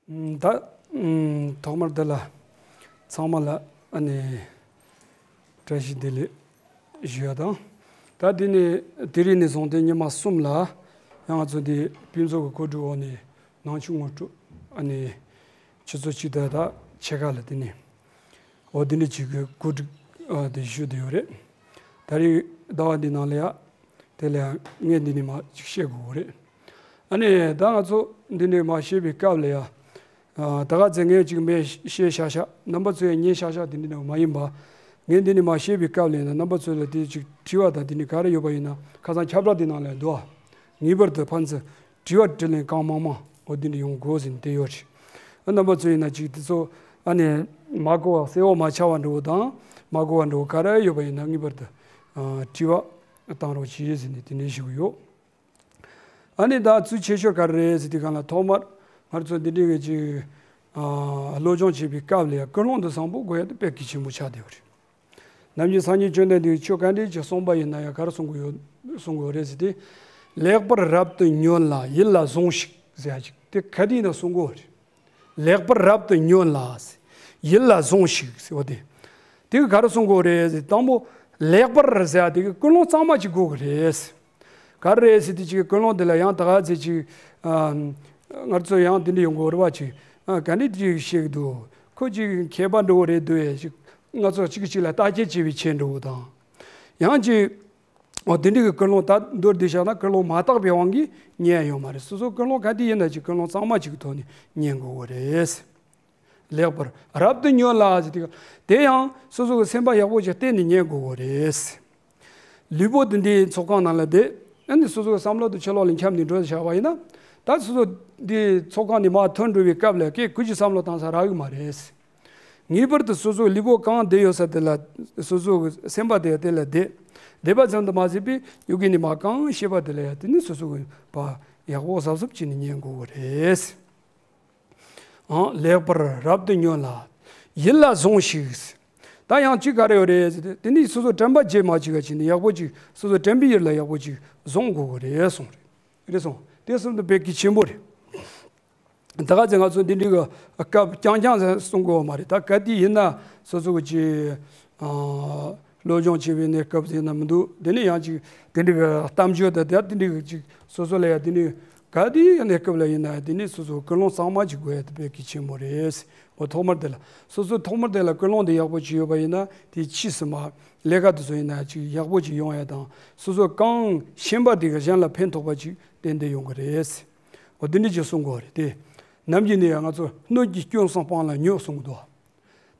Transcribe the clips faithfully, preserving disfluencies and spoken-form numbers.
ད་ཐོག་མར་འདི་ལ་ཚང་མ་ལ་ཨ་ནི་བཀྲ་ཤིས་བདེ་ལེགས་ཞུ་ཡ་དང་། ད་འདི་ནས་དེ་རིང་ནས་བཟུང་སྟེ་ཉི་མ་གསུམ་ལ་ཡང་ང་ཚོ་འདི་ཕུན་ཚོགས་ཀྱི་གོ་སྒྲིག་འོག་ནས་ནང་ཆོས་ངོ་སྤྲོད་ཨ་ནི་ཆུ་ཚོད་གཅིག་དང་ད་ཕྱེད་ཀ་ལ་དེ་ནས་འོ་འདི་འདྲ་ཅིག་གི་གོ་སྒྲིག་ཨ་དེ་ཞུ་བསྡད་ཡོད་རེད། ད་རེས་ཟླ་བ་འདི་ནང་ལ་ཡ་དེ་ལ་ཡ་ངས་འདི་ནས་མ་ཅིག་བཤད་དགོས་རེད། ཨ་ནི་ད་ང་ཚོ་འདི་འདྲའི་མ་བཤད་པའི་སྐབས་ལ་ཡ། ཨ་ད་ག་ཚེ་ངས་ཅིག་མེད་བཤད་ཤག་ཤག་རྣམ་པ་ཚོས་ཉན་ཤག་ཤག་དེ་འདྲ་ནང་མ་ཡིན་པ། ངས་འདི་ནས་མ་བཤད་པའི་སྐབས་ལ་ཡིན་ན་རྣམ་པ་ཚོ་ལ་དེ་ཅིག་དྲི་བ་དང་དེ་འདྲ་ག་རེ་ཡོད་པ་ཡིན་ན་ཁ་སང་ཁྱབ་བསྒྲགས་དེ་ནང་ལ་འདུག་ངེས་པར་དུ་ཕན་ཚུན་དྲི་བ་དྲིས་ལན་གང་མང་མང་འོ་དེ་འདྲ་ཡོང་དགོས་ཟེར་ནས་དེ་ཡོད་རེད། ཨ་རྣམ་པ་ཚོ་ཡིན་ན་ཅིག་དེ་ཚོ་ཨ་ནི་མ་གོ་བ་གསལ་བོ་མ་ཆགས་པ་འདྲ་བོ་དང་མ་གོ་བ་འདྲ་བོ་ག་རེ་ཡོད་པ་ཡིན་ན་ངེས་པར་དུ་ཨ་དྲི་བ་བཏང་རོགས་གྱིས་ཟེར་ནས་དེ་འདྲ་ཞུ་གི་ཡོད། ཨ་ནི་ད་གཙོ་ཆེ་ཤོས་ག་རེ་རེད་ཟེར་དུས་སྒང་ལ་ཐོག་མར་ང་ཚོ་འདི་འདྲའི་གི་ཅིག་ཨ་སློབ་སྦྱོང་བྱེད་པའི་སྐབས་ལ་ཡང་ཀུན་སློང་འདི་བཟང་པོ་དགོས་ཡ་དེ་དཔེ་གལ་ཆེན་པོ་ཆགས་བསྡད་ཡོད་རེད། ནམ་རྒྱུན་སངས་རྒྱས་བཅོམ་ལྡན་འདས་ཀྱིས་ཆོས་ག་འདྲའི་ཅིག་གསུངས་པ་ཡིན་ན་ཡང་ག་རེ་གསུང་གི་ཡོད་གསུང་གི་ཡོད་རེད་ཟེར་དུས། ལེགས་པར་རབ་ཏུ་ཉོན་ལ་ཡིད་ལ་ཟུངས་ཤིག་ཟེར་ཡ་ཅིག་དེ་ག་དུས་ཡིན་ན་གསུང་གི་ཡོད་རེད། ལེགས་པར་རབ་ཏུ་ཉོན་ལ། ཡིད་ལ་ཟུངས་ཤིག་ཟེར་བ་དེ། དེ་གི་ག་རེ་གསུང་དགོས་རེད་ཟེར་དང་པོ། ལེགས་པར་ཟེར་བ་དེ་གི་ཀུན་སློང་གཙང་མ་ཅིག་དགོས་གི་རེད། ག་རེ་རེད་ཟེར་དེ་ཅིག་ཀུན་སློང་དེ་ལ་ཡང་ད་ག་ཚེ་ཅིག་ཨ་ང་ཚོ་ཡང་དེ་འདྲ་ཡོང་གི་རེད་བ་ཅིག་ཨ་ག་འདྲ་ཅིག་བཤད་གི་འདུག་ཁོ་ཅིག་མཁས་པ་འདྲ་བོ་རེད་འདུག་ཨེ་ཅིག་ང་ཚོ་གཅིག་གིས་གཅིག་ལ་བརྟག་དཔྱད་བྱེད་པའི་ཆེད་འདྲ་བོ་དང་། ཡང་ཅིག་འོ་དེ་འདྲ་གི་ཀུན་སློང་ད་མདོར་བསྡུས་བཞག་ན་ཀུན་སློང་མ་དག་པའི་དབང་གིས་ཉན་ཡ་ཡོད་མ་རེད། སོ་སོ་ཀུན་སློང་ག་དེ་ཡིན་ན་ཅིག་ཀུན་སློང་གཙང་མ་ཅིག་གི་ཐོག་ནས་ཉན་དགོས་གི་རེད། ལེགས་པར་རབ་ཏུ་ཉོན་ལ་ཟེར་དེ་ག་དེ་ཡང་སོ་སོ་གི་སེམས་པ་ཡག་པོ་ཞིག་གཏད་ནས་ཉན་དགོས་གི་རེད། ལུས་པོ་དེ་འདིའི་ཚོགས་ཁང་ནང་ལ་བསྡད། ཨ་ནི་སོ་སོ་གི་བསམ་བློ་དེ་ཕྱི་ལོགས་ལ་འཁྱམས་ནས་འགྲོ་བཞག་པ་ཡིན་ན། ད་སོ་སོ་འདིའི་ཚོགས་ཁང་ནས་མར་ཐོན་འགྲོ་བའི་སྐབས་ལ་སྐད་གུ་ཅིག་བསམ་བློ་བཏང་ས་རག་གི་མ་རེད། ངེས་པར་དུ་སོ་སོའི་ལུས་པོ་གང་བསྡད་ཡོད་ས་དེ་ལ་སོ་སོ་གི་སེམས་པ་དེ་དེ་ལ་བསྡད། བསྡད་པ་ཙམ་དུ་མ་ཟད་པའི་ཡུལ་གི་ནི་མ་གང་ཤེས་པ་དེ་ལ་ཡང་དེ་ནི་སོ་སོ་གི་བ་ཡག་པོ་གཟབ་གཟབ་བྱས་ནས་ཉན་དགོས་གི་རེད། ཨང་། ལེགས་པར་རབ་ཏུ་ཉོན་ལ། ཡིད་ལ་ཟུངས་ཤིག་ད་ཡང་ཅིག་ག་རེ་ཡོད་རེད་ཟེར་ཏེ་དེ་ནི་སོ་སོ་དྲན་པ་བརྗེད་མ་བཅུག་ག་བྱས་ནས་ཡག་པོ་ཅིག་སོ་སོ་དྲན་པའི་ཡུལ་ལ་ཡག་པོ་ཅིག་བཟུང་དགོས་གི་རེད་གསུངས་རེད། རེད་སོང་། དེ་གསུམ་དུ་དཔེ་གལ་ཆེན་པོ་རེད། ད་ག་ཚོད་ང་ཚོ་འདི་འདྲའི་གི་སྐབས་རྐྱང་རྐྱང་ཙམ་གསུང་དགོས་པ་མ་རེད། ད་ག་དུས་ཡིན་ན་སོ་སོ་གི་ཅིག་ཨ་སློབ་སྦྱོང་བྱེད་པའི་གནས་སྐབས་ཡིན་ན་མི་འདུག་དེ་ནས་ཡང་ཅིག་དེ་འདྲའི་གི་གཏམ་བརྗོད་དང་དེ་དེ་འདྲའི་གི་ཅིག་སོ་སོ་ལ་ཡང་དེ་ནས་ག་དུས་གནས་སྐབས་ལ་ཡིན་ན་དེ་ནས་སོ་སོ་ཀུན་སློང་གཙང་མ་ཅིག་དགོས་ཡ་དེ་དཔེ་གལ་ཆེན་པོ་རེད། འོ་ཐོག་མར་དེ་ལ་སོ་སོ་ཐོག་མར་དེ་ལ་ཀུན་སློང་དེ་ཡག་པོ་ཅིག་ཡོད་པ་ཡིན་ན་དེ་ཕྱིས་སུ་མ་ལས་ཀ་དེ་ཚོ་ཡིན་ན་ཅིག་ཡག་པོ་ཅིག་ཡོང་ཡ་དང་སོ་སོ་གང་ཤེས་པ་དེ་གི་གཞན་ལ་ཕན་ཐོགས་པ་ཅིག་ཏན་ཏན་ཡོང་གི་རེད། འོ་དེ་འདྲ་ཅིག་གསུང་དགོས་རེད་དེ། ནམ་རྒྱུན་ནས་ཡང་ང་ཚོ་སྣོད་ཀྱི་སྐྱོན་བསམ་སྤང་ལ་ཉོན་གསུང་གི་འདུག་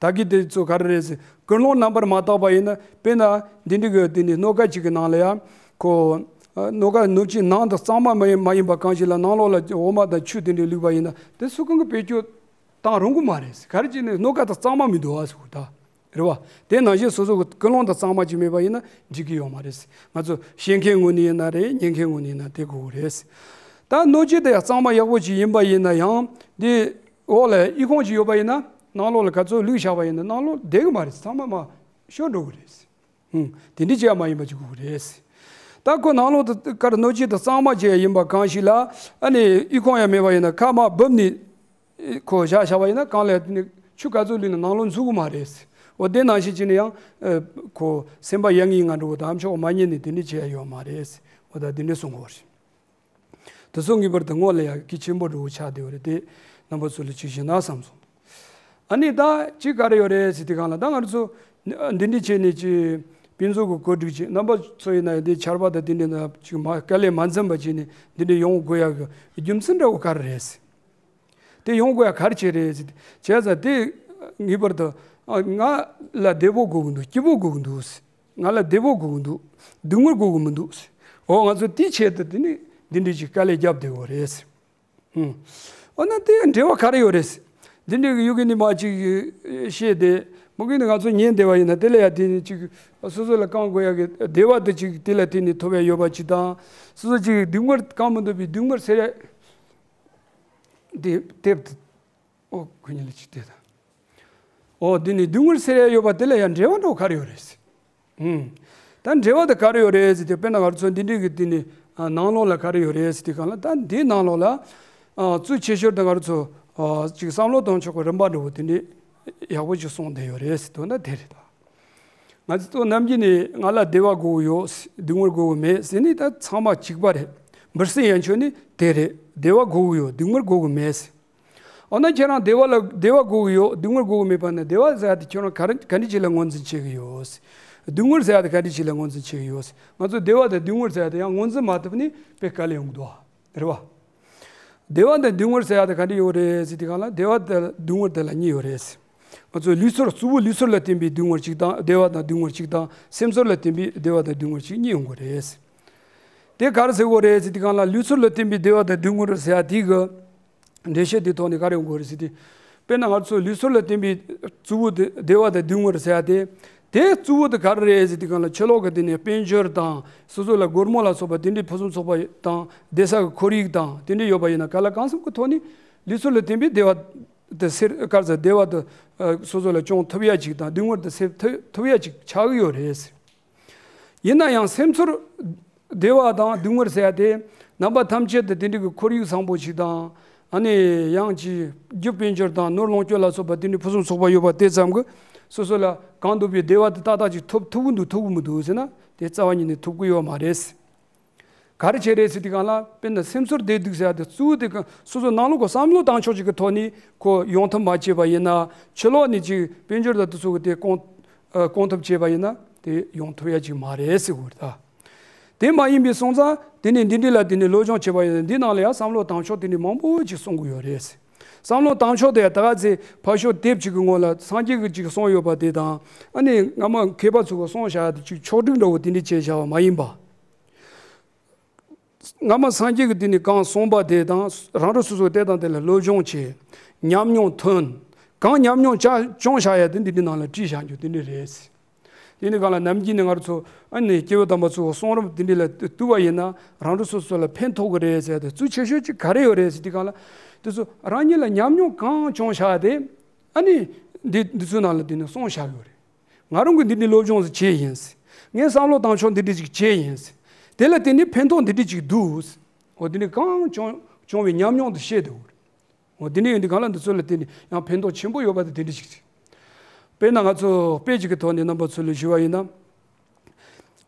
ད་གི་དེ་ཚོ་ག་རེ་རེད་ཟེར། ཀུན་སློང་རྣམ་པར་མ་དག་པ་ཡིན་ན་དཔེར་ན་འདི་འདྲ་གི་དེ་ནི་སྣོད་ཀ་གཅིག་གི་ནང་ལ་ཡང་ཁོ་སྣོད་ཀ་སྣོད་ཀྱི་ནང་དུ་གཙང་མ་མ་ཡིན་མ་ཡིན་པ་གང་ཞིག་ལ་ནང་ལོགས་ལ་འོ་མ་དང་ཆུ་དེ་འདྲ་བླུགས་པ་ཡིན་ན་དེ་སུ་གང་གི་བེད་སྤྱོད་བཏང་རུང་གི་མ་རེད་ཟེར། ག་རེ་བྱས་ནས་སྣོད་ཀ་དང་གཙང་མ་མི་འདུག་ཨ་ཟེར་གི་ད། རེད་བ། དེ་ནང་བཞིན་སོ་སོ་གི་ཀུན་སློང་དང་གཙང་མ་ཅིག་མེད་པ་ཡིན་ན་འགྲིག་གི་ཡོད་མ་རེད། ང་ཚོ་བཤད་མཁན་ངོས་ནས་ཡིན་ན་རེད། ཉན་མཁན་ངོས་ནས་ཡིན་ན་དེ་དགོས་ཀྱི་རེད། ད་སྣོད་སྤྱི་དེ་ཡང་གཙང་མ་ཡག་པོ་ཅིག་ཡིན་པ་ཡིན་ན་ཡང་དེ་འོག་ལ་ཨི་ཁུང་ཅིག་ཡོད་པ་ཡིན་ན་ནང་ལོགས་ལ་ག་ཚོད་བླུགས་བཞག་པ་ཡིན་ན་ནང་ལོགས་བསྡད་གི་མ་རེད། ཚང་མ་མར་ཤོར་འགྲོ་གི་རེད། ཧུམ། དེ་འདྲ་ཅིག་ཡང་མ་ཡིན་པ་ཅིག་དགོས་ཀྱི་རེད། ད་ཁོ་ནང་ལོགས་དེ་ཀར་སྣོད་སྤྱི་དེ་གཙང་མ་ཅིག་ཡང་ཡིན་པ་གང་ཞིག་ལ་ཨ་ནི་ཨི་ཁུང་ཡང་མེད་པ་ཡིན་ན་ཁ་མར་སྦུབ་ནས། ཁོ་བཞག་བཞག་པ་ཡིན་ན་གང་ལ་ནི་ཆུ་ག་ཚོད་བླུགས་ན་ནང་ལོགས་འཛུལ་གི་མ་རེད། འོ་དེ་ནང་བཞིན་བྱས་ནས་ཡང་ཁོ་སེམས་པ་ཡ་ངའི་ང་འགྲོ་བོ་དམ་ཆོག་མ་ཉན་ནས་དེ་འདྲ་བྱས་ཡ་ཡོད་མ་རེད། འོ་ད་དེ་འདྲ་གསུང་གི་ཡོད་རེད། དེ་ཚོ་ངེས་པར་དུ་སྔོན་ལ་ཡ་གལ་ཆེན་པོ་འགྲོ་བོ་ཆགས་བསྡད་ཡོད་རེད་དེ། རྣམ་པ་ཚོ་ལ་ཅིག་ཞུས་ན་བསམ་སོང་། ཨ་ནི་ད་ཅིག་ག་རེ་ཡོད་རེད་ཟེར་དུས་སྒང་ལ་ད་ང་རང་ཚོ་འདི་འདྲ་བྱས་ནས་ཅིག་ཕུན་ཚོགས་ཀྱི་གོ་སྒྲིག་ཅིག་རྣམ་པ་ཚོ་ཡིན་ན་འདི་ཆར་པ་དང་དེ་འདྲ་ན་ཅིག་མ་དཀའ་ལས་མ་འཛེམས་པ་བྱས་ནས་འདི་འདྲ་ཡོང་དགོས་ཡག་གི་རྒྱུ་མཚན་འདྲ་བོ་ག་རེ་རེད། དེ་ཡོང་དགོས་ཡག་ག་རེ་བྱས་རེད་ཟེར། བྱས་ཙང་དེ་ངེས་པར་དུ་ང་ལ་བདེ་པོ་དགོས་ཀྱི་འདུག་སྐྱིད་པོ་དགོས་ཀྱི་འདུག་ང་ལ་བདེ་པོ་དགོས་ཀྱི་འདུག་སྡུག་བསྔལ་དགོས་ཀྱི་མི་འདུག་འོ་ང་ཚོ་དེའི་ཆེད་དུ་དེ་ནི་འདི་འདྲ་ཅིག་དཀའ་ལས་བརྒྱབ་བསྡད་ཡོད་རེད། ཧུམ། འོ་ན་དེ་འབྲེལ་བ་ག་རེ་ཡོད་རེད། འདི་འདྲའི་གི་ཡུལ་གི་ནི་མ་ཅིག་བཤད་དེ་མུ་གེ་ནི་ང་ཚོ་ཉན་བསྡད་པ་ཡིན་ན་དེ་ལ་ཡ་དེ་ནི་ཅིག་སོ་སོ་ལ་བསྐང་དགོས་ཡ་གི་བདེ་བ་དེ་ཅིག་དེ་ལ་དེ་ནི་ཐོབ་ཡ་ཡོད་པ་ཅིག་དང་། སོ་སོ་ཅིག་སྡུག་བསྔལ་བསྐང་མི་འདོད་པའི་སྡུག་བསྔལ་སེལ་ཡ་དེ་དེབ་དེ་ཨོ་ཁོ་གཉིས་ལ་ཅིག་དེ་དང་། ཨོ་འདི་ནི་སྡུག་བསྔལ་སེལ་ཡ་ཡོད་པ་དེ་ལ་ཡང་འབྲེལ་བ་འགྲོ་ག་རེ་ཡོད་རེད། ཧུམ། ད་འབྲེལ་བ་དེ་ག་རེ་ཡོད་རེད་ཟེར་དུས་དཔེར་ན་ང་རང་ཚོ་འདི་འདྲའི་གི་དེ་ནི་ནང་ལོགས་ལ་ག་རེ་ཡོད་རེད་ཟེར་དུས་སྒང་ལ་ད་འདིའི་ནང་ལོགས་ལ་གཙོ་ཆེ་ཤོས་དེ་ང་རང་ཚོ་ ཨ་ཅིག་བསམ་བློ་བཏང་ཕྱོགས་ཀྱི་རིམ་པ་འདྲ་བོ་དེ་འདྲའི་ཡག་པོ་ཅིག་གསུངས་བསྡད་ཡོད་རེད་ཟེར་དོན་དག་དེ་རེད་ད། ང་ཚོ་ནམ་རྒྱུན་ནས་ང་ལ་བདེ་བ་དགོས་ཀྱི་ཡོད། སྡུག་བསྔལ་དགོས་ཀྱི་མེད་ཟེར་ནས་ད་ཚང་མ་གཅིག་པ་རེད། འབུ་སྲིན་ཡན་ཆོད་ནི་དེ་རེད། བདེ་བ་དགོས་ཀྱི་ཡོད། སྡུག་བསྔལ་དགོས་ཀྱི་མེད་ཟེར། འོ་ན་ཁྱེད་རང་བདེ་བ་ལ་བདེ་བ་དགོས་ཀྱི་ཡོད། སྡུག་བསྔལ་དགོས་ཀྱི་མེད་པ་ན་བདེ་བ་ཟེར་ཡ་དེ་ཁྱེད་རང་ག་རེ་ག་འདྲ་ཅིག་ལ་ངོས་འཛིན་བྱེད་ཀྱི་ཡོད། སྡུག་བསྔལ་ཟེར་ཡ་དེ་ག་འདྲ་ཅིག་ལ་ངོས་འཛིན་བྱེད་ཀྱི་ཡོད། ང་ཚོ་བདེ་བ་དང་སྡུག་བསྔལ་ཟེར་ཡ་དེ་ཡང་ངོས་འཛིན་མ་ཐུབ་ནས་དཔེ་དཀའ་ལས་ཡོང་གི་འདུག་ཨ། རེད་བ། བདེ་བ་དང་སྡུག་བསྔལ་ཟེར་ཡ་དེ་ག་འདྲ་ཡོད་རེད་ཟེར་དུས་སྒང་ལ་བདེ་བ་དང་སྡུག་བསྔལ་དེ་ལ་གཉིས་ཡོད་རེད། ང་ཚོ་ལུས་ཚོར་གཙོ་བོ་ལུས་ཚོར་ལ་བརྟེན་པའི་སྡུག་བསྔལ་གཅིག་དང་བདེ་བ་དང་སྡུག་བསྔལ་གཅིག་དང་སེམས་ཚོར་ལ་བརྟེན་པའི་བདེ་བ་དང་སྡུག་བསྔལ་གཅིག་གཉིས་ཡོང་གི་རེད། དེ་ག་རེ་ཟེར་དགོས་རེད་ཟེར་དུས་སྒང་ལ་ལུས་ཚོར་ལ་བརྟེན་པའི་བདེ་བ་དང་སྡུག་བསྔལ་ཟེར་ཡ་དེ་གི་འགྲེལ་བཤད་དེ་ཐོག་ནས་ག་རེ་ཡོང་དགོས་རེད་ཟེར་དུས། དཔེར་ན་ང་ཚོ་ལུས་ཚོར་ལ་བརྟེན་པའི་གཙོ་བོ་དེ་བདེ་བ་དང་སྡུག་བསྔལ་ཟེར་ཡ་དེ། དེ་གཙོ་བོ་དེ་ག་རེ་རེད་ཟེར་དུས་སྒང་ལ་ཕྱི་ལོགས་ཀྱི་དེ་ནས་དཔལ་འབྱོར་དང་སོ་སོ་ལ་སྒོར་མོ་ལ་སོགས་པ་དེ་འདྲའི་ཕུན་སུམ་ཚོགས་པ་དང་བསྡད་ས་གི་ཁོར་ཡུག་དང་དེ་འདྲ་ཡོད་པ་ཡིན་ན་གང་ལ་གང་འཚམ་གྱི་ཐོག་ནས་ལུས་ཚོར་ལ་བརྟེན་པའི་བདེ་བ་དེ་སེལ་ག་རེ་ཟེར་བདེ་བ་དེ་ཨ་སོ་སོ་ལ་སྐྱོང་ཐུབ་ཡ་ཅིག་དང་སྡུག་བསྔལ་དེ་སེལ་ཐུབ་ཐུབ་ཡ་ཅིག་ཆགས་ཀྱི་ཡོད་རེད། ཡིན་ན་ཡང་སེམས་ཚོར་བདེ་བ་དང་སྡུག་བསྔལ་ཟེར་ཡ་དེ་རྣམ་པ་ཐམས་ཅད་དུ་དེ་འདྲའི་གི་ཁོར་ཡུག་བཟང་པོ་ཞིག་དང་ཨ་ནི་ཡང་ཅིག་རྒྱུ་དཔལ་འབྱོར་དང་ནོར་ལོངས་སྤྱོད་ལ་སོགས་པ་དེ་འདྲའི་ཕུན་སུམ་ཚོགས་པ་ཡོད་པ་དེ་ཙམ་གྱིས་སོ་སོ་ལ་གང་འདོད་པའི་བདེ་བ་དེ་ཏག་ཏག་ཅིག་ཐོབ་ཐུབ་ཀྱི་འདུག་ཐོབ་ཀྱི་མི་འདུག་ཟེར་ན་དེ་རྩ་བ་ཉིད་ནས་ཐོབ་ཀྱི་ཡོད་མ་རེད། ག་རེ་བྱས་རེད་ཟེར་དུས་སྒང་ལ་དཔེར་ན་སེམས་ཚོར་བདེ་སྡུག་ཟེར་ཡ་དེ་གཙོ་བོ་དེ་ག་སོ་སོ་ནང་ལོགས་ཀྱི་བསམ་བློ་བཏང་ཕྱོགས་ཅིག་གི་ཐོག་ནས་ཁོ་ཡོང་ཐབས་མ་བྱས་པ་ཡིན་ན་ཕྱི་ལོགས་ནས་ཅིག་དཔལ་འབྱོར་དང་དེ་ཚོ་གི་དེ་སྐོང་ཨ་སྐོང་ཐབས་བྱས་པ་ཡིན་ན་དེ་ཡོང་ཐུབ་ཡ་ཅིག་མ་རེད་ཟེར་དགོས་རེད་ད། དེ་མ་ཡིན་པའི་སོང་ཙང་དེ་ནས་འདི་འདྲ་ལ་དེ་ནས་སློབ་སྦྱོང་བྱས་པ་ཡིན་ན་འདི་ནང་ལ་ཡང་བསམ་བློ་བཏང་ཕྱོགས་དེ་ནས་མང་པོ་ཅིག་གསུང་གི་ཡོད་རེད། བསམ་བློ་བཏང་ཕྱོགས་དེ་ད་ག་ཚེ་ཕར་ཕྱོགས་དེབ་ཅིག་གི་ངོ་ལ་སངས་རྒྱས་ཀྱིས་ཅིག་གསུངས་ཡོད་པ་དེ་དང་ཨ་ནི་སྔ་མ་མཁས་པ་ཚོ་གིས་གསུངས་བཞག་ཡ་དེ་ཅིག་ཕྱོགས་སྒྲིག་འདྲ་བོ་དེ་འདྲ་བྱས་བཞག་པ་མ་ཡིན་པ། སྔ་མ་སངས་རྒྱས་ཀྱིས་དེ་ནས་གང་གསུངས་པ་དེ་དང་རང་རང་སོ་སོ་དེ་དང་དེ་ལ་སློབ་སྦྱོང་བྱས། ཉམས་མྱོང་ཐོན། གང་ཉམས་མྱོང་བྱ་བྱུང་བཞག་ཡ་དེ་འདི་འདི་ནང་ལ་བྲིས་བཞག་རྒྱུ་དེ་འདྲ་རེད། དེ་ནི་གང་ལ་ནམ་རྒྱུན་ནས་ང་རང་ཚོ་ཨ་ནི་སྐྱེས་བུ་དམ་པ་ཚོ་གསུང་རབ་དེ་འདྲ་ལ་བཏུས་པ་ཡིན་ན་རང་རང་སོ་སོ་ལ་ཕན་ཐོགས་ཀྱི་རེད་ཟེར་ཏེ་གཙོ་ཆེ་ཤོས་ཅིག་ག་རེ་ཡོད་རེད་ཟེར་དུས་གང་ལ་དེ་ཚོ་རང་ཉིད་ལ་ཉམས་མྱོང་གང་བྱུང་བཞག་དེ་ཨ་ནི་འདི་འདི་ཚོའི་ནང་ལ་དེ་ནི་གསུངས་བཞག་ཡོད་རེད། ང་རང་གིས་འདི་འདྲའི་སློབ་སྦྱོང་ཞིག་བྱས་ཡིན། ངས་བསམ་བློ་བཏང་ཕྱོགས་འདི་འདྲ་ཞིག་བྱས་ཡིན། དེ་ལ་བརྟེན་ནས་ཕན་ཐོགས་འདི་འདྲ་ཞིག་འདུག་འོ་འདི་འདྲའི་གང་བྱུང་བྱུང་བའི་ཉམས་མྱོང་དེ་བཤད་འདུག་འོ་འདི་འདྲ་ཡིན་དུས་གང་ལ་འདི་ཚོ་ལ་བརྟེན་ནས་ཡང་ཕན་ཐོགས་ཆེན་པོ་ཡོད་པ་དེ་འདི་འདྲ་ཞིག་རེད། དཔེར་ན་ང་ཚོ་དཔེ་ཅིག་གི་ཐོག་ནས་རྣམ་པ་ཚོ་ལ་ཞུ་བ་ཡིན་ན།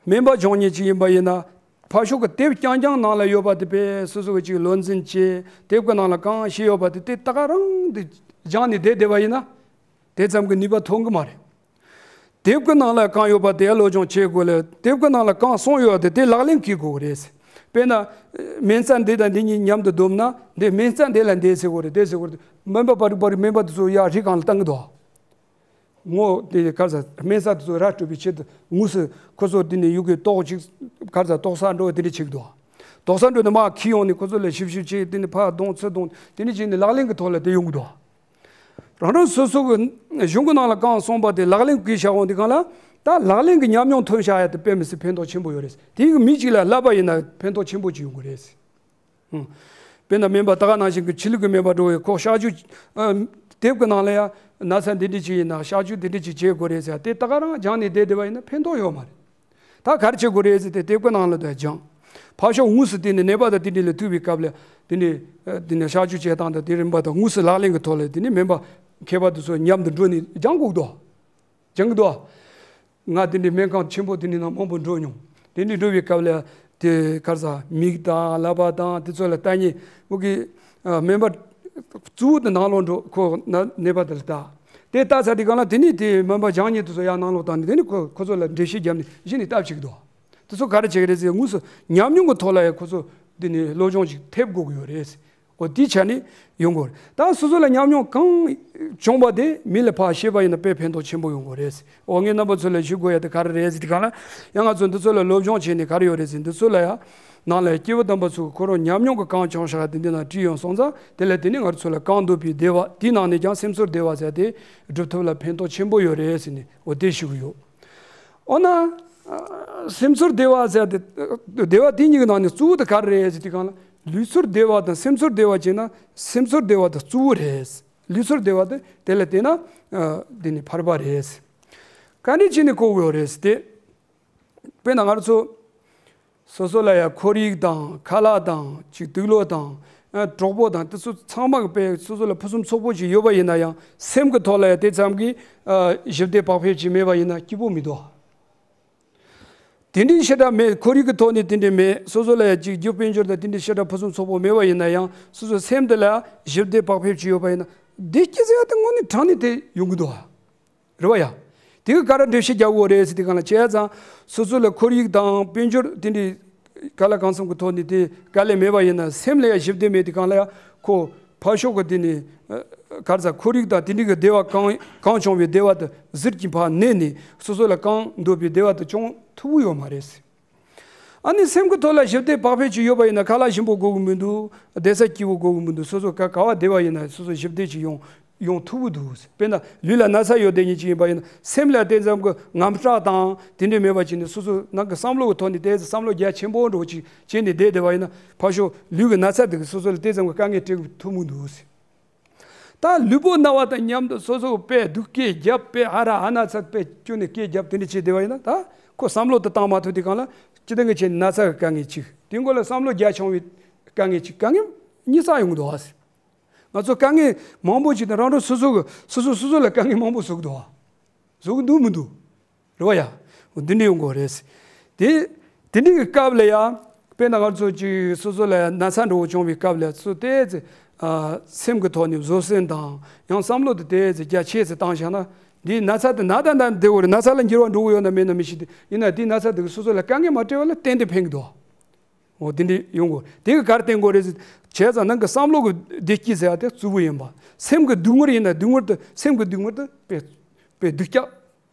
སྨན་པ་སྦྱོང་མཁན་ཅིག་ཡིན་པ་ཡིན་ན། ཕར་ཕྱོགས་ཀྱི་དེབ་རྐྱང་རྐྱང་ནང་ལ་ཡོད་པ་དེ་དཔེ་སོ་སོ་གི་ཅིག་བློ་འཛིན་བྱས་དེབ་ཀྱི་ནང་ལ་གང་བཤད་ཡོད་པ་དེ་དེ་ད་ག་རང་དེ་སྦྱངས་ནས་བསྡད་བསྡད་པ་ཡིན་ན། དེ་ཙམ་གྱི་ནུས་པ་ཐོན་གི་མ་རེད། དེབ་ཀྱི་ནང་ལ་གང་ཡོད་པ་དེ་སློབ་སྦྱོང་བྱེད་དགོས་ལ་དེབ་ཀྱི་ནང་ལ་གང་གསུངས་ཡོད་པ་དེ་དེ་ལག་ལེན་བཀོལ་དགོས་རེད། དཔེར་ན། སྨན་རྩྭ་འདི་དང་འདི་གཉིས་མཉམ་དུ་བསྡོམས་ན་འདི་སྨན་རྩྭ་འདི་ལ་འདི་ཟེར་དགོས་རེད་དེ་ཟེར་དགོས་རེད། སྨན་པ་པ་རིག་པ་རིག་སྨན་པ་དེ་ཚོ་ཡར་རི་སྒང་ལ་བཏང་གི་འདུག་ངོ་དེ་ག་རེ་ཟ་སྨན་རྩྭ་དེ་ཚོ་ར་སྤྲོད་པའི་ཆེད་དུ་དངོས་སུ་ཁོ་ཚོ་དེ་ནས་ཡུལ་གི་ཏོག་ཅིག་ག་རེ་ཟ་ཏོག་ས་འགྲོ་དེ་འདྲ་བྱེད་གི་འདུག་ཏོག་ས་འགྲོ་ནས་མར་ཁྱེར་ཡོང་ནས་ཁོ་ཚོ་ལ་ཞིབ་ཞིབ་བྱས་དེ་ནས་ཕར་བརྡུངས་ཚུར་བརྡུངས་དེ་འདྲ་བྱས་ནས་ལག་ལེན་གྱི་ཐོག་ལ་དེ་ཡོང་གི་འདུག་རང་རང་སོ་སོ་གི་གཞུང་གི་ནང་ལ་གང་གསུངས་པ་དེ་ལག་ལེན་བཀོལ་བྱ་འོང་དེ་གང་ལ་ད་ལག་ལེན་གྱི་ཉམས་མྱོང་ཐོན་བཞག་ཡ་དེ་དཔེ་མི་སྲིད་ཕན་ཐོགས་ཆེན་པོ་ཡོད་རེད། དེ་གི་མི་གཅིག་ལ་བསླབ་པ་ཡིན་ན་ཕན་ཐོགས་ཆེན་པོ་ཅིག་ཡོང་གི་རེད། ཧུམ། དཔེར་ན་སྨན་པ་ད་ག་ནང་བཞིན་གྱི་ཆོས་ལུགས་ཀྱི་སྨན་པ་འགྲོ་བའི་ཁོ་གཤག་བཅོས། ཨ། དེབ་ཀྱི་ནང་ལ་ཡང་ན་ཚ་འདི་འདྲ་ཅིག་ཡིན་ན་གཤག་བཅོས་འདི་འདྲ་ཅིག་བྱེད་དགོས་རེད་ཟེར་དེ་ད་ག་རང་སྦྱངས་ནས་བསྡད་བསྡད་པ་ཡིན་ན་ཕན་ཐོགས་ཡོད་མ་རེད། ད་ག་རེ་བྱེད་དགོས་རེད་ཟེར་དེ་དེབ་ཀྱི་ནང་ལ་དེ་སྦྱངས། ཕར་ཕྱོགས་དངོས་སུ་དེ་ནས་ནད་པ་དང་དེ་འདྲ་ལ་ཐུག་པའི་སྐབས་ལ་དེ་ནས་ཨ་དེ་ནས་གཤག་བཅོས་བྱེད་སྟངས་དང་དེ་རིམ་པ་དང་དངོས་སུ་ལག་ལེན་གྱི་ཐོག་ལ་དེ་ནས་སྨན་པ་མཁས་པ་དེ་ཚོ་མཉམ་དུ་འགྲོ་ནས་སྦྱང་དགོས་འདུག་སྦྱང་གི་འདུག་ང་དེ་འདྲའི་སྨན་ཁང་ཆེན་པོ་དེ་འདྲའི་ནང་མང་པོ་འགྲོ་མྱོང་། དེ་འདྲའི་འགྲོ་བའི་སྐབས་ལ་དེ་ག་རེ་ཟ་མིག་དང་ཀླད་པ་དང་དེ་ཚོ་ལ་ལྟ་མཁན་འུ་གི་ཨ་སྨན་པ་གཙོ་བོ་དེ་ནང་ལོགས་འགྲོ་ཁོ་ན་ནད་པ་དེ་ལ་ལྟ། དེ་ལྟ་ཚར་དུས་སྒང་ལ་དེ་ནས་དེ་སྨན་པ་སྦྱང་མཁན་དེ་ཚོ་ཡར་ནང་ལོགས་བཏང་ནས་དེ་ནས་ཁོ་ཁོ་ཚོ་ལ་འགྲེལ་བཤད་བརྒྱབ་ནས་གཞི་ནས་ལྟ་བྱེད་ཀྱི་འདུག་དེ་ཚོ་ག་རེ་བྱེད་ཀྱི་རེད་ཟེར་དངོས་སུ་ཉམས་མྱོང་གི་ཐོག་ལ་ཡང་ཁོ་ཚོ་དེ་ནས་སློབ་སྦྱོང་ཞིག་ཐེབས་དགོས་ཀྱི་ཡོད་རེད། འོ་དེའི་ཆ་ནས་ཡོང་དགོས་རེད། ད་སོ་སོ་ལ་ཉམས་མྱོང་གང་བྱུང་བ་དེ་མི་ལ་ཕར་བཤད་པ་ཡིན་ན་དཔེ་ཕན་ཐོགས་ཆེན་པོ་ཡོང་དགོས་རེད། འོ་ངས་རྣམ་པ་ཚོ་ལ་ཞུ་དགོས་ཡ་དེ་ག་རེ་རེད་ཟེར་དུས་སྒང་ལ་ཡང་ང་ཚོ་འདི་ཚོ་ལ་སློབ་སྦྱོང་བྱས་ནས་ག་རེ་ཡོད་རེད་ཟེར་འདི་ཚོ་ལ་ཡང་ནང་ལ་སྐྱེས་བུ་དམ་པ་ཚོ་གི་ཁོ་རང་ཉམས་མྱོང་གི་གང་བྱུང་བཞག་དེ་འདི་ནང་བྲིས་ཡོང་སོང་ཙང་དེ་ལ་དེ་ནས་ང་ཚོ་ལ་གང་འདོད་པའི་བདེ་བ་དེའི་ནང་ནས་ཀྱང་སེམས་ཚོར་བདེ་བ་ཟེར་དེ་སྒྲུབ་ཐབས་ལ་ཕན་ཐོགས་ཆེན་པོ་ཡོད་རེད་ཟེར་ནས་འོ་དེ་ཞུ་གི་ཡོད། འོ་ན། ཨ་སེམས་ཚོར་བདེ་བ་ཟེར་ཏེ། བདེ་བ་དེ་གཉིས་ཀྱི་ནང་ནས་གཙོ་བོ་དེ་ག་རེ་རེད་ཟེར་དུས་སྒང་ལ། ལུས་ཚོར་བདེ་བ་དང་སེམས་ཚོར་བདེ་བ་བྱས་ན་སེམས་ཚོར་བདེ་བ་དེ་གཙོ་བོ་རེད། ལུས་ཚོར་བདེ་བ་དེ་དེ་ལ་བལྟས་ན། ཨ་དེ་ནི་ཕལ་པ་རེད། ག་འདྲ་བྱས་ནས་གོ་དགོས་རེད་ཟེར་ཏེ། དཔེར་ན་ང་ཚོ། སོ་སོ་ལ་ཡང་ཁོར་ཡུག་དང་ཁ་ལག་དང་ཅིག་དུག་ལོག་དང་ ཨ་གྲོགས་པོ་དང་དེ་ཚོ་ཚང་མ་གི་དཔེ་སོ་སོ་ལ་ཕུན་སུམ་ཚོགས་པོ་ཅིག་ཡོད་པ་ཡིན་ན་ཡང་སེམས་ཀྱི་ཐོག་ལ་ཡང་དེ་ཙམ་གྱི་ཨ་ཞི་བདེ་བག་ཕེབས་ཅིག་མེད་པ་ཡིན་ན་སྐྱིད་པོ་མི་འདུག་དེ་འདྲའི་ཞེ་དྲག་མེད། ཁོར་ཡུག་གི་ཐོག་ནས་དེ་འདྲའི་མེད། སོ་སོ་ལ་ཡང་ཅིག་རྒྱུ་དཔལ་འབྱོར་དང་དེ་འདྲའི་ཞེ་དྲག་ཕུན་སུམ་ཚོགས་པོ་མེད་པ་ཡིན་ན་ཡང་སོ་སོའི་སེམས་དེ་ལ་ཞི་བདེ་བག་ཕེབས་ཅིག་ཡོད་པ་ཡིན་ན་བདེ་སྐྱིད་ཟེར་ཡ་དེ་དངོས་གནས་དྲང་གནས་དེ་ཡོང་གི་འདུག་ཨ། རེད་བ་ཡ། དེ་གི་ག་རེ་འགྲེལ་བཤད་རྒྱག་དགོས་རེད་ཟེར་དུས་སྒང་ལ། བྱས་ཙང་སོ་སོ་ལ་ཁོར་ཡུག་དང་དཔལ་འབྱོར་དེ་འདྲའི་ག་ལ་གང་འཚམ་གི་ཐོག་ནས་དེ་དཀའ་ལས་མེད་པ་ཡིན་ན་སེམས་ལ་ཡང་ཞི་བདེ་མེད་དུས་སྒང་ལ་ཡ་ཁོ་ཕར་ཕྱོགས་གི་དེ་ནས་ཨ་ག་རེ་ཟ། ཁོར་ཡུག་དང་དེ་འདྲའི་གི་བདེ་བ་གང་གང་བྱུང་བའི་བདེ་བ་དེ་ཟུར་གྱིས་ཕར་མནན་ནས་སོ་སོ་ལ་གང་འདོད་པའི་བདེ་བ་དེ་བྱུང་ཐུབ་ཀྱི་ཡོད་མ་རེད། ཨ་ནི་སེམས་ཀྱི་ཐོག་ལ་ཞི་བདེ་བག་ཕེབས་ཅིག་ཡོད་པ་ཡིན་ན་ཁ་ལག་ཞིམ་པོ་དགོས་ཀྱི་མི་འདུག་བསྡད་ས་སྐྱིད་པོ་དགོས་ཀྱི་མི་འདུག་སོ་སོ་ག་ག་བ་བསྡད་པ་ཡིན་ན་སོ་སོ་ཞི་བདེ་ཅིག་ཡོང་ཡོང་ཐུབ་ཀྱི་འདུག་དཔེར་ན་ལུས་ལ་ན་ཚ་ཡོད་བསྡད་མཁན་ཅིག་ཡིན་པ་ཡིན་ན་སེམས་ལ་དེ་ཙམ་གྱི་དངངས་སྐྲག་དང་དེ་འདྲ་མེད་པ་བྱས་ནས་སོ་སོ་ནང་གི་བསམ་བློ་གི་ཐོག་ནས་དེ་ཙམ་བསམ་བློ་རྒྱ་ཆེན་པོ་འདྲ་བོ་ཅིག་བྱས་ནས་བསྡད་བསྡད་པ་ཡིན་ན་ཕར་ཕྱོགས་ལུས་ཀྱི་ན་ཚ་དེ་གིས་སོ་སོ་ལ་དེ་ཙམ་གྱི་དཀའ་ངལ་སྤྲད་ཐུབ་མི་འདུག་ད་ལུས་པོ་ན་བ་དང་མཉམ་དུ་སོ་སོ་དཔེ་སྡུག་སྐད་རྒྱབ། དཔེ་ཨ་ར་ཨ་ན་ཚ་དཔེ་སྐྱོན་ནས་སྐད་རྒྱབ། དེ་འདྲ་བྱས་བསྡད་པ་ཡིན་ན་ད་ཁོ་བསམ་བློ་དེ་བཏང་མ་ཐུབ་དུས་སྒང་ལ་སྤྱིར་བཏང་གི་བྱས་ནས་ན་ཚ་གི་དཀའ་ངལ་གཅིག་དེ་མགོ་ལ་བསམ་བློ་རྒྱ་ཆུང་བའི་དཀའ་ངལ་གཅིག་དཀའ་ངལ་གཉིས་ཙམ་ཡོང་གི་འདུག་ཨ། ང་ཚོ་དཀའ་ངལ་མང་པོ་ཅིག་དང་རང་རང་སོ་སོ་གི་སོ་སོ་སོ་སོ་ལ་དཀའ་ངལ་མང་པོ་བཟོ་གི་འདུག་ཨ། བཟོ་གི་འདུག་མི་འདུག་རེད་བ་ཡ། འོ་འདི་འདྲ་ཡོང་དགོས་རེད། དེ་དེ་འདྲའི་གི་སྐབས་ལ་ཡ། དཔེར་ན་ང་ཚོ་ཅིག་སོ་སོ་ལ་ན་ཚ་འདྲ་བོ་བྱུང་བའི་སྐབས་ལ་སོ་སོ་དེ་ཚེ་ཨ་སེམས་ཀྱི་ཐོག་ནས་བཟོད་བསྲན་དང་ཡང་བསམ་བློ་དེ་དེ་ཚེ་རྒྱ་ཆེ་ཚེ་བཏང་བཞག་ན། འདིའི་ན་ཚ་དེ་ན་ད་ད་བདེ་བོ་རེད། ན་ཚ་ལ་འགྱུར་བ་འགྲོ་གི་ཡོད་ན་མེད་ན་མི་ཤེས་ཏེ། ཡིན་ན་དེའི་ན་ཚ་དེ་གིས་སོ་སོ་ལ་དཀའ་ངལ་མ་སྤྲད་པ་ལ་ཏན་ཏན་ཕན་གི་འདུག་འོ་དེ་འདྲ་ཡོང་དགོས། དེ་གི་ག་རེ་བསྟན་དགོས་རེད་ཟེར། བྱས་ཙང་ནང་གི་བསམ་བློ་གི་བདེ་སྐྱིད་ཟེར་ཡ་དེ་རྩུབ་པོ་ཡིན་པ། སེམས་ཀྱི་སྡུག་བསྔལ་ཡིན་ན་སྡུག་བསྔལ་དེ་སེམས་ཀྱི་སྡུག་བསྔལ་དེ་དཔེ་དཔེ་སྡུག་ཅག་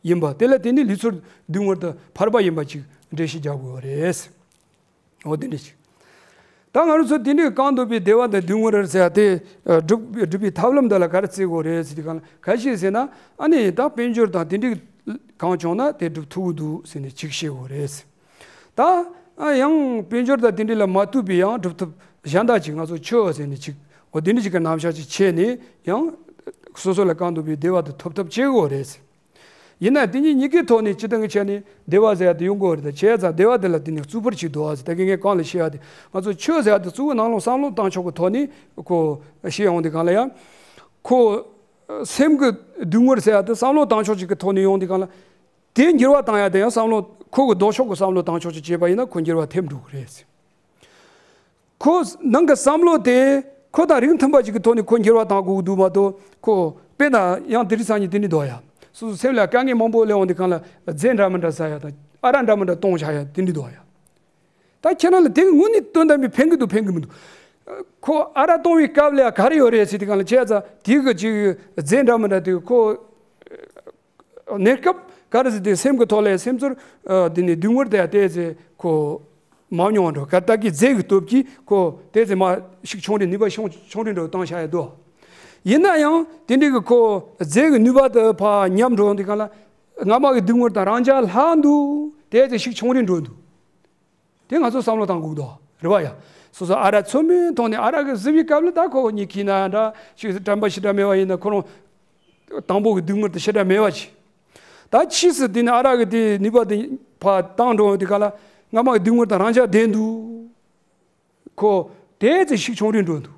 ཡིན་པ། དེ་ལ་བརྟེན་ནས་ལུས་ཚོར་སྡུག་བསྔལ་དང་ཕལ་པ་ཡིན་པ་ཅིག་འགྲེལ་བཤད་རྒྱག་དགོས་པ་རེད། འོ་དེ་འདྲ་ཅིག་ད་ང་རང་ཚོ་དེ་འདྲའི་གང་འདོད་པའི་བདེ་བ་དང་སྡུག་བསྔལ་ཟེར་ཡ་དེ་སྒྲུབ་སྒྲུབ་པའི་ཐབས་ལམ་འདི་ལ་ག་རེ་བརྩི་དགོས་རེད་ཟེར་དུས་སྒང་ལ། ག་ཅི་ཟེར་ན་ཨ་ནི་ད་དཔལ་འབྱོར་དང་དེ་འདྲའི་གང་བྱུང་ན་དེ་སྒྲུབ་ཐུབ་ཀྱི་འདུག་ཟེར་ནས་ཅིག་བཤད་དགོས་རེད། ད་ཡང་དཔལ་འབྱོར་དང་དེ་འདྲ་ལ་མ་ལྟོས་པའི་ཡང་སྒྲུབ་ཐབས་གཞན་དག་ཅིག་ང་ཚོ་ཆོས་ཟེར་ནས་ཅིག་འོ་དེ་འདྲ་ཅིག་གི་རྣམ་གཞག་ཅིག་བྱས་ནས་ཡང་སོ་སོ་ལ་གང་འདོད་པའི་བདེ་བ་དེ་ཐོབ་ཐབས་བྱེད་དགོས་རེད། ཡིན་ན་དེ་གཉིས་གཉིས་ཀའི་ཐོག་ནས་སྤྱིར་བཏང་གི་ཆ་ནས་བདེ་བ་ཟེར་ཡ་དེ་ཡོང་གི་ཡོད་རེད། ད་བྱས་ཙང་བདེ་བ་དེ་ལ་དེ་ནས་རྩུབ་པོར་ཅིག་འདུག་ཨ་ཟེར། ད་གིན་ངས་གོང་ལ་བཤད་ཡ་དེ་ང་ཚོ་ཆོས་ཟེར་ཡ་དེ་གཙོ་བོ་ནང་ལོགས་བསམ་བློ་བཏང་ཕྱོགས་ཀྱི་ཐོག་ནས་ཁོ་བཤད་ཡོང་དུས་སྒང་ལ་ཡང་། ཁོ་སེམས་ཀྱི་སྡུག་བསྔལ་ཟེར་ཡ་དེ་བསམ་བློ་བཏང་ཕྱོགས་ཅིག་གི་ཐོག་ནས་ཡོང་དུས་སྒང་ལ། དེ་འགྱུར་བ་བཏང་ཡ་དེ་ཡང་བསམ་བློ་ཁོ་གི་ལྡོག་ཕྱོགས་ཀྱི་བསམ་བློ་བཏང་ཕྱོགས་ཅིག་བྱས་པ་ཡིན་ན་ཁོ་འགྱུར་བ་ཐེབས་འགྲོ་གི་རེད། ཁོ་ནང་གི་བསམ་བློ་དེ་ཁོ་དང་རིགས་མཐུན་པ་ཅིག་གི་ཐོག་ནས་ཁོ་འགྱུར་བ་བཏང་དགོས་ཀྱི་འདུག་མ་གཏོགས། ཁོ་དཔེར་ན་ཡང་དེ་རིང་སང་ཉིན་དེ་འདྲ་འདུག་ཡ། སོ་སོ་སེམས་ལ་དཀའ་ངལ་མང་པོ་སླེབས་འོང་དུས་སྒང་ལ་རྫས་འདྲ་མི་འདྲ་ཟ་ཡ་དང་ཨ་རག་འདྲ་མི་འདྲ་བཏུང་བཞག་ཡ་དེ་འདྲ་འདུག་ཡ། ད་ཁྱེད་རང་ལ་དེ་གི་དངོས་གནས་དོན་དམ་པའི་ཕན་གི་འདུག་ཕན་གི་མི་འདུག་ཁོ་ཨ་རག་བཏུང་བའི་སྐབས་ལ་ཡ་ག་རེ་ཡོད་རེད་ཟེར་དུས་སྒང་ལ། བྱས་ཙང་དེ་གི་ཅིག་རྫས་འདྲ་མི་འདྲ་དེ་ཁོ། གནས་སྐབས་ག་རེ་ཟེར་དུས་སེམས་ཀྱི་ཐོག་ལ་སེམས་ཚོར་ཨ་དེ་ནི་སྡུག་བསྔལ་དེ་ཡང་དེ་ཚེ་ཁོ་མ་མྱོང་བ་འགྲོ། ག་ད་གི་རྫས་ཀྱི་སྟོབས་ཀྱིས་ཁོ་དེ་ཚེ་མ་ཤུགས་ཆུང་རེ་ནུས་པ་ཆུང་ཆུང་རེ་འགྲོ་བཏང་བཞག་ཡ་འདུག་ཡིན་ན་ཡང་དེ་འདྲའི་གི་ཁོ་རྫས་ཀྱི་ནུས་པ་དེ་ཕར་ཉམས་འགྲོ་འོང་དུས་སྒང་ལ་སྔ་མ་གི་སྡུག་བསྔལ་དང་རང་འཇགས་ལྷག་འདུག་དེ་ཚེ་ཤུགས་ཆུང་རེ་འགྲོ་འདུག་དེ་ང་ཚོ་བསམ་བློ་བཏང་དགོས་འདུག་རེད་བ་ཡ། སོ་སོ་ཨ་རག་ཚོད་མེད་མཐོང་ནས་ཨ་རག་གི་བཟི་བའི་སྐབས་ལ་ད་ཁོ་གཉིད་ཁུག་ན་འདྲ་ཞིག་དྲན་པ་ཞེ་དྲག་མེད་པ་ཡིན་ན་ཁོ་རང་དང་པོ་གི་སྡུག་བསྔལ་དེ་ཞེ་དྲག་མེད་པ་ཅིག་ད་ཕྱིས་སུ་དེ་ནི་ཨ་རག་གི་དེ་ནུས་པ་དེ་ཕར་བཏང་འགྲོ་དུས་སྒང་ལ་སྔ་མ་གི་སྡུག་བསྔལ་དང་རང་འཇགས་བསྡད་འདུག་ཁོ་དེ་ཚེ་ཤུགས་ཆུང་རུ་འགྲོ་འདུག་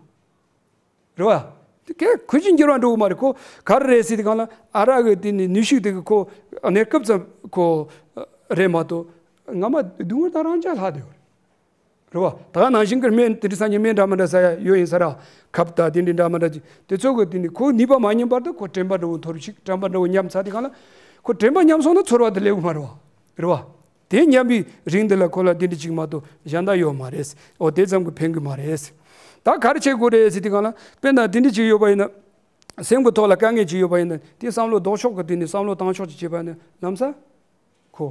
རེད་བ། དེ་གས་ཁོ་ཅིག་འགྱུར་བ་འགྲོ་གི་མ་རེད། ཁོ་ག་རེ་རེད་ཟེར་དུས་སྒང་ལ་ཨ་རག་གི་དེ་ནི་ནུས་ཤུགས་དེ་གི་ཁོ་གནས་སྐབས་ཙམ་ཁོ་རེད་མ་གཏོགས་སྔ་མ་སྡུག་བསྔལ་དང་རང་འཇགས་ལྷག་བསྡད་ཡོད་རེད། རེད་བ། ད་ག་ནང་བཞིན་གྱི་སྨན་དེ་འདྲ་སང་ཉིན་སྨན་འདྲ་མི་འདྲ་ཟ་ཡ་ཡོད་ཡིན་ས་ར། ཁབ་དང་དེ་འདྲ་འདྲ་མི་འདྲ་ཅིག་དེ་ཚོ་གི་དེ་ནི་ཁོ་ནུས་པ་མ་ཉམས་བར་དུ་ཁོ་དྲན་པ་འདྲ་བོ་འཐོར་ཞིག་དྲན་པ་འདྲ་བོ་ཉམས་ཚར་དུས་སྒང་ལ་ཁོ་དྲན་པ་ཉམས་སོང་ན་ཚོར་བ་དེ་སླེབས་ཀྱི་མ་རེད་བ། རེད་བ། དེ་ཉམས་པའི་རིང་འདི་ལ་ཁོ་ལ་དེ་འདྲ་ཅིག་མ་གཏོགས་གཞན་དག་ཡོད་མ་རེད། འོ་དེ་ཙམ་གྱིས་ཕན་གྱི་མ་རེད། ད་ག་རེ་བྱེད་དགོས་རེད་ཟེར་དུས་སྒང་ལ་དཔེར་ན་དེ་འདྲ་ཅིག་ཡོད་པ་ཡིན་ན། སེམས་ཀྱི་ཐོག་ལ་དཀའ་ངལ་ཅིག་ཡོད་པ་ཡིན་ན་དེ་བསམ་བློ་ལྡོག་ཕྱོགས་ཀྱི་དེ་ནས་བསམ་བློ་བཏང་ཕྱོགས་ཅིག་བྱེད་པ་ཡིན་ན་ལམ་སང་ཁོ་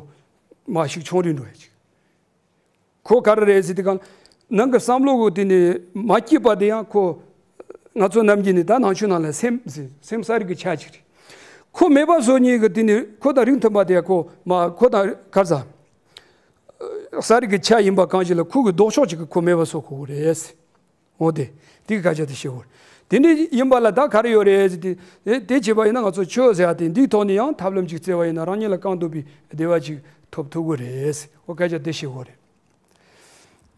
མར་ཤུགས་ཆུང་རུ་འགྲོ་ཡ་ཅིག་ཁོ་ག་རེ་རེད་ཟེར་དུས་སྒང་ནང་གི་བསམ་བློ་གི་དེ་ནས་མ་སྐྱིད་པ་དེ་ཡང་ཁོ་ང་ཚོ་ནམ་རྒྱུན་ནས་ད་ནང་ཆོས་ནང་ལ་སེམས་ཟེར་སེམས་གསར་རིག་གི་ཆ་ཅིག་རེད། ཁོ་མེད་པ་བཟོ་ནི་གི་དེ་ནས་ཁོ་དང་རིགས་མཐུན་པ་དེ་ཡང་ཁོ་མ་ཁོ་དང་ག་རེ་ཟ། གསར་རིག་གི་ཆ་ཡིན་པ་གང་ཞིག་ལ་ཁོ་གི་ལྡོག་ཕྱོགས་ཅིག་གི་ཁོ་མེད་པ་བཟོ་དགོས་རེད། འོ་དེ། དེ་གི་སྐད་ཆ་དེ་བཤད་དགོས། དེ་འདྲ་ཡིན་པ་ལ་ད་ག་རེ་ཡོད་རེད་ཟེར་དུས། དེ་དེ་བྱས་པ་ཡིན་ན་ང་ཚོ་ཆོས་ཟེར་ཡ་དེ་འདིའི་ཐོག་ནས་ཡང་ཐབས་ལམ་ཅིག་བཙལ་བ་ཡིན་ན་རང་ཉིད་ལ་གང་འདོད་པའི་བདེ་བ་ཅིག་ཐོབ་ཐུབ་ཀྱི་རེད། འོ་སྐད་ཆ་དེ་བཤད་དགོས་རེད།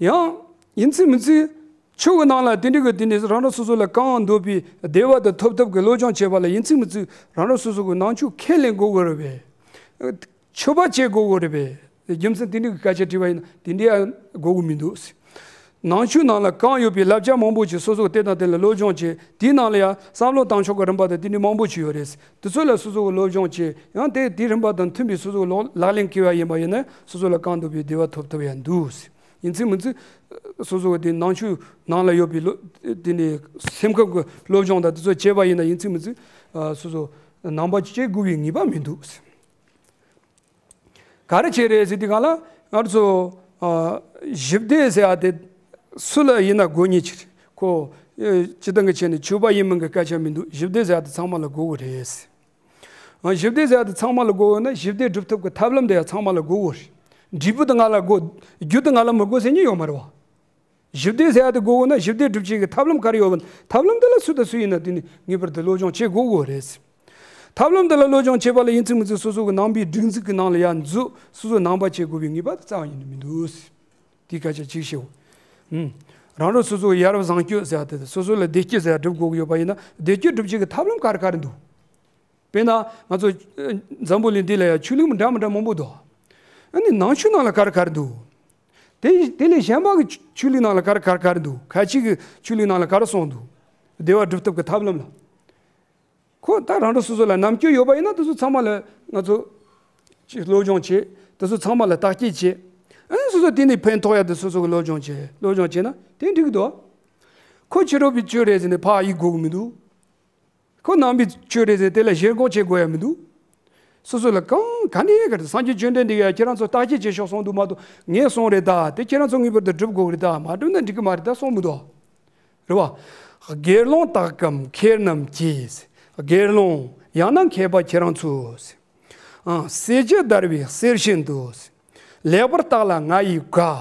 ཡང་ཡིན་ཚུལ་མིན་ཚུལ། ཆོས་ཀྱི་ནང་ལ་དེ་འདྲ་གི་དེ་ནས་རང་རང་སོ་སོ་ལ་གང་འདོད་པའི་བདེ་བ་དང་ཐོབ་ཐབས་ཀྱི་སློབ་སྦྱོང་བྱེད་པ་ལ་ཡིན་ཚིག་མིན་ཚིག་རང་རང་སོ་སོ་གི་ནང་ཆོས་ཁས་ལེན་དགོས་ཀྱི་རེད་པས། མཆོད་པ་བྱེད་དགོས་ཀྱི་རེད་པས། རྒྱུ་མཚན་དེ་འདྲ་གི་སྐད་ཆ་དྲིས་པ་ཡིན་ན་དེ་འདྲ་ཡང་དགོས་ཀྱི་མི་འདུག། ནང་ཆོས་ནང་ལ་གང་ཡོད་པའི་བསླབ་བྱ་མང་པོ་ཞིག་སོ་སོ་གི་དེ་དང་དེ་ལ་སློབ་སྦྱོང་བྱེད། དེའི་ནང་ལ་ཡང་བསམ་བློ་བཏང་ཕྱོགས་ཀྱི་རིམ་པ་དང་དེ་འདྲ་མང་པོ་ཞིག་ཡོད་རེད། དེ་ཚོ་ལ་སོ་སོ་གི་སློབ་སྦྱོང་བྱེད། ཡང་དེ་དེའི་རིམ་པ་དང་མཐུན་པའི་སོ་སོ་གི་ལག་ལག་ལེན་བཀལ་བ་ཡིན་པ་ཡིན་ན་སོ་སོ་ལ་གང་འདོད་པའི་བདེ་བ་ཐོབ་ཐུབ་ཡང་འདུག། ཡིན་ཚིག་མིན་ཚིག་སོ་སོ་གི་དེ་ནང་ཆོས་ནང་ལ་ཡོད་པའི་སློབ་དེ་ནས་སེམས་ཁམས་ཀྱི་སློབ་སྦྱོང་དང་དེ་ཚོ་བྱས་པ་ཡིན་ན་ཡིན་ཚིག་མིན་ཚིག་སོ་སོ་ནང་པ་བྱེད་དགོས་པའི་ངེས་པ་མི་འདུག། ག་རེ་བྱས་རེད་ཟེར་དུས་གང་ལ་ང་ཚོ་ཨ་ཞི་བདེ་ཟེར་ཡ་དེ་སུ་ལ་ཡིན་ན་དགོས་ཉེན་ཆེ་རེད། ཁོ་ཨེ་སྤྱི་བཏང་གི་ཆ་ནས་ཆོས་པ་ཡིན་མིན་གྱི་སྐད་ཆ་མི་འདུག། ཞི་བདེ་ཟེར་ཡ་དེ་ཚང་མ་ལ་དགོས་ཀྱི་རེད། ཨ་ཞི་བདེ་ཟེར་ཡ་དེ་ཚང་མ་ལ་དགོས་ཡོད་ན་ཞི་བདེ་སྒྲུབ་ཐབས་ཀྱི་ཐབས་ལམ་དེ་ཡང་ཚང་མ་ལ་དགོས་ཀྱི་རེད། འབྲས་བུ་དེ་ང་ལ་དགོས། རྒྱུ་དེ་ང་ལ་མི་དགོས་ཟེར་མཁན་ཡོད་མ་རེད་བ། ཞི་བདེ་ཟེར་ཡ་དེ་དགོས་དགོས་ན་ཞི་བདེ་སྒྲུབ་བྱེད་ཀྱི་ཐབས་ལམ་ག་རེ་ཡོད་པ། ཐབས་ལམ་དེ་ལ་སུ་དང་སུ་ཡིན་ན་དེ་ནི་ངེས་པར་དུ་སློབ་སྦྱོང་བྱེད་དགོས་དགོས་རེད། ཐབས་ལམ་དེ་ལ་སློབ་སྦྱོང་བྱེད་པ་ལ་ཡིན་ཚིག་མིན་ཚིག་སོ་སོ་གི་ནང་པའི་སྒྲིག་འཛུགས་ཀྱི་ནང་ལ་ཡར་འཛུལ། སོ་སོ་ནང་པ་བྱེད་དགོས་པའི་ངེས་པ་དེ་རྩ་བ་ཉིད་ནས་མི་འདུག། དེའི་སྐད་ཆ་གཅིག་བཤད། ཨུམ། རང་རང་སོ་སོ་ཡར་བཟང་སྤྱོད་ཟེར་ཡ་དེ་སོ་སོ་ལ་བདེ་སྐྱིད་ཟེར་ཡ་སྒྲུབ་དགོས་ཀྱི་ཡོད་པ་ཡིན་ན་བདེ་སྐྱིད་སྒྲུབ་བྱེད་ཀྱི་ཐབས་ལམ་ག་རེ་ག་རེ་འདུག། དཔེར་ན་ང་ཚོ་ཨ་འཛམ་བུ་གླིང་འདི་ལ་ཡང་ཆོས་ལུགས་འདྲ་མི་འདྲ་མང་པོ་འདུག། ཨ་ནི་ནང་ཆོས་ནང་ལ་ག་རེ་ག་རེ་འདུག། དེ་དེ་ལས་གཞན་པ་གི་ཆོས་ཆོས་ལུགས་ནང་ལ་ག་རེ་ག་རེ་ག་རེ་འདུག། ཁ་ཆེ་གི་ཆོས་ལུགས་ནང་ལ་ག་རེ་གསུངས་འདུག། བདེ་བ་སྒྲུབ་ཐབས་ཀྱི་ཐབས་ལམ་ལ། ཁོ་ད་རང་རང་སོ་སོ་ལ་རྣམ་དཔྱོད་ཡོད་པ་ཡིན་ན་དེ་ཚོ་ཚང་མ་ལ་ང་ཚོ་ཅིག་སློབ་སྦྱོང་བྱེད། དེ་ཚོ་ཚང་མ་ལ་བརྟག་དཔྱད་བྱེད། ཨ་ནི་སོ་སོ་དེ་ནས་ཕན་ཐོགས་ཡ་དེ་སོ་སོ་གི་སློབ་སྦྱོང་བྱེད། སློབ་སྦྱོང་བྱེད་ན་དེ་འགྲིག་གི་འདུག། ཁོ་ཕྱི་རོལ་པའི་ཆོས་རེད་ཟེར་ནས་ཕར་གཡུག་དགོས་གི་མི་འདུག། ཁོ་ནང་པའི་ཆོས་རེད་ཟེར་དེ་ལ་ཞེན་ཁོག་བྱེད་དགོས་ཡ་མི་འདུག། སོ་སོ་ལ་གང་ག་ནས་ག་རེ་སངས་རྒྱས་བཅོམ་ལྡན་འདས་ཀྱིས་ཁྱེད་རང་ཚོ་བརྟག་དཔྱད་བྱེད་ཤོག་གསུངས་འདུག་མ་གཏོགས་ངས་གསུངས་རེད་ད། དེ་ཁྱེད་རང་ཚོ་ངེས་པར་དུ་སྒྲུབ་དགོས་རེད་ད། མ་བསྒྲུབས་ན་འགྲིག་གི་མ་རེད་ད་གསུངས་མི་འདུག། རེད་བ། དགེ་སློང་དག་གམ་མཁས་རྣམས་ཀྱིས། དགེ་སློང་ཡང་ན་མཁས་པ་ཁྱེད་རང་ཚོས། ཨང་། གསེར་གྱི་བརྡར་བའི་གསེར་བཞིན་དུ། ལེགས་པར་བརྟགས་ལ་ང་ཡིས་དགའ།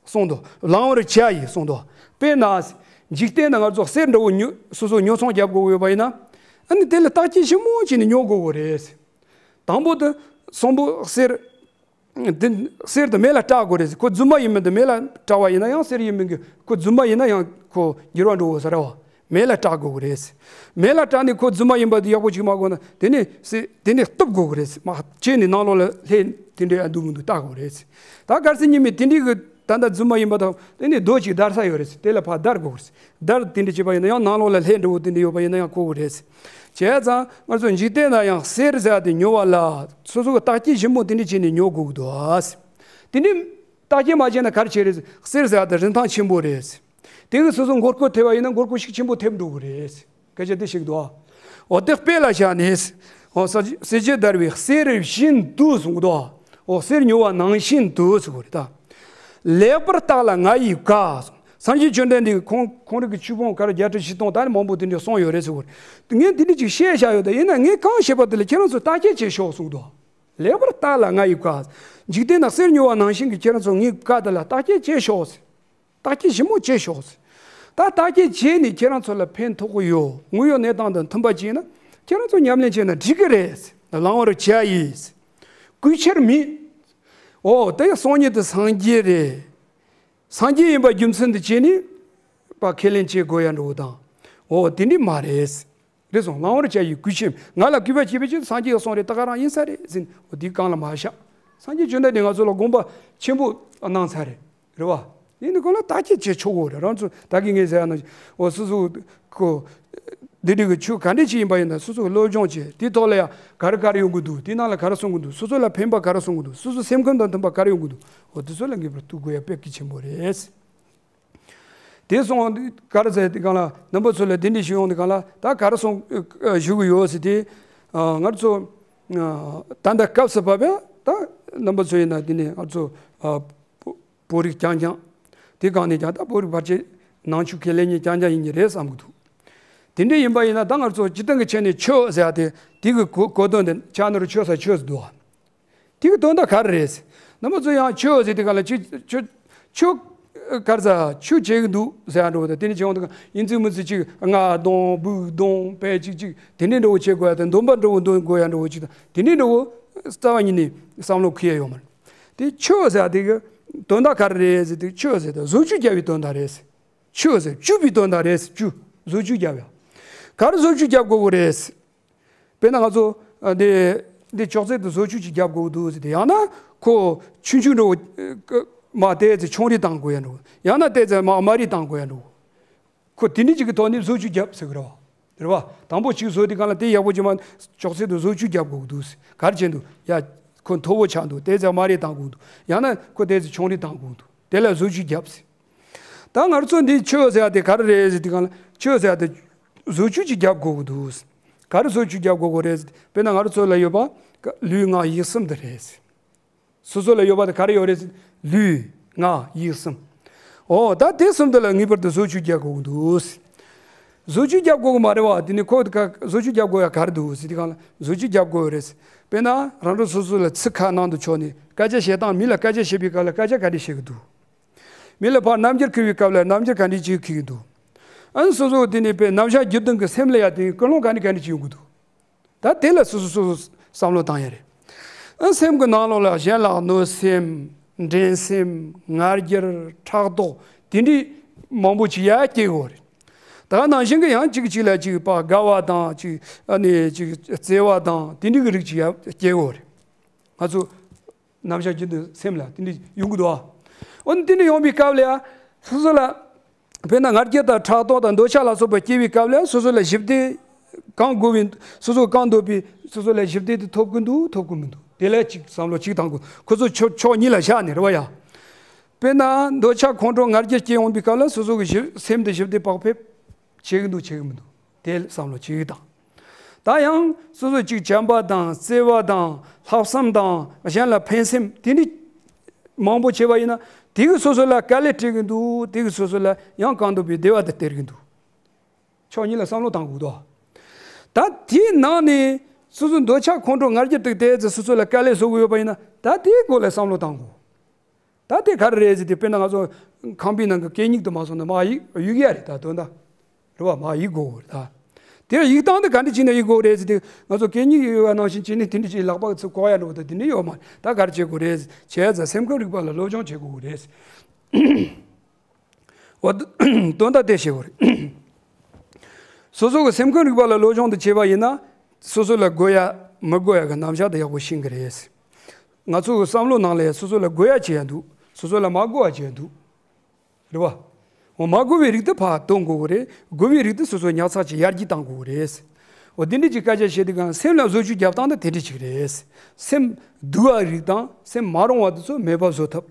གསུངས་འདུག། བླང་བར་བྱ་ཡིས་གསུངས་འདུག། དཔེར་ན། འཇིག་རྟེན་ན་ང་ཚོ་གསེར་འདྲ་བོ་ཉོ་སོ་སོ་ཉོ་ཚོང་རྒྱབ་དགོས་ཡོད་པ་ཡིན་ན། ཨ་ནི་དེ་ལ་བརྟག་དཔྱད་ཞིབ་མོ་བྱས་ནས་ཉོ་དགོས་ཀྱི་རེད། དང་པོ་དེ་གསོན་པོ་གསེར། འདི་གསེར་དེ་མེ་ལ་བཀྲག་དགོས་རེད། ཁོ་རྫུན་མ་ཡིན་མིན་དེ་མེ་ལ་བཀྲག་པ་ཡིན་ན་ཡང་གསེར་ཡིན་མིན་གྱི་ཁོ་རྫུན་མ་ཡིན་ན་ཡང་ཁོ་འགྱུར་བ་འགྲོ་འོས་ས་རེད་བ། མེ་ལ་བཀྲག་དགོས་ཀྱི་རེད། མེ་ལ་བཀྲག་ནས་ཁོ་རྫུན་མ་ཡིན་པ་དེ་ཡག་པོ་ཅིག་མ་གོ་ན་དེ་ནས་སེ་དེ་ནས་གཏུབ་དགོས་ཀྱི་རེད། མ་བྱས་ནས་ནང་ལོགས་ལ་ལྷད་དེ་འདྲའི་ཨ་འདུག་མི་འདུག་བལྟ་དགོས་རེད། ད་གལ་སྲིད་ཉི་མའི་དེ་འདྲའི་གི་ད་ལྟ་རྫུན་མ་ཡིན་པ་དང་དེ་ནས་རྡོ་ཅིག་བརྡར་ས་ཡོད་རེད། དེ་ལ་ཕར་བརྡར་དགོས་རེད། བརྡར་དེ་འདྲ་བྱས་པ་ཡིན་ན་ཡང་ནང་ལོགས་ལ་ལྷད་འདྲ་བོ་དེ་འདྲ་ཡོད་པ་ཡིན་ན་ཡང་གོ་གི་རེད། བྱས་ཙང་ང་ཚོ་འཇིག་རྟེན་ན་ཡང་གསེར་ཟེར་བ་དེ་ཉོ་བ་ལ་སོ་སོ་གི་བརྟག་དཔྱད་ཞིབ་མོ་དེ་འདྲ་བྱས་ནས་ཉོ་དགོས་ཀྱི་འདུག། དེ་འདྲའི་བརྟག་དཔྱད་མ་བྱས་ན་ག་རེ་བྱས་རེད། གསེར་ཟེར་བ་དེ་རིན་ཐང་ཆེན་པོ་རེད། དེ་གི་སོ་སོ་མགོ་སྐོར་ཐེབས་པ་ཡིན་ན་མགོ་སྐོར་ཤུགས་ཆེན་པོ་ཐེབས་འགྲོ་གི་རེད། སྐད་ཆ་དེ་ཞིག་འདུག། འོ་དེ་དཔེ་ལ་བཞག་ནས། འོ་ས་གསེར་གྱི་བརྡར་བའི་གསེར་བཞིན་དུ་གསུངས་འདུག། འོ་གསེར་ཉོ་བ་ནང་བཞིན་དུ་ཟེར་བ་རེད་ད། ལེགས་པར་བརྟགས་ལ་ང་ཡིས་དགའ། སངས་རྒྱས་བཅོམ་ལྡན་འདས་ཀྱིས་ཁོང་ཁོང་རང་གི་ཆོས་ཕུང་ག་རེ་བརྒྱད་ཁྲི་བཞི་སྟོང་ད་ནི་མང་པོ་དེ་འདྲ་གསུངས་ཡོད་རེད་ཟེར་བ་རེད། ངས་དེ་འདྲ་ཅིག་བཤད་བཞག་ཡོད་ད། ཡིན་ན་ངས་གང་བཤད་པ་དེ་ལ་ཁྱེད་རང་ཚོས་བརྟག་དཔྱད་བྱེད་ཤོག་གསུངས་འདུག། ལེགས་པར་བརྟགས་ལ་ང་ཡིས་དགའ། འཇིག་རྟེན་ན་གསེར་ཉོ་བ་ནང་བཞིན་གྱི་ཁྱེད་རང་ཚོ་ངའི་བཀའ་དེ་ལ་བརྟག་དཔྱད་བྱེད་ཤོག། བརྟག་དཔྱད་ཞིབ་མོ་བྱེད་ཤོག། ད་བརྟག་དཔྱད་བྱས་ནས་ཁྱེད་རང་ཚོ་ལ་ཕན་ཐོགས་ཀྱི་ཡོད། དངོས་ཡོད་གནས་སྟངས་དང་མཐུན་པ་བྱས་ན་ཁྱེད་རང་ཚོ་ཉམས་ལེན་བྱས་ན་འགྲིག་གི་རེད། བླང་བར་བྱ་ཡིས། གུས་ཕྱིར་མིན། འོ་དེ་སང་ཉིན་དུ་སངས་རྒྱས་རེད། སངས་རྒྱས་ཡིན་པ་རྒྱུ་མཚན་དུ་བྱས་ནས་པ་ཁས་ལེན་བྱེད་དགོས་ཡ་འགྲོ་བ་དང་། འོ་དེ་འདྲ་མ་རེད། རེད་སོང་། བླང་བར་བྱ་ཡི་གུས་ཕྱིར། ང་ལ་གུས་པ་བྱེད་པའི་ཆེད་དུ་སངས་རྒྱས་ཀྱིས་གསུངས་རེད། ད་ག་རང་ཡིན་ས་རེད་ཟེར་ནས་འོ་དེའི་སྒང་ལ་མ་བཞག། སངས་རྒྱས་བཅོམ་ལྡན་འདས་ང་ཚོ་ལ་དགོངས་པ་ཆེན་པོ་གནང་ཚར་རེད། རེད་བ། ཡིན་ནའི་ཁོ་ལ་བརྟག་དཔྱད་བྱེད་ཆོག་གོ་རེད། རང་ཚོ་ད་གིན་ངས་ཟེར་ཡ་ན་འོ་སོ་སོ་ཁོ་འདི་འདྲ་གི་ཆོས་ག་འདྲ་ཞིག་ཡིན་པ་ཡིན་ན་སོ་སོ་གི་སློབ་སྦྱོང་བྱེད། དེའི་ཐོག་ལ་ཡང་ག་རེ་ག་རེ་ཡོང་གི་འདུག། དེའི་ནང་ལ་ག་རེ་གསུང་གི་འདུག། སོ་སོ་ལ་ཕན་པ་ག་རེ་གསུང་གི་འདུག། སོ་སོ་སེམས་ཁམས་དང་མཐུན་པ་ག་རེ་ཡོང་གི་འདུག། འོ་དེ་ཚོ་ལ་ངེས་པར་ཐུགས་དགོས་ཡ་དཔེ་གལ་ཆེན་པོ་རེད། དེ་སོང་ག་རེ་ཟེར་དེ་གང་ལ་རྣམ་པ་ཚོ་ལ་དེ་འདྲ་ཞིག་ཡོང་དེ་གང་ལ་ད་ག་རེ་སོང་ཞུ་གི་ཡོད་ཟེར་དེ། ང་ཚོ་ད་ལྟ་སྐབས་སུ་བབས་པ་ད་རྣམ་པ་ཚོ་ཡིན་ན་དེ་ནས་ང་ཚོ་བོད་རིགས་རྐྱང་རྐྱང་། དེ་གང་ནས་ཀྱང་ད་བོད་རིགས་བར་ཆད་ནང་ཆོས་ཁས་ལེན་མཁན་རྐྱང་རྐྱང་ཡིན་གྱི་རེད་བསམ་གྱི་འདུག། དེ་འདྲ་ཡིན་པ་ཡིན་ན་ད་ང་ཚོ་སྤྱིར་བཏང་གི་ཆ་ནས་ཆོས་ཟེར་ཡ་དེ་དེ་གི་གོ་གོ་དོན་དེ་ཕྱག་ན་རུ་ཆོས་ཟེར་ཆོས་ཟེར་འདུག། དེ་གི་དོན་དག་ག་རེ་རེད། རྣམ་པ་ཚོ་ཡང་ཆོས་ཟེར་དེ་ག་ལ་ཆོས་ཆོས་ཆོས་ག་རེ་ཟེར་ཆོས་བྱེད་ཀྱི་འདུག་ཟེར་ཡ་འགྲོ་བ་དང་དེ་ནས་བྱེད་འོང་དུ་ཡིན་ཚུལ་མིན་ཚུལ་ཅིག་རྔ་རྡུང་སྦུག་རྡུང་པས་ཅིག་ཅིག་དེ་འདྲའི་འགྲོ་བ་བྱེད་དགོས་ཡ་དང་འདོན་པ་འགྲོ་བ་འདོན་དགོས་ཡ་འགྲོ་བ་ཅིག་དང་དེ་འདྲའི་འགྲོ་བ་རྩ་བ་ཉིད་ནས་བསམ་བློ་འཁོར་ཡ་ཡོད་མ་རེད། དེ་ཆོས་ཟེར་ཡ་དེ་གི་དོན་དག་ག་རེ་རེད་ཟེར་དུས་ཆོས་ཟེར་དུས་བཟོ་བཅོས་རྒྱབ་པའི་དོན་དག་རེད། བཅུ་ཟེར་བཅུ་པའི་དོན་དག་རེད་ཟེར། བཅུ་བཟོ་བཅོས་རྒྱབ་ཡ། ག་རེ་བཟོ་བཅོས་རྒྱབ་དགོས་ཀྱི་རེད་ཟེར། དཔེར་ན་ང་ཚོ་ཨ་འདི་འདི་ཅོག་ཙེ་དེ་བཟོ་བཅོས་ཅིག་རྒྱབ་དགོས་ཀྱི་འདུག་ཟེར་ཏེ། ཡང་ན་ཁོ་ཆུང་ཆུང་འགྲོ་མ་བལྟས་ཚེ་ཆུང་རིགས་བཏང་དགོས་ཡ་འགྲོ། ཡང་ན་བལྟས་ཚེ་མ་དམའ་རིགས་བཏང་དགོས་ཡ་འགྲོ། ཁོ་དེ་འདྲ་ཅིག་གི་ཐོག་ནས་བཟོ་བཅོས་རྒྱབ་ཟེར་གི་རེད་བ། རེད་བ། དང་པོ་གཅིག་བཟོ་དུས་སྒང་ལ་དེ་ཡག་པོ་བྱེད་མ་ཅོག་ཙེ་དེ་བཟོ་བཅོས་རྒྱབ་དགོས་ཀྱི་འདུག་ཟེར། ག་རེ་བྱེད་འདུག་ཡ། ཁོ་མཐོ་པོ་ཆགས་འདུག་བལྟས་ཚེ་དམའ་རིགས་བཏང་དགོས་འདུག་ཡང་ན་ཁོ་བལྟས་ཚེ་ཆུང་རིགས་བཏང་དགོས་འདུག་དེ་ལ་བཟོ་བཅོས་རྒྱབ་ཟེར། ད་ང་ཚོ་འདི་ཆོས་ཟེར་ཡ་དེ་ག་རེ་རེད་ཟེར་དུས་སྒང་ལ། ཆོས་ཟེར་ཡ་དེ་བཟོ་བཅོས་ཅིག་རྒྱབ་དགོས་ཀྱི་འདུག་ག་རེ་བཟོ་བཅོས་རྒྱབ་དགོས་ཀྱི་རེད་ཟེར། དཔེར་ན་ང་རང་ཚོ་ལ་ཡོད་པ་ལུས་ངག་ཡིད་གསུམ་དེ་རེད་ཟེར། སོ་སོ་ལ་ཡོད་པ་དེ་ག་རེ་ཡོད་རེད་ཟེར། ལུས་ངག་ཡིད་གསུམ། འོ་ད་དེ་གསུམ་དེ་ལ་ངེས་པར་དུ་བཟོ་བཅོས་རྒྱག་དགོས་ཀྱི་འདུག་བཟོ་བཅོས་རྒྱག་དགོས་ཀྱི་མ་རེད་བ། དེ་ནི་ཁོ་ག་བཟོ་བཅོས་རྒྱག་དགོས་ཡ་ག་རེ་འདུག་ཟེར་དུས་སྒང་ལ། བཟོ་བཅོས་རྒྱག་དགོས་རེད་ཟེར། དཔེར་ན་རང་རང་སོ་སོ་ལ་ཚིག་ཁ་ནང་དུ་ཕྱོགས་ནས་སྐད་ཆ་བཤད་སྟངས། མི་ལ་སྐད་ཆ་བཤད་པའི་སྐབས་ལ་སྐད་ཆ་ག་འདྲས་བཤད་ཀྱི་འདུག་མི་ལ་ཕར་རྣམ་འགྱུར་འཁྱེར་བའི་སྐབས་ལ་རྣམ་འགྱུར་ག་འདྲས་ཅིག་འཁྱེར་གྱི་འདུག་ཨ་ནི་སོ་སོ་དེ་ནི་དཔེ་རྣམ་གཞག་བརྒྱུད་དོན་གྱི་སེམས་ལ་ཡ་དེ་ཀུན་སློང་ག་འདྲས་ག་འདྲས་ཅིག་ཡོང་གི་འདུག་ད་དེ་ལ་སོ་སོ་སོ་སོ་བསམ་བློ་བཏང་ཡ་རེད། ཨ་སེམས་ཀྱི་ནང་ལོགས་ལ་གཞན་ལ་གནོད་སེམས། འགྲན་སེམས། ང་རྒྱལ། ཕྲག་དོག་དེ་འདྲས་མང་པོ་ཅིག་ཡ་སྐྱེ་གི་ཡོད་རེད། ད་ནང་བཞིན་གྱི་ཡང་གཅིག་གཅིག་ལ་གཅིག་ཕར་དགའ་བ་དང་། གཅིག་ཨ་ནི་གཅིག་བརྩེ་བ་དང་དེ་འདྲས་ཀྱི་རིགས་ཅིག་ཡ་སྐྱེ་གི་ཡོད་རེད། ང་ཚོ་རྣམ་གཞག་བརྒྱུད་དོན་སེམས་ལ་དེ་འདྲས་ཡོང་གི་འདུག་ཨ། འོ་ན་དེ་འདྲས་ཡོང་བའི་སྐབས་ལ་ཡ་སོ་སོ་ལ། དཔེར་ན་ང་རྒྱལ་དང་ཕྲག་དོག་དང་འདོད་ཆགས་ལ་སོགས་པ་སྐྱེ་བའི་སྐབས་ལ་སོ་སོ་ལ་ཞི་བདེ་གང་དགོས་པའི། སོ་སོ་གང་འདོད་པའི་སོ་སོ་ལ་ཞི་བདེ་དེ་ཐོབ་ཀྱི་འདུག་ཐོབ་ཀྱི་མི་འདུག་དེ་ལ་གཅིག་བསམ་བློ་གཅིག་བཏང་དགོས། ཁོ་ཚོ་ཕྱོགས་ཕྱོགས་གཉིས་ལ་བཞག་ནས་རེད་བ་ཡ། དཔེར་ན་འདོད་ཆགས་ཁོང་ཁྲོ་ང་རྒྱལ་སྐྱེ་འོང་བའི་སྐབས་ལ་སོ་སོ་གི་ཞི་སེམས་དེ་ཞི་བདེ་བག་ཕེབས་བྱེད་ཀྱི་འདུག་བྱེད་ཀྱི་མི་འདུག་དེ་བསམ་བློ་གཅིག་བཏང་། ད་ཡང་སོ་སོ་གཅིག་བྱམས་པ་དང་བརྩེ་བ་དང་ལྷག་བསམ་དང་གཞན་ལ་ཕན་སེམས་དེ་འདྲས་མང་པོ་བྱས་པ་ཡིན་ན། དེ་གིས་སོ་སོ་ལ་དཀའ་ལས་སྤྲད་ཀྱི་འདུག་དེ་གིས་སོ་སོ་ལ་ཡང་གང་འདོད་པའི་བདེ་བ་དེ་སྟེར་གྱི་འདུག་ཕྱོགས་གཉིས་ལ་བསམ་བློ་བཏང་དགོས་འདུག་ད་དེའི་ནང་ནས་སོ་སོ་འདོད་ཆགས་ཁོང་ཁྲོ་ང་རྒྱལ་དེ་དེ་ཚོ་སོ་སོ་ལ་དཀའ་ལས་བཟོ་གི་ཡོད་པ་ཡིན་ན། ད་དེའི་སྐོར་ལ་བསམ་བློ་བཏང་དགོས། ད་དེ་ག་རེ་རེད་ཟེར་ཏེ། དཔེར་ན་ང་ཚོ་ཁང་པའི་ནང་གི་གད་སྙིགས་དེ་མ་སོང་ན་མར་གཡུག་གཡུག་ཡ་རེད། ད་དོན་དག་རེད་བ། མར་གཡུག་དགོས་རེད། ད་དེ་གཡུག་སྟངས་དེ་ག་འདྲ་བྱས་ནས་གཡུག་དགོས་རེད་ཟེར་ཏེ། ང་ཚོ་གད་སྙིགས་གཡུག་ཡ་ནང་བཞིན་བྱས་ནས་དེ་འདྲ་བྱས་ལག་པ་ཚུར་བཀོག་ཡ་འདྲ་བོ་དང་དེ་འདྲ་ཡོད་མ་རེད། ད་ག་རེ་བྱེད་དགོས་རེད་ཟེར་བྱས་ཙང་སེམས་ཁམས་རིག་པ་ལ་སློབ་སྦྱོང་བྱེད་དགོས་རེད། འོ་དོན་དག་དེ་བཤད་དགོས་རེད། སོ་སོ་གི་སེམས་ཁམས་རིག་པ་ལ་སློབ་སྦྱོང་དེ་བྱས་པ་ཡིན་ན། སོ་སོ་ལ་དགོས་ཡ་མི་དགོས་ཡ་གི་རྣམ་གཞག་དེ་ཡག་པོ་ཤེས་ཀྱི་རེད། ང་ཚོ་གི་བསམ་བློ་ནང་ལ་ཡ་སོ་སོ་ལ་དགོས་ཡ་བྱེད་ཡ་འདུག་སོ་སོ་ལ་མ་དགོས་པ་བྱེད་ཡ་འདུག་རེད་བ། འོ་མ་དགོས་པའི་རིགས་དེ་ཕར་གཏོང་དགོས་ཀྱི་རེད། དགོས་པའི་རིགས་དེ་སོ་སོ་ཉག་ཚགས་ཀྱིས་ཡར་རྒྱས་གཏང་དགོས་ཀྱི་རེད། འོ་དེ་འདྲ་ཅིག་སྐད་ཆ་བཤད་དུས་སྒང་སེམས་ལ་བཟོ་བཅོས་རྒྱབ་སྟངས་དེ་དེ་འདྲ་ཅིག་རེད། སེམས་སྡུག་པའི་རིགས་དང་སེམས་མ་རུང་བ་དེ་ཚོ་མེད་པ་བཟོ་ཐབས།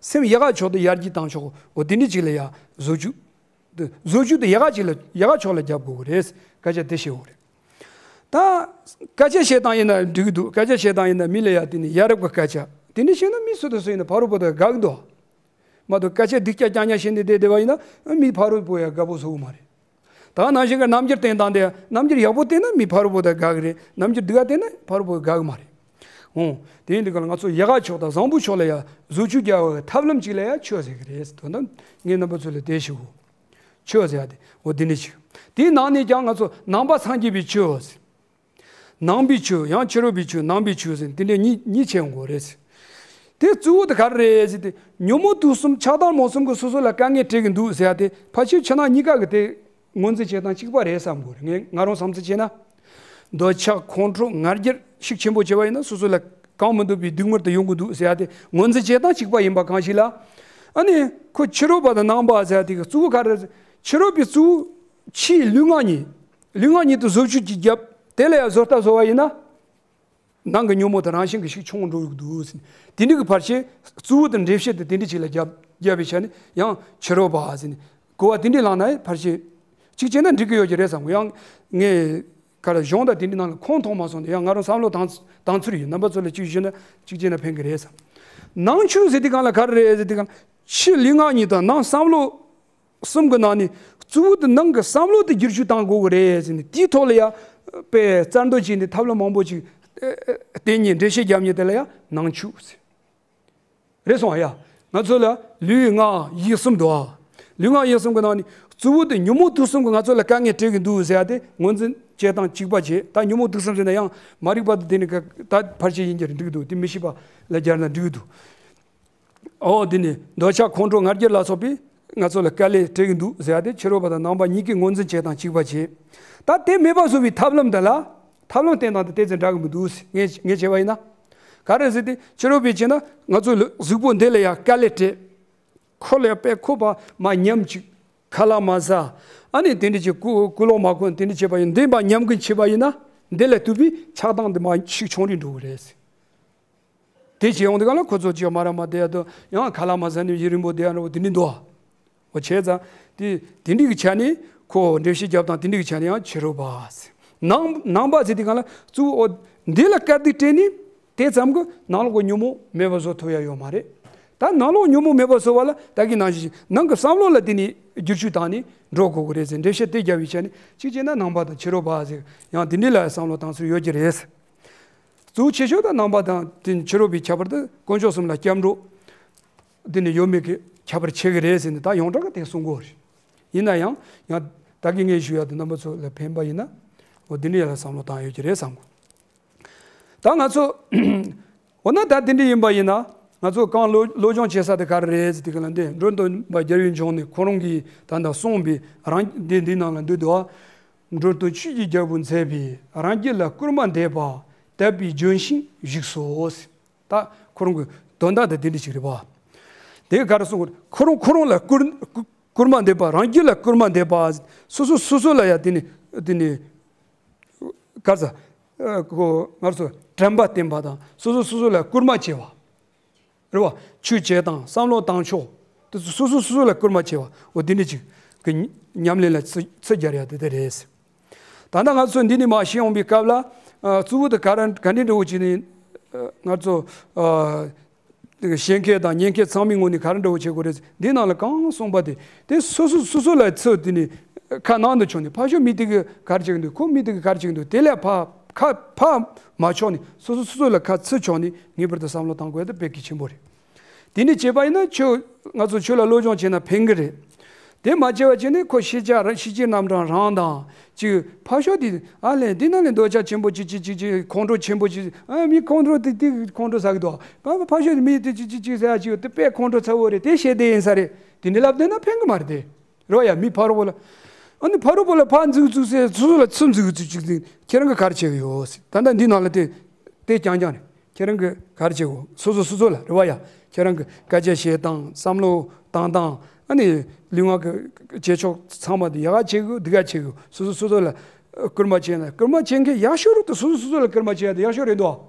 སེམས་ཡག་ག་ཕྱོགས་དེ་ཡར་རྒྱས་གཏང་ཕྱོགས། འོ་དེ་འདྲ་ཅིག་ལ་ཡ་བཟོ་བཅོས། དེ་བཟོ་བཅོས་དེ་ཡག་ག་ཅིག་ལ་ཡག་ག་ཕྱོགས་ལ་རྒྱབ་དགོས་ཀྱི་རེད། སྐད་ཆ་དེ་བཤད་དགོས་རེད། ད་སྐད་ཆ་བཤད་སྟངས་ཡིན་ན་འགྲིག་གི་འདུག་སྐད་ཆ་བཤད་སྟངས་ཡིན་ན་མི་ལ་ཡ་དེ་ནི་ཡ་རབས་ཀྱི་སྐད་ཆ་དེ་འདྲ་བཤད་ན་མི་སུ་དང་སུ་ཡིན་ན་ཕ་རོལ་པོ་དང་དགའ་གི་འདུག་མ་གཏོགས་སྐད་ཆ་སྡུག་ཅག་རྐྱང་རྐྱང་བཤད་ནས་བསྡད་བསྡད་པ་ཡིན་ན་མི་ཕ་རོལ་པོ་ཡ་དགའ་པོ་བཟོ་གི་མ་རེད། ད་ནང་བཞིན་གྱི་རྣམ་འགྱུར་བསྟན་སྟངས་དེ་རྣམ་འགྱུར་ཡག་པོ་བསྟན་ན་མི་ཕ་རོལ་པོ་དང་དགའ་གི་རེད། རྣམ་འགྱུར་སྡུག་ག་བསྟན་ན་ཕ་རོལ་པོ་དགའ་གི་མ་རེད། འོང་། དེ་ཡིན་དུས་སྒང་ལ་ང་ཚོ་ཡག་ག་ཕྱོགས་དང་བཟང་པོའི་ཕྱོགས་ལ་ཡ་བཟོ་བཅོས་རྒྱག་པའི་ཐབས་ལམ་ཅིག་ལ་ཡ་ཆོས་ཟེར་གི་རེད། དོན་དག་ངས་རྣམ་པ་ཚོ་ལ་དེ་ཞུ་གོ་ཆོས་ཟེར་ཡ་དེ་འོ་དེ་འདྲ་ཞིག་དེའི་ནང་ནས་ཀྱང་ང་ཚོ་ནང་པ་སངས་རྒྱས་པའི་ཆོས། ནང་པའི་ཆོས། ཡང་ཕྱི་རོལ་པའི་ཆོས། ནང་པའི་ཆོས་ཟེར་དེ་འདྲ་གཉིས་གཉིས་ཕྱེ་ཡོང་གི་རེད། དེ་གཙོ་བོ་དེ་ག་རེ་རེད་ཟེར་ཏེ། ཉོན་མོངས་དུག་གསུམ་ཆགས་སྡང་རྨོངས་གསུམ་གྱིས་སོ་སོ་ལ་དཀའ་ངལ་སྤྲད་ཀྱི་འདུག་ཟེར་ཡ་དེ་ཕལ་ཆེར་ཕྱི་ནང་གཉིས་ཀ་གི་དེ་ངོས་འཛིན་བྱེད་སྟངས་གཅིག་པ་རེད་བསམ་གི་རེད། ངས་ང་རང་བསམ་ཚུལ་བྱས་ན། འདོད་ཆགས་ཁོང་ཁྲོ་ང་རྒྱལ་ཤུགས་ཆེན་པོ་བྱས་པ་ཡིན་ན་སོ་སོ་ལ་གང་མི་འདོད་པའི་སྡུག་བསྔལ་དེ་ཡོང་གི་འདུག་ཟེར་ཡ་དེ་ངོས་འཛིན་བྱེད་སྟངས་གཅིག་པ་ཡིན་པ་གང་ཞིག་ལ། ཨ་ནི་ཁོ་ཕྱི་རོལ་པ་དང་ནང་པ་ཟེར་ཡ་དེ་གི་གཙོ་བོ་ག་རེ་རེད། ཕྱི་རོལ་པའི་གཙོ་བོ་ཕྱིའི་ལུས་ངག་གཉིས། ལུས་ངག་གཉིས་དེ་བཟོ་བཅོས་ཅིག་བརྒྱབ། དེ་ལ་ཡང་བཟོ་ལྟ་བཟོ་བ་ཡིན་ན། ནང་གི་ཉོན་མོངས་དེ་རང་བཞིན་གྱིས་ཤུགས་ཆུང་འགྲོ་གི་འདུག་ཟེར། དེ་འདྲ་གི་ཕལ་ཆེར་གཙོ་བོ་དེ་འགྲེལ་བཤད་དེ་དེ་འདྲ་ཅིག་ལ་བརྒྱབ་བརྒྱབ་པའི་ཆ་ནས་ཡང་ཕྱི་རོལ་པ་ཟེར་ནས་གོ་བ་དེ་འདྲ་བླངས་ན་ཕལ་ཆེར་གཅིག་བྱས་ན་འགྲིག་གི་ཡོད་ཀྱི་རེད་བསམ་གི། ཡང་ངས་ག་རེ་གཞུང་དང་དེ་འདྲ་ནང་ལ་ཁུངས་མཐོང་མ་སོང་དུས་ཡང་ང་རང་བསམ་བློ་བཏང་བཏང་ཚུལ་ཡིན། རྣམ་པ་ཚོ་ལ་གཅིག་ཞུས་ན་གཅིག་བྱས་ན་ཕན་གི་རེད་བསམ། ནང་ཆོས་ཟེར་དུས་སྒང་ལ་ག་རེ་རེད་ཟེར་དུས་སྒང་ཕྱི་ལུས་ངག་གཉིས་དང་ནང་བསམ་བློ་གསུམ་གྱི་ནང་ནས་གཙོ་བོ་དེ་ནང་གི་བསམ་བློ་དེ་བསྒྱུར་བཅོས་གཏང་དགོས་ཀྱི་རེད་ཟེར་ནས་དེའི་ཐོག་ལ་ཡ་དཔེ་རྩལ་འདོན་བྱས་ནས་ཐབས་ལམ་མང་པོ་ཅིག་བསྟེན་ནས་འགྲེལ་བཤད་རྒྱབ་མཁན་དེ་ལ་ཡ་ནང་ཆོས་ཟེར། རེད་སོང་ཡ། ང་ཚོ་ལ་ལུས་ངག་ཡིད་གསུམ་འདུག་ཨ། ལུས་ངག་ཡིད་གསུམ་གྱི་ནང་ནས་གཙོ་བོ་དེ་ཉོན་མོངས་དུག་གསུམ་གྱིས་ང་ཚོ་ལ་དཀའ་ངལ་སྤྲད་ཀྱི་འདུག་ཟེར་ཡ་དེ་ངོས་འཛིན་བྱེད་སྟངས་གཅིག་པ་བྱེད། ད་ཉོན་མོངས་དུག་གསུམ་ཟེར་ན་ཡང་མ་རིག་པ་དེ་དེ་ནི་ད་ཕལ་ཆེར་ཡིན་གྱི་རེད། འགྲིག་གི་འདུག་དེ་མི་ཤེས་པ་ལ་སྦྱར་ན་འགྲིག་གི་འདུག་འོ་དེ་ནི་འདོད་ཆགས་ཁོང་ཁྲོ་ང་རྒྱལ་ལ་སོགས་པའི་ ང་ཚོ་ལ་དཀའ་ལས་སྤྲད་ཀྱི་འདུག་ཟེར་ཡ་དེ་ཕྱི་རོལ་པ་དང་ནང་པ་གཉིས་ཀྱིས་ངོས་འཛིན་བྱེད་སྟངས་གཅིག་པ་བྱེད། ད་དེ་མེད་པ་བཟོ་བའི་ཐབས་ལམ་དེ་ལ་ཐབས་ལམ་བསྟེན་སྟངས་དེ་ཏོག་ཙམ་འདྲ་གི་མི་འདུག་ཟེར། ངས་ངས་བྱས་པ་ཡིན་ན། ག་རེ་ཟེར་ཏེ་ཕྱི་རོལ་པས་བྱས་ན་ང་ཚོ་ལ་གཟུགས་པོ་འདི་ལ་ཡ་དཀའ་ལས་སྤྲད། ཁོ་ལ་ཡ་དཔེ་ཁོ་པ་མ་ཉམས་ཅིག་ཁ་ལག་མ་ཟ། ཨ་ནི་དེ་འདྲ་ཅིག་སྐུ་སྐུ་ལོག་མ་གོན་དེ་འདྲ་བྱས་པ་ཡིན། འདི་མ་ཉམས་གིན་བྱས་པ་ཡིན་ན་འདི་ལས་བཏུས་པའི་ཆགས་སྡང་འདི་མ་ཤུགས་ཆུང་རུ་འགྲོ་གི་རེད་ཟེར། དེ་བྱེད་ཡོང་དུས་ག་ལ་ཁོ་ཚོ་ཅིག་མ་ར་མ་བསྡད་ཡ་དང་ཡང་ཁ་ལག་མ་ཟ་ནས་ཡུན་རིང་པོ་བསྡད་ཡ་འདྲ་བོ་དེ་འདྲ་འདུག་ཨ། འོ་བྱས་ཙང་དེ་དེ་འདྲ་གི་ཆ་ནས་ཁོ་འགྲེལ་བཤད་རྒྱབ་སྟངས་དེ་འདྲ་གི་ཆ་ནས་ཡང་ཕྱི་རོལ་པ་ཟེར། ནང་ནང་པ་ཟེར་དུས་ག་ལ་གཙོ་བོ་འོ་འདི་ལ་དཀའ་སྡུག་སྤྲད་ནས་དེ་ཙམ་གི་ནང་ལོགས་ཀྱི་ཉོན་མོངས་མེད་པ་བཟོ་ཐུབ་ཡ་ཡོད་མ་རེད། ད་ནང་ལོགས་ཉོན་མོངས་མེད་པ་བཟོ་བ་ལ་ད་གིན་ནང་བཞིན་ནང་གི་བསམ་བློ་ལ་དེ་ནས་བསྒྱུར་བཅོས་བཏང་ནས་འགྲོ་དགོས་ཀྱི་རེད་ཟེར། འགྲེལ་བཤད་དེ་རྒྱབ་པའི་ཆ་ནས་གཅིག་བྱས་ན་ནང་པ་དང་ཕྱི་རོལ་པ་ཟེར་ཡང་དེ་འདྲ་ལ་བསམ་བློ་བཏང་སྲོལ་ཡོད་ཀྱི་རེད། གཙོ་བོ་ཆེ་ཤོས་དང་ནང་པ་དང་དེ་ཕྱི་རོལ་པའི་ཁྱད་པར་དུ་དཀོན་མཆོག་གསུམ་ལ་སྐྱབས་འགྲོ་དེ་ནི་ཡོད་མེད་ཀྱི་ཁྱད་པར་ཕྱེ་གི་རེད་ཟེར་ནས་ད་ཡོངས་གྲགས་ཀྱི་དེ་གསུང་གི་ཡོད་རེད། ཡིན་ན་ཡང་ཡང་ད་གིན་ངས་ཞུ་ཡ་དེ་རྣམ་པ་ཚོ་ལ་ཕན་པ་ཡིན་ན་འོ་དེ་འདྲ་ཡ་ལ་བསམ་བློ་བཏང་ཡོད་ཀྱི་རེད་བསམ་གོ། ད་ང་ཚོ་འོ་ན་ད་དེ་འདྲ་ཡིན་པ་ཡིན་ན་ང་ཚོ་གང་སློབ་སློབ་སྦྱོང་བྱེད་ས་དེ་ག་རེ་རེད་ཟེར་དུས་ག་ལ་འདི་འགྲོ་དོན་པ་རྒྱལ་བའི་འབྱུང་གནས་ཁོ་རང་གིས་ད་ལྟ་གསུངས་པའི་རང་འདི་འདི་ནང་ལ་འདུས་འདུག་ཨ། འགྲོ་དོན་ཆོས་ཀྱི་རྒྱལ་པོ་མཛད་པའི་རང་རྒྱུད་ལ་སྐུལ་མ་འདེབས་པ་དད་པའི་ལྗོན་ཤིང་བཞུགས་སོ། ད་ཁོ་རང་གི་དོན་དག་དེ་དེ་འདྲ་ཞིག་རེད་པ། དེ་ག་རེ་གསུངས་ཁོ་རང་ཁོ་རང་ལ་སྐུལ་སྐུལ་མ་འདེབས་པ་རང་རྒྱུད་ལ་སྐུལ་མ་འདེབས་པ་སོ་སོ་སོ་སོ་ལ་ཡ་དེ་ནི་དེ་ནི་ག་རེ་ཟ་ཁོ་ང་ཚོ་དྲན་པ་བསྟེན་པ་དང་སོ་སོ་སོ་སོ་ལ་སྐུལ་མ་བྱེད་པ། རེད་བ། ཆོས་བྱེད་སྟངས་བསམ་བློ་བཏང་ཕྱོགས་དེ་ཚོ་སོ་སོ་སོ་སོ་ལ་སྐུལ་མ་བྱེད་པ་འོ་དེ་འདྲ་ཅིག་གི་ཉམས་ལེན་ལ་ཚུ་ཚུར་སྦྱར་ཡ་དེ་དེ་རེད། ད་ལྟ་ང་ཚོ་འདི་ནས་མར་ཤེས་ཡོང་པའི་སྐབས་ལ་ཨ་གཙོ་བོ་དེ་ག་རེ་ག་འདྲ་འདྲ་བོ་བྱས་ནས་ཨ་ང་ཚོ་ཨ་བཤད་མཁན་དང་ཉན་མཁན་ཚང་མའི་ངོས་ནས་ག་རེ་འདྲ་བོ་བྱེད་དགོས་རེད། འདི་ནང་ལ་གང་གསུངས་པ་དེ་དེ་སོ་སོ་སོ་སོ་ལ་ཚུར་དེ་ནས་ཁ་ནང་དུ་ཕྱོགས་ནས་ཕར་ཕྱོགས་མི་དེ་གི་ག་རེ་བྱེད་ཀྱི་འདུག་ཁོ་མི་དེ་གི་ག་རེ་བྱེད་ཀྱི་འདུག་དེ་ལས་ཕར་ཁ་ཕར་མ་ཕྱོགས་ནས་སོ་སོ་སོ་སོ་ལ་ཁ་ཚུར་ཕྱོགས་ནས་ངེས་པར་དུ་བསམ་བློ་བཏང་དགོས་ཡ་དེ་དཔེ་གལ་ཆེན་པོ་རེད། དེ་ནས་བྱས་པ་ཡིན་ན་ཁྱོད་ང་ཚོ་ཆོས་ལ་སློབ་སྦྱོང་བྱས་ན་ཕན་གི་རེད། དེ་མ་བྱས་པ་བྱས་ནས་ཁོ་ཤེས་བྱ་རང་ཤེས་བྱའི་རྣམ་གྲངས་རང་དང་ཅིག་ཕར་ཕྱོགས་དེ་ཨ་ལས་འདི་ནང་ནས་འདོད་ཆགས་ཆེན་པོ་ཅིག་ཅིག་ཅིག་ཅིག་ཁོང་ཁྲོ་ཆེན་པོ་ཅིག་ཨ་མི་ཁོང་ཁྲོ་དེ་དེ་ཁོང་ཁྲོ་ཟ་གི་འདུག་ཕར་ཕར་ཕྱོགས་དེ་མི་དེ་ཅིག་ཅིག་ཅིག་ཟེར་ཡ་ཅིག་དེ་དཔེ་ཁོང་ཁྲོ་ཚ་བོ་རེད། དེ་བཤད་དེ་ཡིན་ས་རེད། དེ་འདྲ་ལབ་བསྡད་ན་ཕན་གི་མ་རེད་དེ། རེད་བ་ཡ། མི་ཕ་རོལ་པོ་ལ། ཨ་ནི་ཕ་རོལ་པོ་ལ་ཕར་འཛུགས་འཛུགས་ཟེར་སོ་སོ་ལ་ཚུར་འཛུགས་འཛུགས་ཅིག་ཟེར་ཁྱེད་རང་གིས་ག་རེ་བྱེད་གི་ཡོད་ཟེར། ད་ལྟ་འདི་ནང་ལ་དེ་དེ་རྐྱང་རྐྱང་རེད། ཁྱེད་རང་གིས་ག་རེ་བྱེད་གོ། སོ་སོ་སོ་སོ་ལ་རེད་བ་ཡ། ཁྱེད་རང་གི་སྐད་ཆ་བཤད་སྟངས་བསམ་བློ་བཏང་སྟངས་ཨ་ནི་ལུས་ངག་གི་བྱེད་ཕྱོགས་ཚང་མ་དེ་ཡག་ག་བྱེད་གི་སྡུག་ག་བྱེད་གི་སོ་སོ་སོ་སོ་ལ་སྐུལ་མ་བྱས་ན་སྐུལ་མ་བྱེད་མཁན་ཡག་ཤོས་རུ་དུ་སོ་སོ་སོ་སོ་ལ་སྐུལ་མ་བྱེད་ཡ་དེ་ཡག་ཤོས་རེད་འདུག་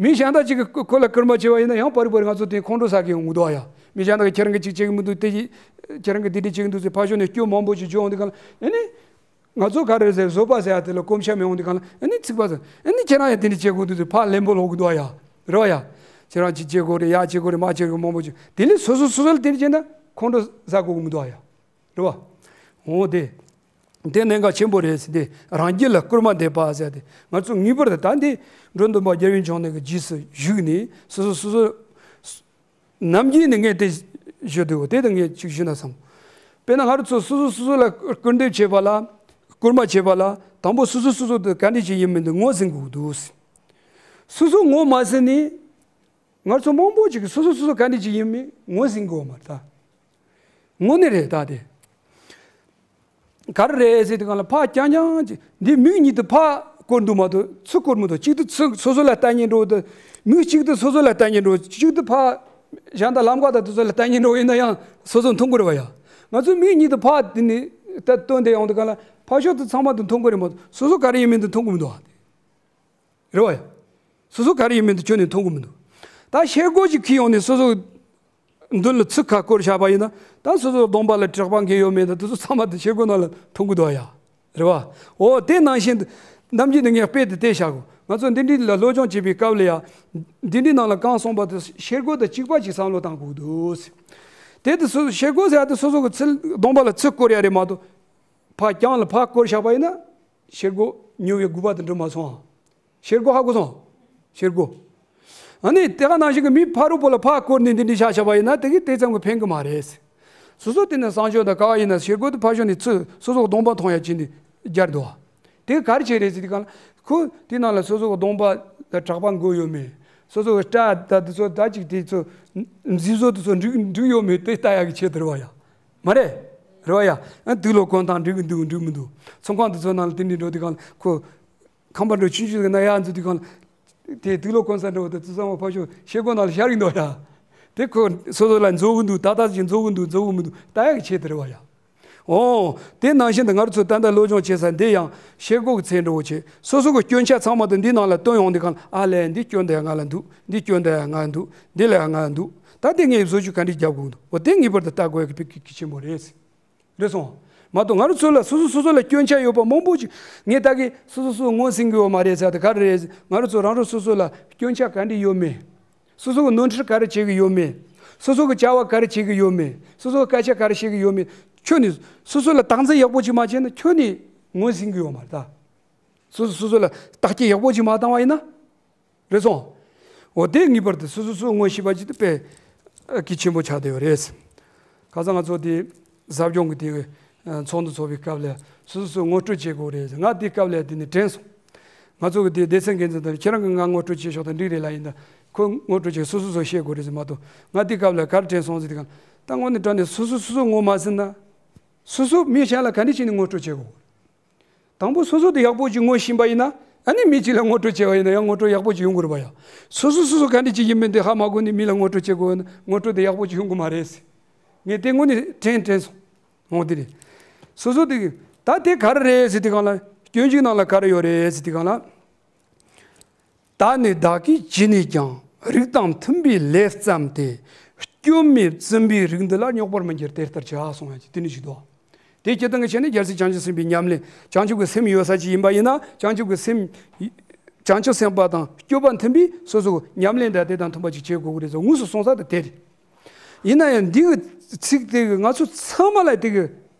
མི་གཞན་དག་ཅིག་གིས་ཁོ་ལ་སྐུལ་མ་བྱས་པ་ཡིན་ན་ཡང་པར་རི་པར་རི་ང་ཚོ་དེ་ཁོང་ཁྲོ་ཟ་གི་ཡོང་གི་འདུག་ཡ། མི་གཞན་དག་གིས་ཁྱེད་རང་གིས་ཅིག་བྱེད་གི་མི་འདུག་དེ་ཁྱེད་རང་གིས་དེ་འདྲ་བྱེད་གི་འདུག་ཟེར་ཕར་ཕྱོགས་ནས་སྐྱོན་མང་པོ་ཞིག་བརྗོད་ཡོང་དུས་གང་ལ་ཨ་ནི། ང་ཚོ་ག་རེ་ཟེར་བཟོད་པ་ཟེར་ཡ་དེ་ལ་གོམས་ཤ་མི་ཡོང་དུས་གང་ལ་ཨ་ནི་ཚིག་པ་ཟེར་ཨ་ནི་ཁྱེད་རང་ཡང་དེ་འདྲ་བྱེད་དགོས་འདུག་ཟེར་ཕར་ལན་པོ་སློག་གི་འདུག་ཡ། རེད་བ་ཡ། ཁྱེད་རང་ཅིག་བྱེད་དགོས་རེད། ཡ་བྱེད་དགོས་རེད། མ་བྱེད་དགོས་མང་པོ་ཞིག་དེ་ལས་སོ་སོ་སོ་སོ་ལ་དེ་འདྲ་བྱས་ན་ཁོང་ཁྲོ་ཟ་དགོས་གི་མི་འདུག་ཡ། རེད་བ། འོ་དེ། དེ་གནད་འགག་ཆེན་པོ་རེད་ཟེར་དེ་རང་རྒྱུད་ལ་སྐུལ་མ་འདེབས་པ་ཟེར་དེ་ང་ཚོ་ངེས་པར་དུ་ད་འདི་འགྲོ་འདུན་པ་རྒྱལ་བའི་འབྱུང་གནས་ཀྱི་རྗེས་སུ་ཞུགས་ནས་སོ་སོ་སོ་སོ། ནམ་རྒྱུན་ནས་ངས་དེ་ཞུ་འདོད་དེ་དང་ངས་ཅིག་ཞུ་ན་བསམ། དཔེར་ན་ང་རང་ཚོ་སོ་སོ་སོ་སོ་ལ་སྐུར་འདེབས་བྱེད་པ་ལ་སྐུལ་མ་བྱེད་པ་ལ་དང་པོ་སོ་སོ་སོ་སོ་དེ་ག་འདྲ་ཞིག་ཡིན་མིན་དེ་ངོས་ཟིན་དགོས་འདུག་སོ་སོ་ངོས་མ་ཟིན་ནས་ང་ཚོ་མང་པོ་ཅིག་གིས་སོ་སོ་སོ་སོ་ག་འདྲ་ཞིག་ཡིན་མིན་ངོས་ཟིན་དགོས་མ་རེད་ད། དངོས་གནས་རེད་ད་དེ། ག་རེ་རེད་ཟེར་དུས་སྒང་ལ་ཕར་རྐྱང་རྐྱང་ཅིག་འདི་མིག་གཉིས་དེ་ཕར་བསྐོར་འདུག་མ་གཏོགས་ཚུར་བསྐོར་མི་འདུག་གཅིག་དེ་ཚུར་སོ་སོ་ལ་ལྟ་ཉན་འགྲོ་དེ། མིག་གཅིག་དེ་སོ་སོ་ལ་ལྟ་ཉན་འགྲོ། གཅིག་དེ་ཕར་གཞན་དག་ལམ་ཁ་དང་དེ་ཚོ་ལ་ལྟ་ཉན་འགྲོ་ཡིན་ན་ཡང་སོ་སོ་མཐོང་གི་རེད་བ་ཡ། ང་ཚོའི་མིག་གཉིས་དེ་ཕར་དེ་ནས་ལྟ་སྟོན་བསྡད་ཡོང་དུས་སྒང་ལ་ཕར་ཕྱོགས་དེ་ཚང་མ་དེ་མཐོང་གི་རེད་མ་གཏོགས་སོ་སོ་ག་རེ་ཡིན་མིན་དེ་མཐོང་གི་མི་འདུག་བ། རེད་བ་ཡ། སོ་སོ་ག་རེ་ཡིན་མིན་དེ་ཁྱོན་ནས་མཐོང་གི་མི་འདུག་ད་ཤེལ་སྒོ་ཅིག་ཁྱེར་ཡོང་ནས་སོ་སོ་མདུན་ལ་ཚུར་ཁ་བསྐོར་བཞག་པ་ཡིན་ན་ད་སོ་སོ་གདོང་པ་ལ་དྲེག་པ་འགོས་ཡོད་མེད་དང་དེ་ཚོ་ཚང་མ་དེ་ཤེལ་སྒོ་ནང་ལ་མཐོང་གི་འདུག་ཡ། རེད་བ། འོ་དེ་ནང་བཞིན་དུ་ནམ་རྒྱུན་དུ་ངས་དཔེ་དེ་བལྟས་བཞག་གོ། ང་ཚོ་འདི་འདྲའི་ལ་སློབ་སྦྱོང་བྱེད་པའི་སྐབས་ལ་ཡ། འདི་འདྲའི་ནང་ལ་གང་གསུངས་པ་དེ་ཤེལ་སྒོ་དང་གཅིག་པ་ཅིག་བསམ་བློ་བཏང་དགོས་འདུག་དེ་དེ་སོ་སོ་ཤེལ་སྒོ་ཟེར་ཡ་དེ་སོ་སོ་གི་ཚུར་གདོང་པ་ལ་ཚུར་བསྐོར་ཡ་རེད་མ་གཏོགས། ཕར་རྐྱང་ལ་ཕར་བསྐོར་བཞག་པ་ཡིན་ན། ཤེལ་སྒོ་ཉོ་བའི་དགོས་པ་དེ་འགྲུབ་མ་སོང་ཨ། ཤེལ་སྒོ་ཧ་གོ་སོང་། ཤེལ་སྒོ། ཨ་ནི་དེ་ག་ནང་བཞིན་གྱི་མི་ཕ་རོལ་པོ་ལ་ཕར་བསྐོར་ནས་འདི་འདྲ་བཞག་བཞག་པ་ཡིན་ན་དེ་གིས་དེ་ཙམ་གྱིས་ཕན་གྱི་མ་རེད། སོ་སོ་དེ་ནས་གསང་སྤྱོད་དང་ག་བ་ཡིན་ན་ཤེལ་སྒོ་དེ་ཕར་ཕྱོགས་ནས་ཚུར་སོ་སོ་གདོང་པ་མཐོང་ཡ་བྱས་ནས་སྦྱར་འདུག་ཨ། དེ་ག་རེ་བྱས་རེད་ཟེར་དུས་སྒང་ལ་ཁོ་དེ་ནང་ལ་སོ་སོ་གི་གདོང་པ་ལ་དྲེག་པ་འགོས་ཡོད་མེད། སོ་སོ་གི་སྐྲ་དང་དེ་ཚོ་ད་ཅིག་དེ་ཚོ་མཛེས་བཟོ་དེ་ཚོ་འགྲིག་འགྲིག་ཡོད་མེད་དེ་ལྟ་ཡ་གི་ཆེད་དུ་རེད་བ་ཡ། མ་རེད། རེད་བ་ཡ། ཨ་དུག་ལོག་གོན་སྟངས་འགྲིག་གི་འདུག་འགྲིག་མི་འདུག་ཚོང་ཁང་དེ་ཚོ་ནང་ལ་དེ་འདྲ་འགྲོ་དུས་སྒང་ལ་ཁོ། ཁང་པ་འགྲོ་ཆུང་ཆུང་ཟིག་ན་ཡར་འཛུལ་དུས་སྒང་ལ། དེ་དུག་ལོག་གོན་ས་འགྲོ་བ་དེ་ཙི་ཙམ་བ་ཕ་ཤོ་ཤེལ་སྒོ་ནང་ལ་ཤར་གི་འདུག་ཡ། དེ་ཁོ་སོ་སོ་ལ་འཛོལ་གི་འདུག་ཏག་ཏག་ཅིག་འཛོལ་གི་འདུག་འཛོལ་གི་མི་འདུག་ལྟ་ཡག་གི་ཆེད་དུ་རེད་བ་ཡ། ཨོ། དེ་ནང་བཞིན་དུ་ང་རང་ཚོ་ད་ལྟ་སློབ་སྦྱོང་བྱེད་ས་འདི་ཡང་ཤེལ་སྒོ་གི་ཚད་འདྲ་བོ་བྱས། སོ་སོ་གི་སྐྱོན་ཆ་ཚང་མ་དེ་འདི་ནང་ལ་བཏོན་ཡོང་དུས་སྒང་ལ། ཨ་ལས། འདི་སྐྱོན་འདི་ཡང་ང་ལ་འདུག་འདི་སྐྱོན་འདི་ཡང་ང་ལ་འདུག་འདི་ལ་ཡང་ང་ལ་འདུག་ད་དེ་ངས་བཟོ་བཅོས་ག་འདྲས་རྒྱབ་དགོས་འདུག་འོ་དེ་ངེས་པར་དུ་ལྟ་དགོས་ཡག་གི་དཔེ་གལ་ཆེན་པོ་རེད། རེད་སོང་། མ་གཏོགས་ང་རང་ཚོ་ལ་སོ་སོ་སོ་སོ་ལ་སྐྱོན་ཆ་ཡོད་པ་མང་པོ་ཅིག་ངས་ད་གིན་སོ་སོ་སོ་ངོས་ཟིན་གི་ཡོད་མ་རེད་ཟེར་ཏེ་ག་རེ་རེད། ང་རང་ཚོ་རང་རང་སོ་སོ་ལ་སྐྱོན་ཆ་ག་འདྲས་ཡོད་མེད། སོ་སོ་གི་ནོར་འཁྲུལ་ག་རེ་བྱེད་གི་ཡོད་མེད། སོ་སོ་གི་བྱ་བ་ག་རེ་བྱེད་གི་ཡོད་མེད། སོ་སོ་གི་སྐད་ཆ་ག་རེ་བཤད་གི་ཡོད་མེད། ཁྱོན་ནས་སོ་སོ་ལ་བདག་འཛིན་ཡག་པོ་ཅིག་མ་བྱས་ན་ཁྱོན་ནས་ངོས་ཟིན་གི་ཡོད་མ་རེད་ད། སོ་སོ་སོ་སོ་ལ་བརྟག་དཔྱད་ཡག་པོ་ཅིག་མ་བཏང་བ་ཡིན་ན། རེད་སོང་། འོ་དེ་ངེས་པར་དུ་སོ་སོ་སོ་ངོ་ཤེས་པ་ཅིག་དེ་དཔེ་གལ་ཆེན་པོ་ཆགས་བསྡད་ཡོད་རེད། ཁ་སང་ང་ཚོ་དེ་ཟབ་སྦྱོང་གི་དེ་ཚོགས་འདུ་ཚོགས་པའི་སྐབས་ལ་སོ་སོ་སོ་ངོ་སྤྲོད་བྱེད་དགོས་རེད། ང་དེ་སྐབས་ལ་དེ་ནས་དྲན་སོང་། ང་ཚོ་གི་དེ་སྡེ་ཚན་འགན་འཛིན་དང་ཁྱེད་རང་གིས་ང་ངོ་སྤྲོད་བྱེད་ཆོག་དང་འགྲིག་རེད་ལ་ཡིན་ད། ཁོ་ངོ་སྤྲོད་བྱེད་སོ་སོ་སོ་བཤད་དགོས་རེད་ཟེར་མ་གཏོགས། ང་དེ་སྐབས་ལ་ག་རེ་དྲན་སོང་ཟེར་དུས་སྒང་ད་དངོས་གནས་དྲང་གནས་སོ་སོ་སོ་སོ་ངོ་མ་ཟིན་ན། སོ་སོ་མི་གཞན་ལ་ག་འདྲ་བྱས་ནས་ངོ་སྤྲོད་བྱེད་དགོས། དང་པོ་སོ་སོ་དེ་ཡག་པོ་ཅིག་ངོ་ཤེས་པ་ཡིན་ན། ཨ་ནི་མི་གཅིག་ལ་ངོ་སྤྲོད་བྱས་པ་ཡིན་ན་ཡང་ངོ་སྤྲོད་ཡག་པོ་ཅིག་ཡོང་གི་རེད་པ་ཡ། སོ་སོ་སོ་སོ་ག་འདྲ་ཅིག་ཡིན་མིན་དེ་ཧ་མ་གོ་ནས་མི་ལ་ངོ་སྤྲོད་བྱེད་དགོས་ན་ངོ་སྤྲོད་དེ་ཡག་པོ་ཅིག་ཡོང་གི་མ་རེད། ངས་དེ་དངོས་གནས་དྲན་དྲན་སོང་། འོ་དེ་རེད། སོ་སོ་དེ་ད་དེ་ག་རེ་རེད་ཟེར་དུས་སྒང་ལ། སྐྱོན་གཅིག་ནང་ལ་ག་རེ་ཡོད་རེད་ཟེར་དུས་སྒང་ལ། ད་ནི་བདག་གིས་ཅི་ནས་ཀྱང་། རིགས་དང་མཐུན་པའི་ལས་བརྩམས་ཏེ། སྐྱོན་མེད་བཙུན་པའི་རིགས་འདི་ལ། རྙོག་པར་མི་འགྱུར་དེ་ལྟར་བྱ། གསུངས་ཡ་ཅིག་དེ་ནི་ཞིག་འདུག་དེ་སྤྱིར་བཏང་གི་ཆ་ནས་རྒྱལ་སྲས་བྱང་ཆུབ་སེམས་དཔའི་ཉམས་ལེན། བྱང་ཆུབ་ཀྱི་སེམས་ཡོད་ས་ཅིག་ཡིན་པ་ཡིན་ན། བྱང་ཆུབ་ཀྱི་སེམས། བྱང་ཆུབ་སེམས་དཔའ་དང་སྤྱོད་པ་མཐུན་པའི་སོ་སོ་ཉམས་ལེན་དང་དེ་དང་མཐུན་པ་ཅིག་བྱེད་དགོས་ཀྱི་རེད་ཟེར་དངོས་སུ་གསུངས་ས་དེ་དེ་རེད། ཡིན་ན་ཡང་འདི་གི་ཚིག་དེ་གིས་ང་ཚོ་ཚང་མ་ལ་དེ་གི་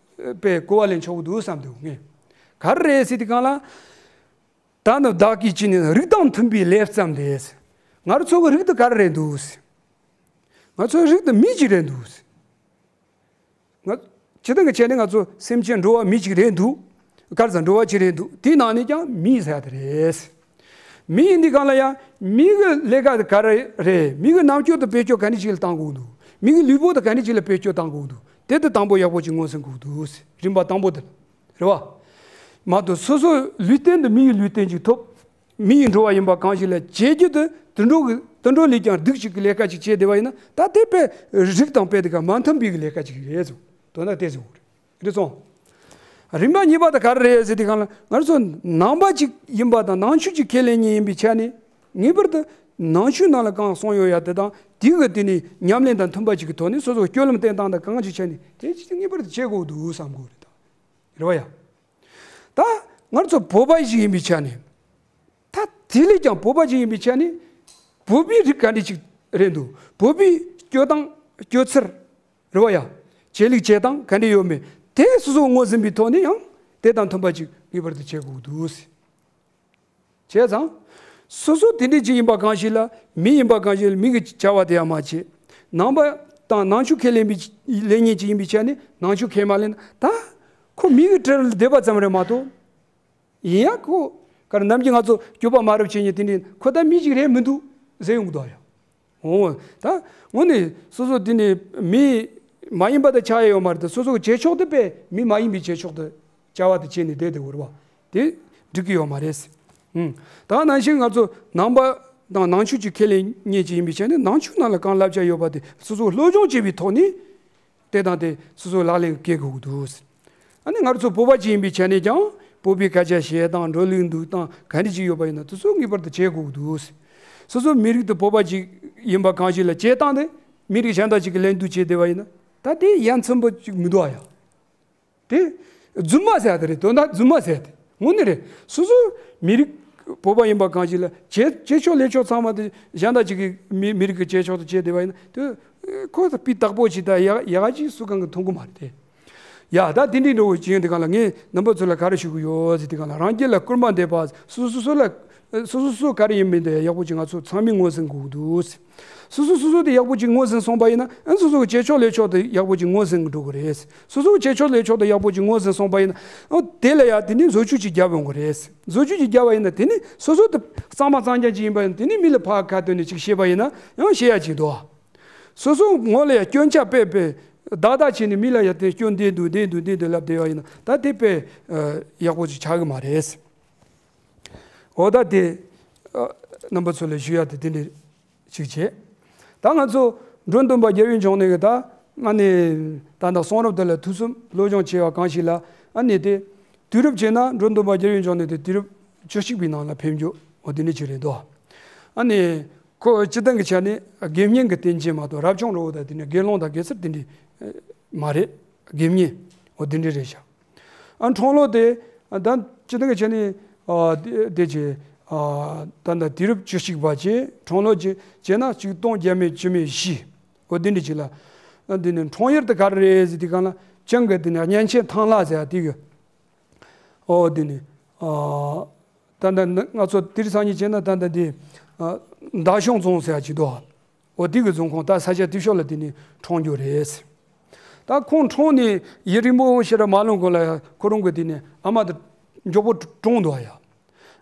དཔེ་གོ་བ་ལེན་ཆོག་གི་འདུག་བསམ་འདུག་ངས། ག་རེ་རེད་ཟེར་དུས་སྒང་ལ། ད་ནི་བདག་གིས་ཅི་ནས་རིགས་དང་མཐུན་པའི་ལས་བརྩམས་ཏེ། ང་རང་ཚོ་གི་རིགས་དེ་ག་རེ་རེད་འདུག་ང་ཚོའི་རིགས་དེ་མི་གཅིག་རེད་འདུག་ང་། སྤྱིར་བཏང་གི་ཆ་ནས་ང་ཚོ་སེམས་ཅན་འགྲོ་བ་མི་གཅིག་རེད་འདུག་ག་རེ་ཟེར་འགྲོ་བ་གཅིག་རེད་འདུག་དེའི་ནང་ནས་ཀྱང་མི་ཟེར་ཡ་དེ་རེད། མི་ཡིན་དུས་སྒང་ལ་ཡང་མི་གི་ལས་ཀ་དེ་ག་རེ་རེད། མི་གི་རྣམ་དཔྱོད་དེ་བེད་སྤྱོད་ག་འདྲ་ཅིག་ལ་བཏང་དགོས་འདུག་མི་གི་ལུས་པོ་དེ་ག་འདྲ་ཅིག་ལ་བེད་སྤྱོད་བཏང་དགོས་འདུག་དེ་དེ་དང་པོ་ཡག་པོ་ཅིག་ངོས་ཟིན་དགོས་འདུག་རིམ་པ་དང་པོ་དེ་ལ། རེད་བ། མ་གཏོགས་སོ་སོའི་ལུས་རྟེན་དེ་མི་ཡི་ལུས་རྟེན་ཅིག་ཐོབ། མི་ཡི་འགྲོ་བ་ཡིན་པ་གང་ཞིག་ལ་བྱེད་རྒྱུ་དེ་དུད་འགྲོ་གི་དུད་འགྲོ་ལས་ཀྱང་སྡུག་ཅིག་གི་ལས་ཀ་ཅིག་བྱས་བསྡད་པ་ཡིན་ན། ད་དེ་དཔེ་རིགས་དང་དཔེ་དེ་ག་མ་མཐུན་པའི་གི་ལས་ཀ་ཅིག་རེད་ཟེར། དོན་དག་དེ་ཟེར་བ་རེད། རེད་སོང་། རིམ་པ་གཉིས་པ་དེ་ག་རེ་རེད་ཟེར་དུས་སྒང་ལ། ང་ཚོ་ནང་པ་ཅིག་ཡིན་པ་དང་ནང་ཆོས་ཅིག་ཁས་ལེན་མཁན་ཡིན་པའི་ཆ་ནས། ངེས་པར་དུ་ནང་ཆོས་ནང་ལ་གང་གསུངས་ཡོད་ཡ་དེ་དང་དེ་གི་དེ་ནས་ཉམས་ལེན་དང་མཐུན་པ་ཅིག་གི་ཐོག་ནས་སོ་སོ་སྤྱོད་ལམ་བསྟེན་སྟངས་དང་གང་ཅིག་ཆ་ནས་དེ་ཅིག་ངེས་པར་དུ་བྱེད་དགོས་འདུག་བསམ་དགོས་རེད་ད། རེད་བ་ཡ། ད་ང་ཚོ་བོད་པ་ཞིག་ཡིན་པའི་ཆ་ནས། ད་དེ་ལས་ཀྱང་བོད་པ་ཞིག་ཡིན་པའི་ཆ་ནས། བོད་པའི་རིགས་ག་འདྲ་ཅིག་རེད་འདུག་བོད་པའི་སྤྱོད་སྟངས་སྤྱོད་ཚུལ། རེད་བ་ཡ། བྱེད་ལུགས་བྱེད་སྟངས་ག་འདྲ་ཡོད་མེད་དེ་སོ་སོ་ངོས་ཟིན་པའི་ཐོག་ནས་ཡང་དེ་དང་མཐུན་པ་ཅིག་ངེས་པར་དུ་བྱེད་དགོས་འདུག་བྱས་ཙང་། སོ་སོ་དེ་འདྲ་ཅིག་ཡིན་པ་གང་ཞིག་ལ། མི་ཡིན་པ་གང་ཞིག་ལ་མི་གི་བྱ་བ་དེ་ཡང་མ་བྱེད། ནང་པ་དང་ནང་ཆོས་ཁས་ལེན་པའི་ལེན་མཁན་ཅིག་ཡིན་པའི་ཆ་ནས་ནང་ཆོས་ཁས་མ་ལེན་ན་ད། ཁོ་མི་གི་གྲལ་ལ་བསྡད་པ་ཙམ་རེད་མ་གཏོགས། ཡིན་ཡང་ཁོ། ག་རེ་ནམ་རྒྱུན་ང་ཚོ་སྤྱོད་པ་མ་རབས་བྱེད་མཁན་དེ་འདྲ་ཁོ་ད་མི་ཅིག་རེད་མི་འདུག་ཟེར་ཡོང་གི་འདུག་ཨ་ཡ། འོ། ད་དངོས་གནས་སོ་སོ་དེ་ནི་མི་མ་ཡིན་པ་དེ་ཆགས་ཡ་ཡོད་མ་རེད་དེ། སོ་སོ་གི་བྱེད་ཕྱོགས་དེ་དཔེ་མི་མ་ཡིན་པའི་བྱེད་ཕྱོགས་དེ་བྱ་བ་དེ་བྱས་ནས་བསྡད་དེ་འོར་བ་དེ་འགྲིག་གི་ཡོད་མ་རེད། ཨུམ། ད་ནང་བཞིན་ང་ཚོ་ནང་པ་དང་ནང་ཆོས་ཀྱི་ཁས་ལེན་མཁན་ཅིག་ཡིན་པའི་ཆ་ནས་ནང་ཆོས་ནང་ལ་གང་བསླབ་བྱ་ཡོད་པ་དེ་སོ་སོ་སློབ་སྦྱོང་བྱས་པའི་ཐོག་ནས། དེ་དང་དེ་སོ་སོ་ལག་ལེན་སྐྱེལ་དགོས་ཀྱི་འདུག་ཨ་ནི་ང་ཚོ་བོད་པ་ཅིག་ཡིན་པའི་ཆ་ནས་ཀྱང་བོད་པའི་སྐད་ཆ་བཤད་སྟངས་འགྲོ་ལུགས་འདུག་སྟངས་ག་འདྲ་ཅིག་ཡོད་པ་ཡིན་ན་དེ་ཚོ་ངེས་པར་དུ་བྱེད་དགོས་ཀྱི་འདུག་སོ་སོ་མི་རིགས་དེ་བོད་པ་ཅིག་ཡིན་པ་གང་ཞིག་ལ་བྱེད་སྟངས་དེ་མི་རིགས་གཞན་དག་ཅིག་གིས་ལེན་འདུག་བྱས་བསྡད་པ་ཡིན་ན་ད་དེ་ཡ་མཚན་པོ་ཅིག་མི་འདུག་ཨ་ཡ། དེ། རྫུན་མ་ཟེར་ཡ་དེ་རེད། དོན་དག་རྫུན་མ་ཟེར་ཡ་དེ་དངོས་གནས་རེད། སོ་སོ་མི་རིགས་བོད་པ་ཡིན་པ་གང་ཞིག་ལ་བྱེད་བྱེད་ཕྱོགས་ལས་ཕྱོགས་ཚང་མ་དེ་གཞན་དག་ཅིག་གི་མི་མི་རིགས་ཀྱི་བྱེད་ཕྱོགས་དེ་བྱས་བསྡད་པ་ཡིན་ན་དེ་ཁོ་ད་སྤུས་དག་པོ་ཅིག་དང་ཡག་ཡག་ཅིག་སུ་གང་གི་མཐོང་གི་མ་རེད་དེ། ཡ་ད་དེ་འདྲའི་འགྲོ་བའི་ཅིག་ཡིན་དེ་གང་ལ་ངས་རྣམ་པ་ཚོ་ལ་ག་རེ་ཞུ་གི་ཡོད་ཟེར་དེ་གང་ལ་རང་རྒྱལ་ལ་སྐུལ་མ་འདེབས་པ་སོ་སོ་སོ་ལ་སོ་སོ་སོ་ག་རེ་ཡིན་མིན་དེ་ཡག་པོ་ཅིག་ང་ཚོ་ཚང་མས་ངོས་ཟིན་དགོས་ཀྱི་འདུག་སོ་སོ་སོ་སོ་དེ་ཡག་པོ་ཅིག་ངོས་ཟིན་སོང་པ་ཡིན་ན་ཨ་སོ་སོ་གི་བྱེད་ཕྱོགས་ལས་ཕྱོགས་དེ་ཡག་པོ་ཅིག་ངོས་ཟིན་འགྲོ་གི་རེད། སོ་སོ་གི་བྱེད་ཕྱོགས་ལས་ཕྱོགས་དེ་ཡག་པོ་ཅིག་ངོས་ཟིན་སོང་པ་ཡིན་ན་ཨ་དེ་ལ་ཡ་དེ་ནས་བཟོ་བཅོས་ཅིག་བརྒྱབ་ཡོང་གི་རེད། བཟོ་བཅོས་ཅིག་བརྒྱབ་པ་ཡིན་ན་དེ་ནས་སོ་སོ་དེ་གཙང་མ་གཙང་རྐྱང་ཅིག་ཡིན་པ་ཡིན་ན་དེ་ནས་མི་ལ་ཕར་ཁ་བཏོན་ནས་ཅིག་བཤད་པ་ཡིན་ན་ཡང་བཤད་ཡ་ཅིག་འདུག་སོ་སོ་ངོས་ལ་ཡ་སྐྱོན་ཆ་དཔེ་དཔེ་ བདག་བདག་བྱས་ནས་མི་ལ་ཡ་དེ་སྐྱོན་འདི་འདུག་འདི་འདུག་འདི་འདུག་ལབ་བསྡད་ཡོད་ཡིན་ན་ད་དེ་དཔེ་ཡག་པོ་ཅིག་ཆགས་གི་མ་རེད། འོ་ད་དེ་རྣམ་པ་ཚོ་ལ་ཞུ་ཡ་དེ་དེ་འདྲ་ཅིག་བྱས། ད་ང་ཚོ་མགྲོན་སྟོན་པ་རྒྱལ་བའི་འབྱུང་གནས་ཀྱི་ད་ཨ་ནི་ད་ད་གསུང་རབ་དེ་ལ་ཐོས་བསམ་སློབ་སྦྱོང་བྱས་པ་གང་ཞིག་ལ་ཨ་ནི་དེ་དུས་རབས་བྱས་ན་མགྲོན་སྟོན་པ་རྒྱལ་བའི་འབྱུང་གནས་དེ་དུས་རབས་བཅུ་གཅིག་པའི་ནང་ལ་ཕེབས་འགྱོ་འོ་དེ་འདྲ་ཅིག་རེད་འདུག་ཨ་ནི་ཁོ་སྤྱི་བཏང་གི་ཆ་ནས་དགེ་བསྙེན་གྱི་བསྟན་བཅོས་མ་གཏོགས་རབ་བྱུང་རི་བོ་དང་དེ་ནས་དགེ་སློང་དང་དགེ་ཚུལ་དེ་འདྲ་མ་རེད། དགེ་བསྙེན་འོ་དེ་འདྲ་རེད་ཤག་ཨ་འཁྲུངས་ལོ་དེ་ད་སྤྱི་བཏང་གི་ཆ་ནས་ཨ་དེ་དེ་ཅི་ཨ་ད་ད་དུས་རབས་བཅུ་གཅིག་པ་ཅི་འཁྲུངས་ལོ་ཅི་བྱས་ན་ཆིག་སྟོང་བརྒྱ་མེད་བཅུ་མེད་བཞི་འོ་དེ་འདྲ་ཅིག་ལ་ཨ་དེ་ནས་འཁྲུངས་ཡུལ་དེ་ག་རེ་རེད་ཟེར་དུས་སྒང་ལ་ཅང་གི་དེ་ནས་གཉན་ཆེན་ཐང་ལྷ་ཟེར་ཡ་དེ་གི་ཨོ་དེ་ནས་ཨ་ད་ད་ང་ཚོ་དེ་རིང་སང་ཉིན་བྱས་ན་ད་ད་དེ་ཨ་མདའ་གཞུང་རྫོང་ཟེར་ཡ་ཅིག་འདུག་འོ་དེ་གི་རྫོང་ཁོངས་ད་ས་ཆ་དེ་ཕྱོགས་ལ་དེ་ནས་འཁྲུངས་རྒྱུ་རེད། ད་ཁོང་འཁྲུངས་ནས་ཡུན་རིང་པོ་ཞེ་དྲག་མ་ལོན་གོང་ལ་ཡ་ཁོ་རང་གི་དེ་ནས་ཨ་མ་དེ་མགྱོགས་པོ་གྲོངས་འདུག་ཡ།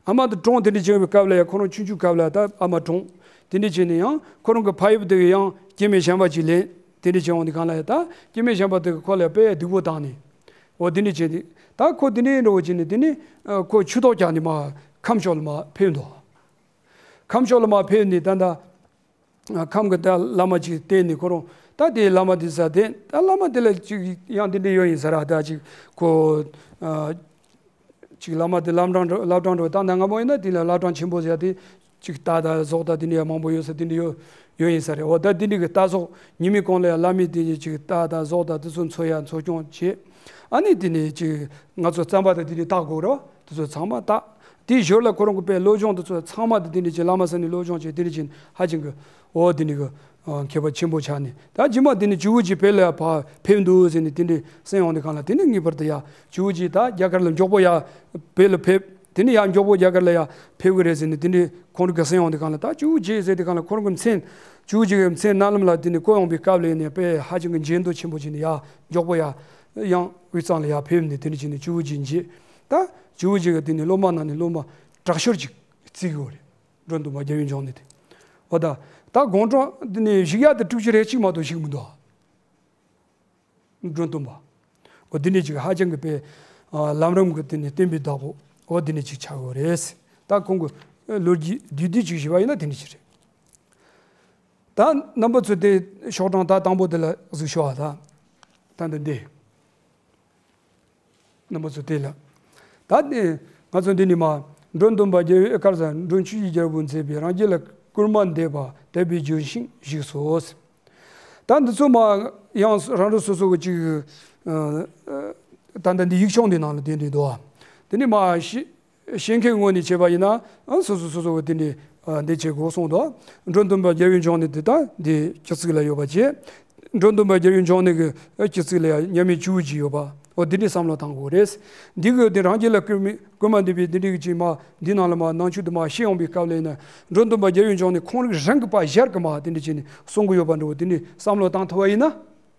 ཨ་མ་དེ་གྲོངས་དེ་འདྲ་བྱུང་བའི་སྐབས་ལ་ཡ་ཁོ་རང་ཆུང་ཆུང་སྐབས་ལ་ད་ཨ་མ་གྲོངས། དེ་འདྲ་བྱས་ནས་ཡང་ཁོ་རང་གི་ཕ་ཡུལ་དེ་གི་ཡང་སྐྱེ་དམན་གཞན་པ་ཅིག་ལེན་དེ་འདྲ་བྱས་འོང་དུས་སྒང་ལ་ཡ་ད་སྐྱེ་དམན་གཞན་པ་དེ་གི་ཁོ་ལ་ཡ་དཔེ་སྡུག་པོ་བཏང་ནས། འོ་དེ་འདྲ་བྱས་ཏེ་ད་ཁོ་དེ་འདྲའི་འགྲོ་བ་བྱས་ནས་དེ་ནས་ཨ་ཁོ་ཆོས་ཐོག་རྒྱག་ནས་མར་ཁམས་ཕྱོགས་ལ་མར་ཕེབས་འདུག་ཁམས་ཕྱོགས་ལ་མར་ཕེབས་ནས་ད་ད་ཨ་ཁམས་ཀྱི་ད་བླ་མ་ཅིག་བསྟེན་ནས་ཁོ་རང་ད་དེ་བླ་མ་དེ་ས་དེ་ད་བླ་མ་དེ་ལ་ཅིག་ཡང་དེ་འདྲ་ཡོད་ཡིན་ས་ར། ད་ཅིག་ཁོ་ཨ་ཅིག་བླ་མ་དེ་བླ་བྲང་འགྲོ་བླ་བྲང་འགྲོ་ད་ད་སྔ་མོ་ཡིན་ན་དེ་ལ་བླ་བྲང་ཆེན་པོ་ཟེར་ཡ་དེ་ཅིག་རྟ་དང་ཟོག་དང་དེ་འདྲ་ཡང་མང་པོ་ཡོད་ས་དེ་འདྲ་ཡོད་ཡོད་ཡིན་ས་རེད། འོ་ད་དེ་འདྲ་གི་རྟ་ཟོག་ཉི་མའི་གོང་ལ་ཡང་བླ་མས་དེ་ཅིག་རྟ་དང་ཟོག་དང་དེ་ཚོ་འཚོ་ཡ་འཚོ་སྐྱོང་བྱེད། ཨ་ནི་དེ་ནས་ཅིག་ང་ཚོ་རྩམ་པ་དང་དེ་འདྲ་བཏགས་དགོས་རེད་བ། དེ་ཚོ་ཚང་མ་བཏགས། དེའི་ཞོར་ལ་ཁོ་རང་གི་དཔེ་སློབ་སྦྱོང་དེ་ཚོ་ཚང་མ་དེ་དེ་འདྲ་ཅིག་བླ་མ་ས་ནས་སློབ་སྦྱོང་བྱས་དེ་འདྲ་ཅིག་ཧ་ཅང་གི་འོ་དེ་འདྲ་གི་ཨ་མཁས་པ་ཆེན་པོ་ཆགས་ནས་ད་རྗེས་མ་དེ་ནས་ཇོ་བོ་རྗེ་བོད་ལ་ཕ་ཕེབས་འདུག་ཟེར་ནས་དེ་འདྲ་གསན་ཡོང་དུས་སྒང་ལ་དེ་ནས་ངེས་པར་དུ་ཡ་ཇོ་བོ་རྗེ་ད་རྒྱ་གར་ལ་མགྱོགས་པོ་ཡ་བོད་ལ་ཕེབས། དེ་ནས་ཡ་མགྱོགས་པོ་རྒྱ་གར་ལ་ཡ་ཕེབས་གི་རེད་ཟེར་ནས་དེ་འདྲ་ཁོང་རང་གིས་གསན་ཡོང་དུས་སྒང་ལ་ད་ཇོ་བོ་རྗེ་ཟེར་དུས་སྒང་ལ་ཁོ་རང་གི་མཚན་ཇོ་བོ་རྗེ་གི་མཚན་རྣ་ལམ་ལ་དེ་ནས་བསྐོར་ཡོང་པའི་སྐབས་ལ་ཡིན་ནས་དཔེ་ཧ་ཅང་གི་འཇོན་འདོད་ཆེན་པོ་བྱས་ནས་ཡ་མགྱོགས་པོ་ཡ་ཡང་དབུས་གཙང་ལ་ཡ་ཕེབས་ནས་དེ་འདྲ་བྱས་ནས་ཇོ་བོ་རྗེ་མཇལ། ད་ཇོ་བོ་རྗེ་གི་དེ་ནས་སློབ་མ་ནང་ནས་སློབ་མ་དྲག་ཤོས་ཅིག་བརྩི་གི་ཡོད་རེད། མགྲོན་སྟོན་པ་རྒྱལ་བའི་འབྱུང་གནས་དེ། འོ་ད་ད་དགུང་གྲངས་དེ་ནས་བཞུགས་ཡ་དེ་དྲུག་ཅུ་རེ་གཅིག་མ་གཏོགས་བཞུགས་མི་འདུག་མགྲོན་སྟོན་པ། འོ་དེ་འདྲ་ཅིག་ཧ་ཅང་གི་དཔེ་ཨ་ལམ་རིམ་གྱི་སྟེང་ནས་བསྟན་པའི་བདག་པོ་འོ་དེ་འདྲ་ཅིག་ཆགས་ཡོད་རེད། ད་ཁོང་གི་ལོ་རྒྱུས་བསྡུས་བསྡུས་ཅིག་ཞུས་པ་ཡིན་ན་དེ་འདྲ་ཅིག་རེད། ད་རྣམ་པ་ཚོ་དེ་ཤོག་གྲངས་ད་དང་པོ་དེ་ལ་གཟིགས་ཤོག་ཨ། ད་ད་འདི་འདི་རྣམ་པ་ཚོ་དེ་ལ་ད་ནི་ང་ཚོ་འདི་ནི་མ་མགྲོན་སྟོན་པ་རྒྱལ་བའི་ཨེ་ཀར་ས་མགྲོན་ཆུ་ཡི་རྒྱལ་པོ་མཛད་པའི་རང་རྒྱལ་ལ་བསྐུལ་མ་འདེབས་པ་དད་པས་བྱོན་ཞིང་བཞུགས་སོ། ད་འདི་ཚོ་མ་ཡང་རང་རང་སོ་སོ་གི་ཅིག་ཨ་ཨ་ད་ལྟ་འདི་ཡིག་ཆུང་འདི་ནང་ལ་དེ་འདྲ་འདུག་ཨ། དེ་ནི་མ་ཤེས་ཤེས་མཁན་ངོས་ནས་བྱས་པ་ཡིན་ན་ཨ་སོ་སོ་སོ་སོ་གི་དེ་འདྲ་ཨ་འདི་བྱེད་དགོས་གསུངས་འདུག་མགྲོན་སྟོན་པ་རྒྱལ་བའི་འབྱུང་གནས་འདི་ད་འདི་སྤྱི་གཙུག་ལ་ཡོད་པ་བྱས། མགྲོན་སྟོན་པ་རྒྱལ་བའི་འབྱུང་གནས་ཀྱི་སྤྱི་གཙུག་ལ་ཡང་མཉམ་མེད་ཇོ་བོ་རྗེ་ཡོད་པ། འོ་འདི་འདྲའི་བསམ་བློ་བཏང་དགོས་རེད། འདི་གི་འདི་རང་རྒྱལ་ལ་བསྐུལ་མ་བསྐུལ་མ་འདེབས་པའི་འདི་འདྲའི་གི་ཅིག་མ་འདི་ནང་ལ་མ་ནང་ཆོས་འདི་མ་ཤེས་ཡོང་པའི་སྐབས་ལ་ཡིན་ན་མགྲོན་སྟོན་པ་རྒྱལ་བའི་འབྱུང་གནས་ཁོང་རང་རང་གི་པ་ཞར་གི་མ་འདི་འདྲ་བྱས་ནས་གསུང་གི་ཡོད་པ་འདྲ་བོ་འདི་འདྲའི་བསམ་བློ་བཏང་ཐུབ་པ་ཡིན་ན་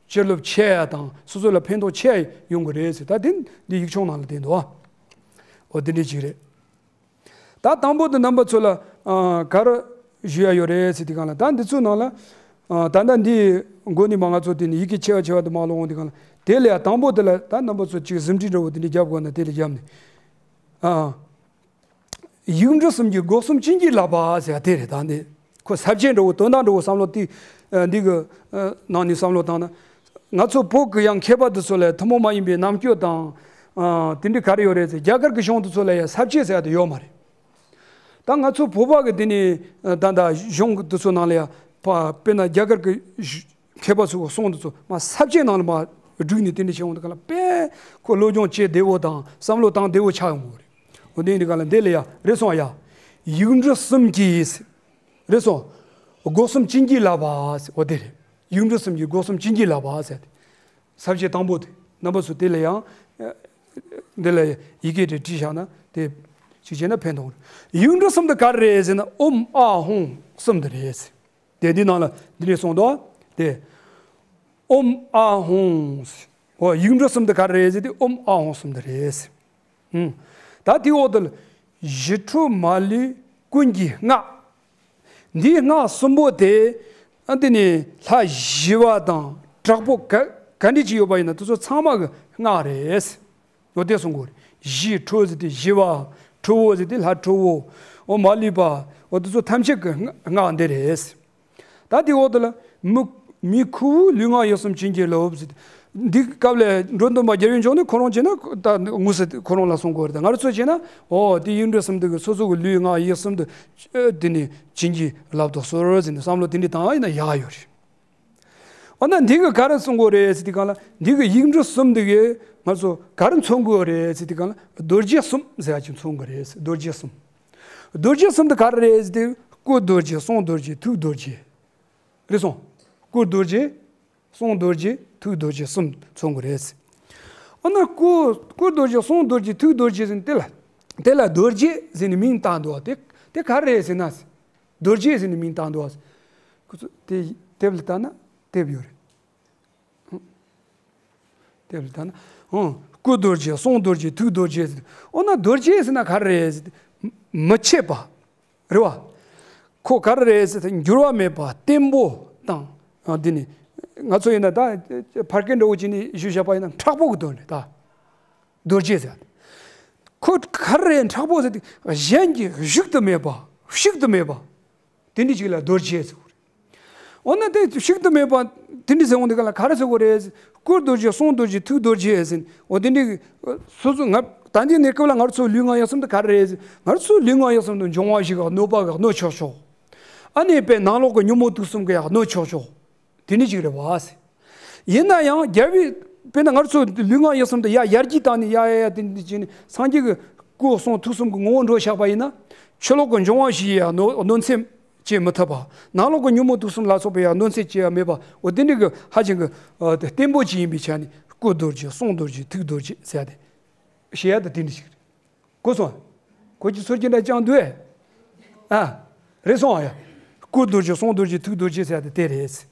ཕྱིར་ལོག་ཆེ་ཡ་དང་སོ་སོ་ལ་ཕན་ཐོགས་ཆེ་ཡ་ཡོང་གི་རེད་ཟེར། ད་འདི་འདི་ཡིག་ཆུང་ནང་ལ་བསྟན་འདུག་འོ་འདི་འདྲའི་ཅིག་རེད། ད་དང་པོ་དེ་རྣམ་པ་ཚོ་ལ་ཨ་ག་རེ་ཞུ་ཡ་ཡོད་རེད་ཟེར་དུས་སྒང་ལ་ད་འདི་ཚོའི་ནང་ལ་ཨ་ད་ལྟ་འདི་མགོ་ནས་མ་ང་ཚོ་དེ་ནས་ཡི་གེ་ཆེ་བ་ཆེ་བ་དུ་མ་ལོག་འོང་དུས་སྒང་ལ་དེ་ལ་ཡང་དང་པོ་དེ་ལ་ད་རྣམ་པ་ཚོ་ཅིག་ཟིན་བྲིས་འདྲ་བོ་དེ་འདྲ་རྒྱབ་དགོས་ན་དེ་ལ་རྒྱབ་ནས་ཨ་ཡིག་འབྲུ་གསུམ་གྱི་སྒོ་གསུམ་བྱིན་གྱིས་བརླབས་པ་ཟེར་བ་དེ་རེད། ད་འདི་ཁོ་ས་བཅད་འདྲ་བོ་དོན་དག་འདྲ་བོ་བསམ་བློ་དེ་ཨ་འདི་གི་ཨ་ནང་ནས་བསམ་བློ་བཏང་ན། ང་ཚོ་བོད་ཀྱི་ཡང་མཁས་པ་འདི་ཚོ་ལ་ཐུན་མོང་མ་ཡིན་པའི་རྣམ་དཔྱོད་དང་། ཨ་དེ་འདྲ་ག་རེ་ཡོད་རེད་ཟེར། རྒྱ་གར་གྱི་གཞུང་འདི་ཚོ་ལ་ཡང་ས་བཅད་ཟེར་ཡ་དེ་ཡོད་མ་རེད། ད་ང་ཚོ་བོད་པ་གི་དེ་ནི་ད་ད་གཞུང་འདི་ཚོ་ནང་ལ་ཡང་དཔེར་ན་རྒྱ་གར་གྱི་མཁས་པ་ཚོ་གི་གསུང་འདི་ཚོ་མ་ས་བཅད་ནང་ལ་མ་བསྒྲིགས་ནས་དེ་འདྲ་བྱས་འོང་དུས་སྒང་ལ་དཔེ་ཁོ་སློབ་སྦྱོང་བྱེད་བདེ་བོ་དང་བསམ་བློ་བཏང་བདེ་བོ་ཆགས་ཡོང་གི་རེད། འོ་དེ་ཡིན་དུས་སྒང་ལ་འདི་ལ་ཡང་རེད་སོང་ཡ། ཡིག་འབྲུ་གསུམ་གྱིས། རེད་སོང་། སྒོ་གསུམ་བྱིན་གྱིས་བརླབས་པ་ཟེར། འོ་དེ་རེད། ཡིག་འབྲུ་གསུམ་གྱིས་སྒོ་གསུམ་བྱིན་གྱིས་བརླབས་པ་ཟེར་ཏེ། ས་བཅད་དང་པོ་དེ་རྣམ་པ་ཚོ་དེ་ལ་ཡང་། འདི་ལ་ཡི་གེ་དེ་བྲིས་བཞག་ན་དེ་ཅིག་བྱས་ན་ཕན་ཐོགས་རེད། ཡིག་འབྲུ་གསུམ་དེ་ག་རེ་རེད་ཟེར་ན་ཨོཾ་ཨཱཿཧཱུྃ་གསུམ་དེ་རེད་ཟེར། དེ་འདི་ནང་ལ་འདི་ནས་གསུངས་འདུག་དེ། ཨོཾ་ཨཱཿཧཱུྃ། འོ་ཡིག་འབྲུ་གསུམ་དེ་ག་རེ་རེད་ཟེར་དེ་ཨོཾ་ཨཱཿཧཱུྃ་གསུམ་དེ་རེད་ཟེར། ཨུམ། ད་དེའི་འོག་ཏུ་ལ། ཞི་ཁྲོ་མ་ལུས་ཀུན་གྱིས་བསྔགས། འདིའི་སྔགས་གསུམ་པོ་དེ། ཨ་འདི་ནི་ལྷ་ཞི་བ་དང་དྲག་པོ་ག་ ག་འདྲ་ཅིག་ཡོད་པ་ཡིན་ན་དེ་ཚོ་ཚང་མ་གི་སྔགས་རེད། འོ་དེ་གསུང་གི་ཡོད་རེད། ཞི་ཁྲོ་ཟེར་དེ་ཞི་བ། ཁྲོ་བོ་ཟེར་དེ་ལྷ་ཁྲོ་བོ། འོ་མ་ལུས་པ། འོ་དེ་ཚོ་ཐམས་ཅད་ཀྱི་སྔགས་འདི་རེད། ད་དེའི་འོག་ཏུ་ལ། མི་མི་ཁོ་བོའི་ལུས་ངག་ཡིད་གསུམ་བྱིན་གྱིས་རློབས་ཟེར། འདི་སྐབས་ལ་འགྲོ་དོན་པ་རྒྱལ་བའི་མཆོག་ནི་ཁོ་རང་བྱས་ན་ད་དངོས་སུ་ཁོ་རང་ལ་གསུང་གི་ཡོད་རེད། ད་ང་རང་ཚོ་བྱས་ན། འོ་དེ་ཡིག་འབྲུ་གསུམ་དེ་གི་སོ་སོ་གི་ལུས་ངག་ཡིད་གསུམ་དུ། ཨ་དེ་ནི་བྱིན་གྱིས་བརླབ་ཏུ་གསོལ་ཟེར་ནས་བསམ་བློ་དེ་འདྲ་བཏང་བ་ཡིན་ན་ཡག་ཡོད་རེད། འོ་ན་འདི་གི་ག་རེ་གསུང་གི་རེད་ཟེར་དུས་སྒང་ལ། འདི་གི་ཡིག་འབྲུ་གསུམ་འདི་གིས་ང་ཚོ་ག་རེ་མཚོན་གི་ཡོད་རེད་ཟེར་དུས་སྒང་ལ། རྡོ་རྗེ་གསུམ་ཟེར་ཡ་ཅིག་མཚོན་གི་རེད། རྡོ་རྗེ་གསུམ། རྡོ་རྗེ་གསུམ་དེ་ག་རེ་རེད་ཟེར་དུས། སྐུ་རྡོ་རྗེ་གསུང་རྡོ་རྗེ་ཐུགས་རྡོ་རྗེ། རེད་སོང་། སྐུ་རྡོ་རྗེ། གསུང་རྡོ་རྗེ། ཐུགས་རྡོ་རྗེ་གསུམ་མཚོན་གི་རེད། འོ་ན་སྐུ་སྐུ་རྡོ་རྗེ་གསུང་རྡོ་རྗེ་ཐུགས་རྡོ་རྗེ་ཟེར་ནས་དེ་ལ། དེ་ལ་རྡོ་རྗེ་ཟེར་ནས་མིང་བཏགས་འདུག་བ། དེ་དེ་ག་རེ་རེད་ཟེར་ན། རྡོ་རྗེ་ཟེར་ནས་མིང་བཏགས་འདུག་བ། ཁོ་ཚོ་དེ་དེབ་ལ་བལྟས་ན་དེབ་ཡོད་རེད། དེབ་ལ་བལྟས་ན། ཨང་། སྐུ་རྡོ་རྗེ་གསུང་རྡོ་རྗེ་ཐུགས་རྡོ་རྗེ་ཟེར། འོ་ན་རྡོ་རྗེ་ཟེར་ན་ག་རེ་རེད་ཟེར། མི་ཕྱེད་པ། རེད་བ། ཁོ་ག་རེ་རེད་ཟེར་ན་འགྱུར་བ་མེད་པ་བརྟན་པོ་དང་། ཨ་འདི་ནི་ང་ཚོ་ཡིན་ན་ད་ཕལ་སྐད་འདྲ་བོ་ཅིག་ནས་ཞུས་བཞག་པ་ཡིན་ན་མཁྲེགས་པོ་གི་དོན་རེད་ད། རྡོ་རྗེ་ཟེར། ཁོ་ག་རེ་རེད་མཁྲེགས་པོ་ཟེར་དུས་གཞན་གྱིས་གཞུག་ཏུ་མེད་པ། གཞུག་ཏུ་མེད་པ། དེ་འདྲ་ཅིག་ལ་རྡོ་རྗེ་ཟེར་བ་རེད། འོ་ན་དེ་གཞུག་ཏུ་མེད་པ་དེ་འདྲ་ཟེར་འོང་དུས་སྒང་ལ་ག་རེ་ཟེར་དགོས་རེད། སྐུ་རྡོ་རྗེ་གསུང་རྡོ་རྗེ་ཐུགས་རྡོ་རྗེ་ཟེར། འོ་དེ་འདྲ་གི་སོ་སོ་ང་ད་འདི་ནས་སྐབས་ལ་ང་ཚོ་ལུས་ངག་ཡིད་གསུམ་དེ་ག་རེ་རེད། ང་ཚོ་ལུས་ངག་ཡིད་གསུམ་དུ་འབྱུང་བ་བཞི་ག་གནོད་པ་ག་གནོད་ཆོག་ཆོག་ཨ་ནི་དཔེ་ནང་ལོགས་ཀྱི་ཉོན་མོངས་དུག་གསུམ་ག་ཡ་གནོད་ཆོག་ཆོག་དེ་འདྲ་ཅིག་རེད་བ། ཡིན་ན་ཡང་རྒྱལ་བའི་དཔེར་ན་ང་ཚོ་ལུས་ངག་ཡིད་གསུམ་དུ་ཡ་ཡར་རྒྱས་བཏང་ནས་ཡ་ཡ་ཡ་དེ་འདྲ་བྱས་ནས་སངས་རྒྱས་ཀྱི་སྐུ་གསུང་ཐུགས་གསུམ་གྱི་ངོ་བོ་འགྲོ་བཞག་པ་ཡིན་ན། ཕྱི་ལོགས་ཀྱི་འབྱུང་བ་བཞི་ཡི་ཡ་གནོད་གནོད་འཚེ་བྱེད་མི་ཐུབ་པ། ནང་ལོགས་ཀྱི་ཉོན་མོངས་དུག་གསུམ་ལ་སོགས་པའི་ཡ་གནོད་འཚེ་བྱེད་ཡ་མེད་པ། འོ་དེ་འདྲ་གི་ཧ་ཅང་གི་ཨ་དེ་བརྟན་པོ་ཅིག་ཡིན་པའི་ཆ་ནས་སྐུ་རྡོ་རྗེ་གསུང་རྡོ་རྗེ་ཐུགས་རྡོ་རྗེ་ཟེར་ཡ་དེ་བཤད་ཡ་དེ་དེ་འདྲ་ཞིག་རེད། གོ་སོང་། གོ་གི་ཚོར་གྱི་འདྲ་ཅང་འདུག་ཨེ། ཨ། རེད་སོང་ཨ་ཡ། སྐུ་རྡོ་རྗེ་གསུང་རྡོ་རྗེ་ཐུགས་རྡོ་རྗེ་ཟེར་ཡ་དེ་དེ་རེད།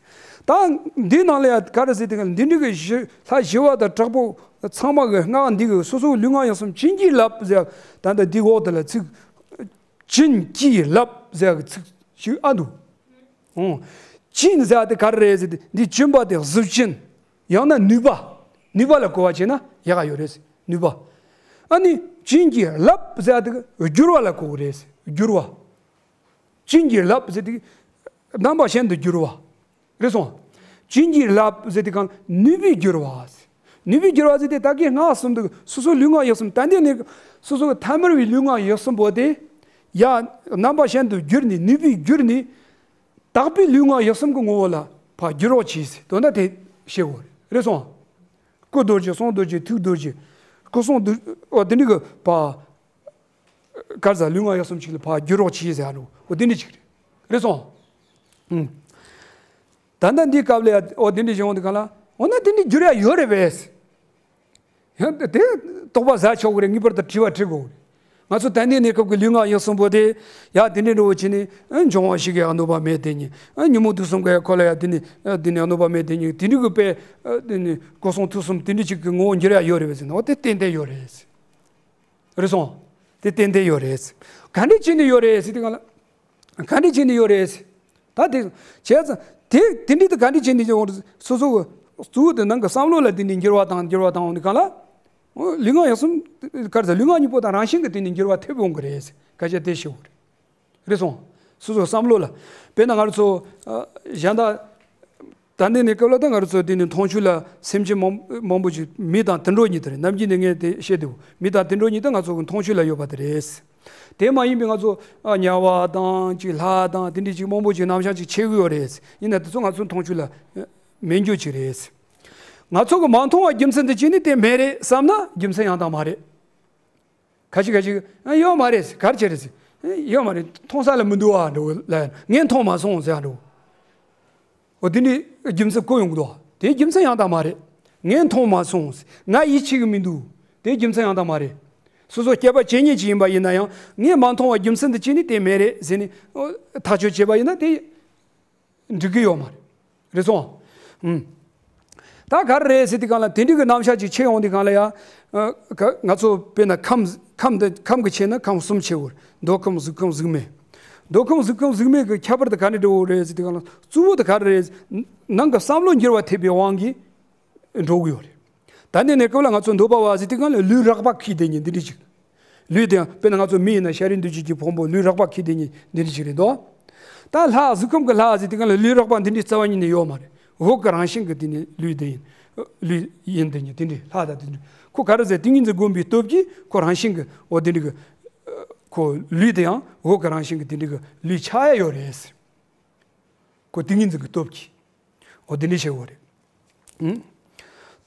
ད་འདི་ནང་ལ་ཡ་ག་རེ་ཟེར་དེ་ག་འདི་འདྲ་གི་ཞི་ལྷ་ཞི་བ་དང་དྲག་པོ་ཚང་མ་གི་སྔགས་འདི་གི་སོ་སོའི་ལུས་ངག་ཡིད་གསུམ་བྱིན་གྱིས་བརླབས་ཟེར་ཡ། ད་ལྟ་འདི་འོག་དེ་ལ་ཚིག་བྱིན་གྱིས་བརླབས་ཟེར་ཡ་གི་ཚིག་ཞིག་ཨ་འདུག་ཨོ། བྱིན་ཟེར་ཡ་དེ་ག་རེ་རེད་ཟེར་དེ་འདི་བྱིན་པ་དེ་གཟུགས་བྱིན། ཡང་ན་ནུས་པ། ནུས་པ་ལ་གོ་བ་བྱས་ན་ཡག་ག་ཡོད་རེད། ནུས་པ། ཨ་ནི་བྱིན་གྱིས་བརླབས་ཟེར་ཡ་དེ་གི་བསྒྱུར་བ་ལ་གོ་གི་རེད། བསྒྱུར་བ། བྱིན་གྱིས་བརླབས་ཟེར་དེ་གི་རྣམ་པ་གཞན་དུ་བསྒྱུར་བ། རེད་སོང་། བྱིན་གྱིས་བརླབས་ཟེར་དེ་གང་ནུས་པས་བསྒྱུར་བ། ནུས་པས་བསྒྱུར་བ་ཟེར་དེ་ད་གིན་སྔགས་གསུམ་དུ་སོ་སོའི་ལུས་ངག་ཡིད་གསུམ་ཏན་ཏན་ནས་སོ་སོའི་ཐ་མལ་བའི་ལུས་ངག་ཡིད་གསུམ་པོ་དེ་ཡ་རྣམ་པ་གཞན་དུ་བསྒྱུར་ནས་ནུས་པས་བསྒྱུར་ནས། དག་པའི་ལུས་ངག་ཡིད་གསུམ་གྱི་ངོ་བོ་ལ་ཕར་བསྒྱུར་རོགས་གྱིས་ཟེར་དོན་དག་དེ་བཤད་དགོས་རེད་སོང་། སྐུ་རྡོ་རྗེ་གསུང་རྡོ་རྗེ་ཐུགས་རྡོ་རྗེ། སྐུ་གསུང་རྡོ་འོ་དེ་འདྲ་གི་ཕར་ག་རེ་ཟེར་ལུས་ངག་ཡིད་གསུམ་གཅིག་ལ་ཕར་བསྒྱུར་རོགས་གྱིས་ཟེར་ཡ་རོ་འོ་དེ་འདྲ་གཅིག་རེད། རེད་སོང་། ཨུམ། ད་ལྟ་འདིའི་སྐབས་ལ་ཡ་འོ་དེ་འདྲ་བྱུང་བ་འདི་ག་ལ་འོ་ན་དེ་འདྲ་བསྒྱུར་ཡ་ཡོད་རེད་པས། ཡང་དེ་དོགས་པ་ཟ་ཆོག་གི་རེད། ངེས་པར་དུ་དྲི་བ་དྲི་དགོས་རེད། ང་ཚོ་ད་ལྟའི་གནས་སྐབས་ཀྱི་ལུས་ངག་ཡིད་གསུམ་པོ་དེ་ཡ་དེ་འདྲའི་འགྲོ་བ་བྱས་ནས་ཨ་འབྱུང་བ་བཞི་གི་ཡང་གནོད་པ་མེད་དེ་ཉིད་ཨ་ཉོན་མོངས་དུག་གསུམ་ག་ཡ་ཁོ་ལ་ཡ་དེ་ནི་ཨ་དེ་ནི་གནོད་པ་མེད་དེ་ཉིད་དེ་འདྲའི་གི་དཔེ་ཨ་དེ་ནི་སྐུ་གསུང་ཐུགས་གསུམ་དེ་འདྲ་ཅིག་གི་ངོ་བོ་འགྱུར་ཡ་ཡོད་རེད་པས་ཟེར་ན་འོ་དེ་ཏན་ཏན་ཡོད་རེད། རེད་སོང་། དེ་ཏན་ཏན་ཡོད་རེད། ག་འདྲ་བྱས་ནས་ཡོད་རེད་ཟེར་དེ་ག་ལ། ག་འདྲ་བྱས་ནས་ཡོད་རེད། ད་དེ་བྱས་ཙང་དེ་དེ་འདྲའི་དེ་ག་འདྲ་བྱས་ནས་ཡོང་རེད། སོ་སོ་གཙོ་བོ་དེ་ནང་གི་བསམ་བློ་ལ་དེ་ནས་འགྱུར་བ་དང་འགྱུར་བ་དང་འོང་ནི་གང་ལ། ལུས་ངག་ཡིད་གསུམ་ག་རེ་ཟེར་ལུས་ངག་གཉིས་པོ་དང་རང་བཞིན་གྱི་དེ་ནས་འགྱུར་བ་ཐེབས་འོང་གི་རེད། སྐད་ཆ་དེ་ཞུ་བ་རེད། རེད་སོང་། སོ་སོ་བསམ་བློ་ལ། དཔེར་ན་ང་རང་ཚོ་ཨ་གཞན་དག་ད་འདི་ནས་སྐབས་ལ་ད་ང་རང་ཚོ་འདི་ནས་མཐོང་ཆོས་ལ་སེམས་ཅན་མང་མང་པོ་ཅིག་མི་དང་དུད་འགྲོ་གཉིས་དེ་རེད། ནམ་རྒྱུན་ནས་ངས་དེ་བཤད་དུས་མི་དང་དུད་འགྲོ་གཉིས་དེ་ང་ཚོ་གི་མཐོང་ཆོས་ལ་ཡོད་པ་དེ་རེད། དེ་མ་ཡིན་པའི་ང་ཚོ་ཨ་དམྱལ་བ་དང་ཅིག་ལྷ་དང་དེ་འདྲ་ཅིག་མང་པོ་ཅིག་རྣམ་གཞག་ཅིག་ཕྱེ་གི་ཡོད་རེད། ཡིན་ན་དེ་ཚོ་ང་ཚོའི་མཐོང་ཆོས་ལ་མེད་རྒྱུ་ཅིག་རེད། ང་ཚོ་གི་མ་མཐོང་བ་རྒྱུ་མཚན་དེ་ཅི་ནི་དེ་མེད་རེད་བསམ་ན་རྒྱུ་མཚན་ཡང་དག་མ་རེད། ཁ་ཅིག་ཁ་ཅིག་ཨ་ཡོད་མ་རེད་ཟེར། ག་རེ་བྱས་རེད་ཟེར། ཨ་ཡོད་མ་རེད། མཐོང་ས་ལ་མི་འདུག་ཨ་འགྲོ་ལ་ངས་མཐོང་མ་སོང་ཟེར་ཨ་འགྲོ། འོ་དེ་འདྲའི་རྒྱུ་མཚན་བཀོད་ཡོང་གི་འདུག་དེའི་རྒྱུ་མཚན་ཡང་དག་མ་རེད། ངས་མཐོང་མ་སོང་ཟེར། ང་ཡིད་ཆེས་ཀྱི་མི་འདུག་དེའི་རྒྱུ་མཚན་ཡང་དག་མ་རེད། སོ་སོ་སྐྱེས་པ་བྱེད་ཉིད་ཅིག་ཡིན་པ་ཡིན་ན་ཡང་ངས་མ་མཐོང་བ་རྒྱུ་མཚན་དེ་ཅི་ནི་དེ་མེད་རེད་ཟེར་ནས་ཨོ་ཐག་གཅོད་བྱས་པ་ཡིན་ན་དེ། འགྲིག་གི་ཡོད་མ་རེད། རེད་སོང་། ཨུམ། ད་ག་རེ་རེད་ཟེར་དུས་སྒང་ལ་དེ་འདྲ་གི་རྣམ་གཞག་ཅིག་ཕྱེ་ཡོང་དུས་སྒང་ལ་ཡ། ཨ་ག་ང་ཚོ་དཔེར་ན་ཁམས་ཁམས་འདི་ཁམས་ཀྱི་ཕྱེ་ན་ཁམས་གསུམ་ཕྱེ་འོ། མདོ་ཁམས་གཟུགས་ཁམས་གཟུགས་མེད། མདོ་ཁམས་གཟུགས་ཁམས་གཟུགས་མེད་ཀྱི་ཁྱད་པར་དེ་ག་འདྲ་འདྲ་བོ་རེད་ཟེར་དུས་སྒང་ལ་གཙོ་བོ་དེ་ག་རེ་རེད། ནང་གི་བསམ་བློ་འགྱུར་བ་ཐེབས་པའི་དབང་གིས། འགྲོ་གི་ཡོད་རེད། ད་ནི་ནས་སྐབས་ལ་ང་ཚོ་འདོད་པ་བ་ཟེར་དུས་སྒང་ལ་ལུས་རགས་པ་ཁྱེར་བསྡད་མཁན་འདི་འདྲ་ཅིག་ལུས་དེ་ཡང་དཔེར་ན་ང་ཚོ་མི་ཡིན་ན་ཤ་རུས་འདུ་བྱེད་ཀྱི་ཕུང་པོ་ལུས་རགས་པ་ཁྱེར་བསྡད་མཁན་འདི་འདྲ་ཅིག་རེད་འདུག་ད་ལྷ་གཟུགས་ཁམས་ཀྱི་ལྷ་ཟེར་དུས་སྒང་ལ་ལུས་རགས་པ་འདི་འདྲའི་རྩ་བ་ཉིད་ནས་ཡོད་མ་རེད། འོག་གི་རང་བཞིན་གྱི་དེ་ནི་ལུས་དེ་ཡིན། ལུས་ཡིན་དེ་ཉིད་དེ་འདྲའི་ལྷ་དང་དེ་འདྲའི་ཁོ་ག་རེ་ཟེར་ཏིང་ངེ་འཛིན་བསྒོམས་པའི་སྟོབས་ཀྱིས་ཁོ་རང་བཞིན་གྱི་འོ་དེ་འདྲའི་གི་ཁོ་ལུས་དེ་ཡང་འོག་གི་རང་བཞིན་གྱི་དེ་འདྲའི་གི་ལུས་ཆགས་ཡ་ཡོད་རེད། ཁོ་ཏིང་ངེ་འཛིན་གྱི་སྟོབས་ཀྱིས། འོ་དེ་འདྲ་བྱེད་དགོས་རེད། ཨང་།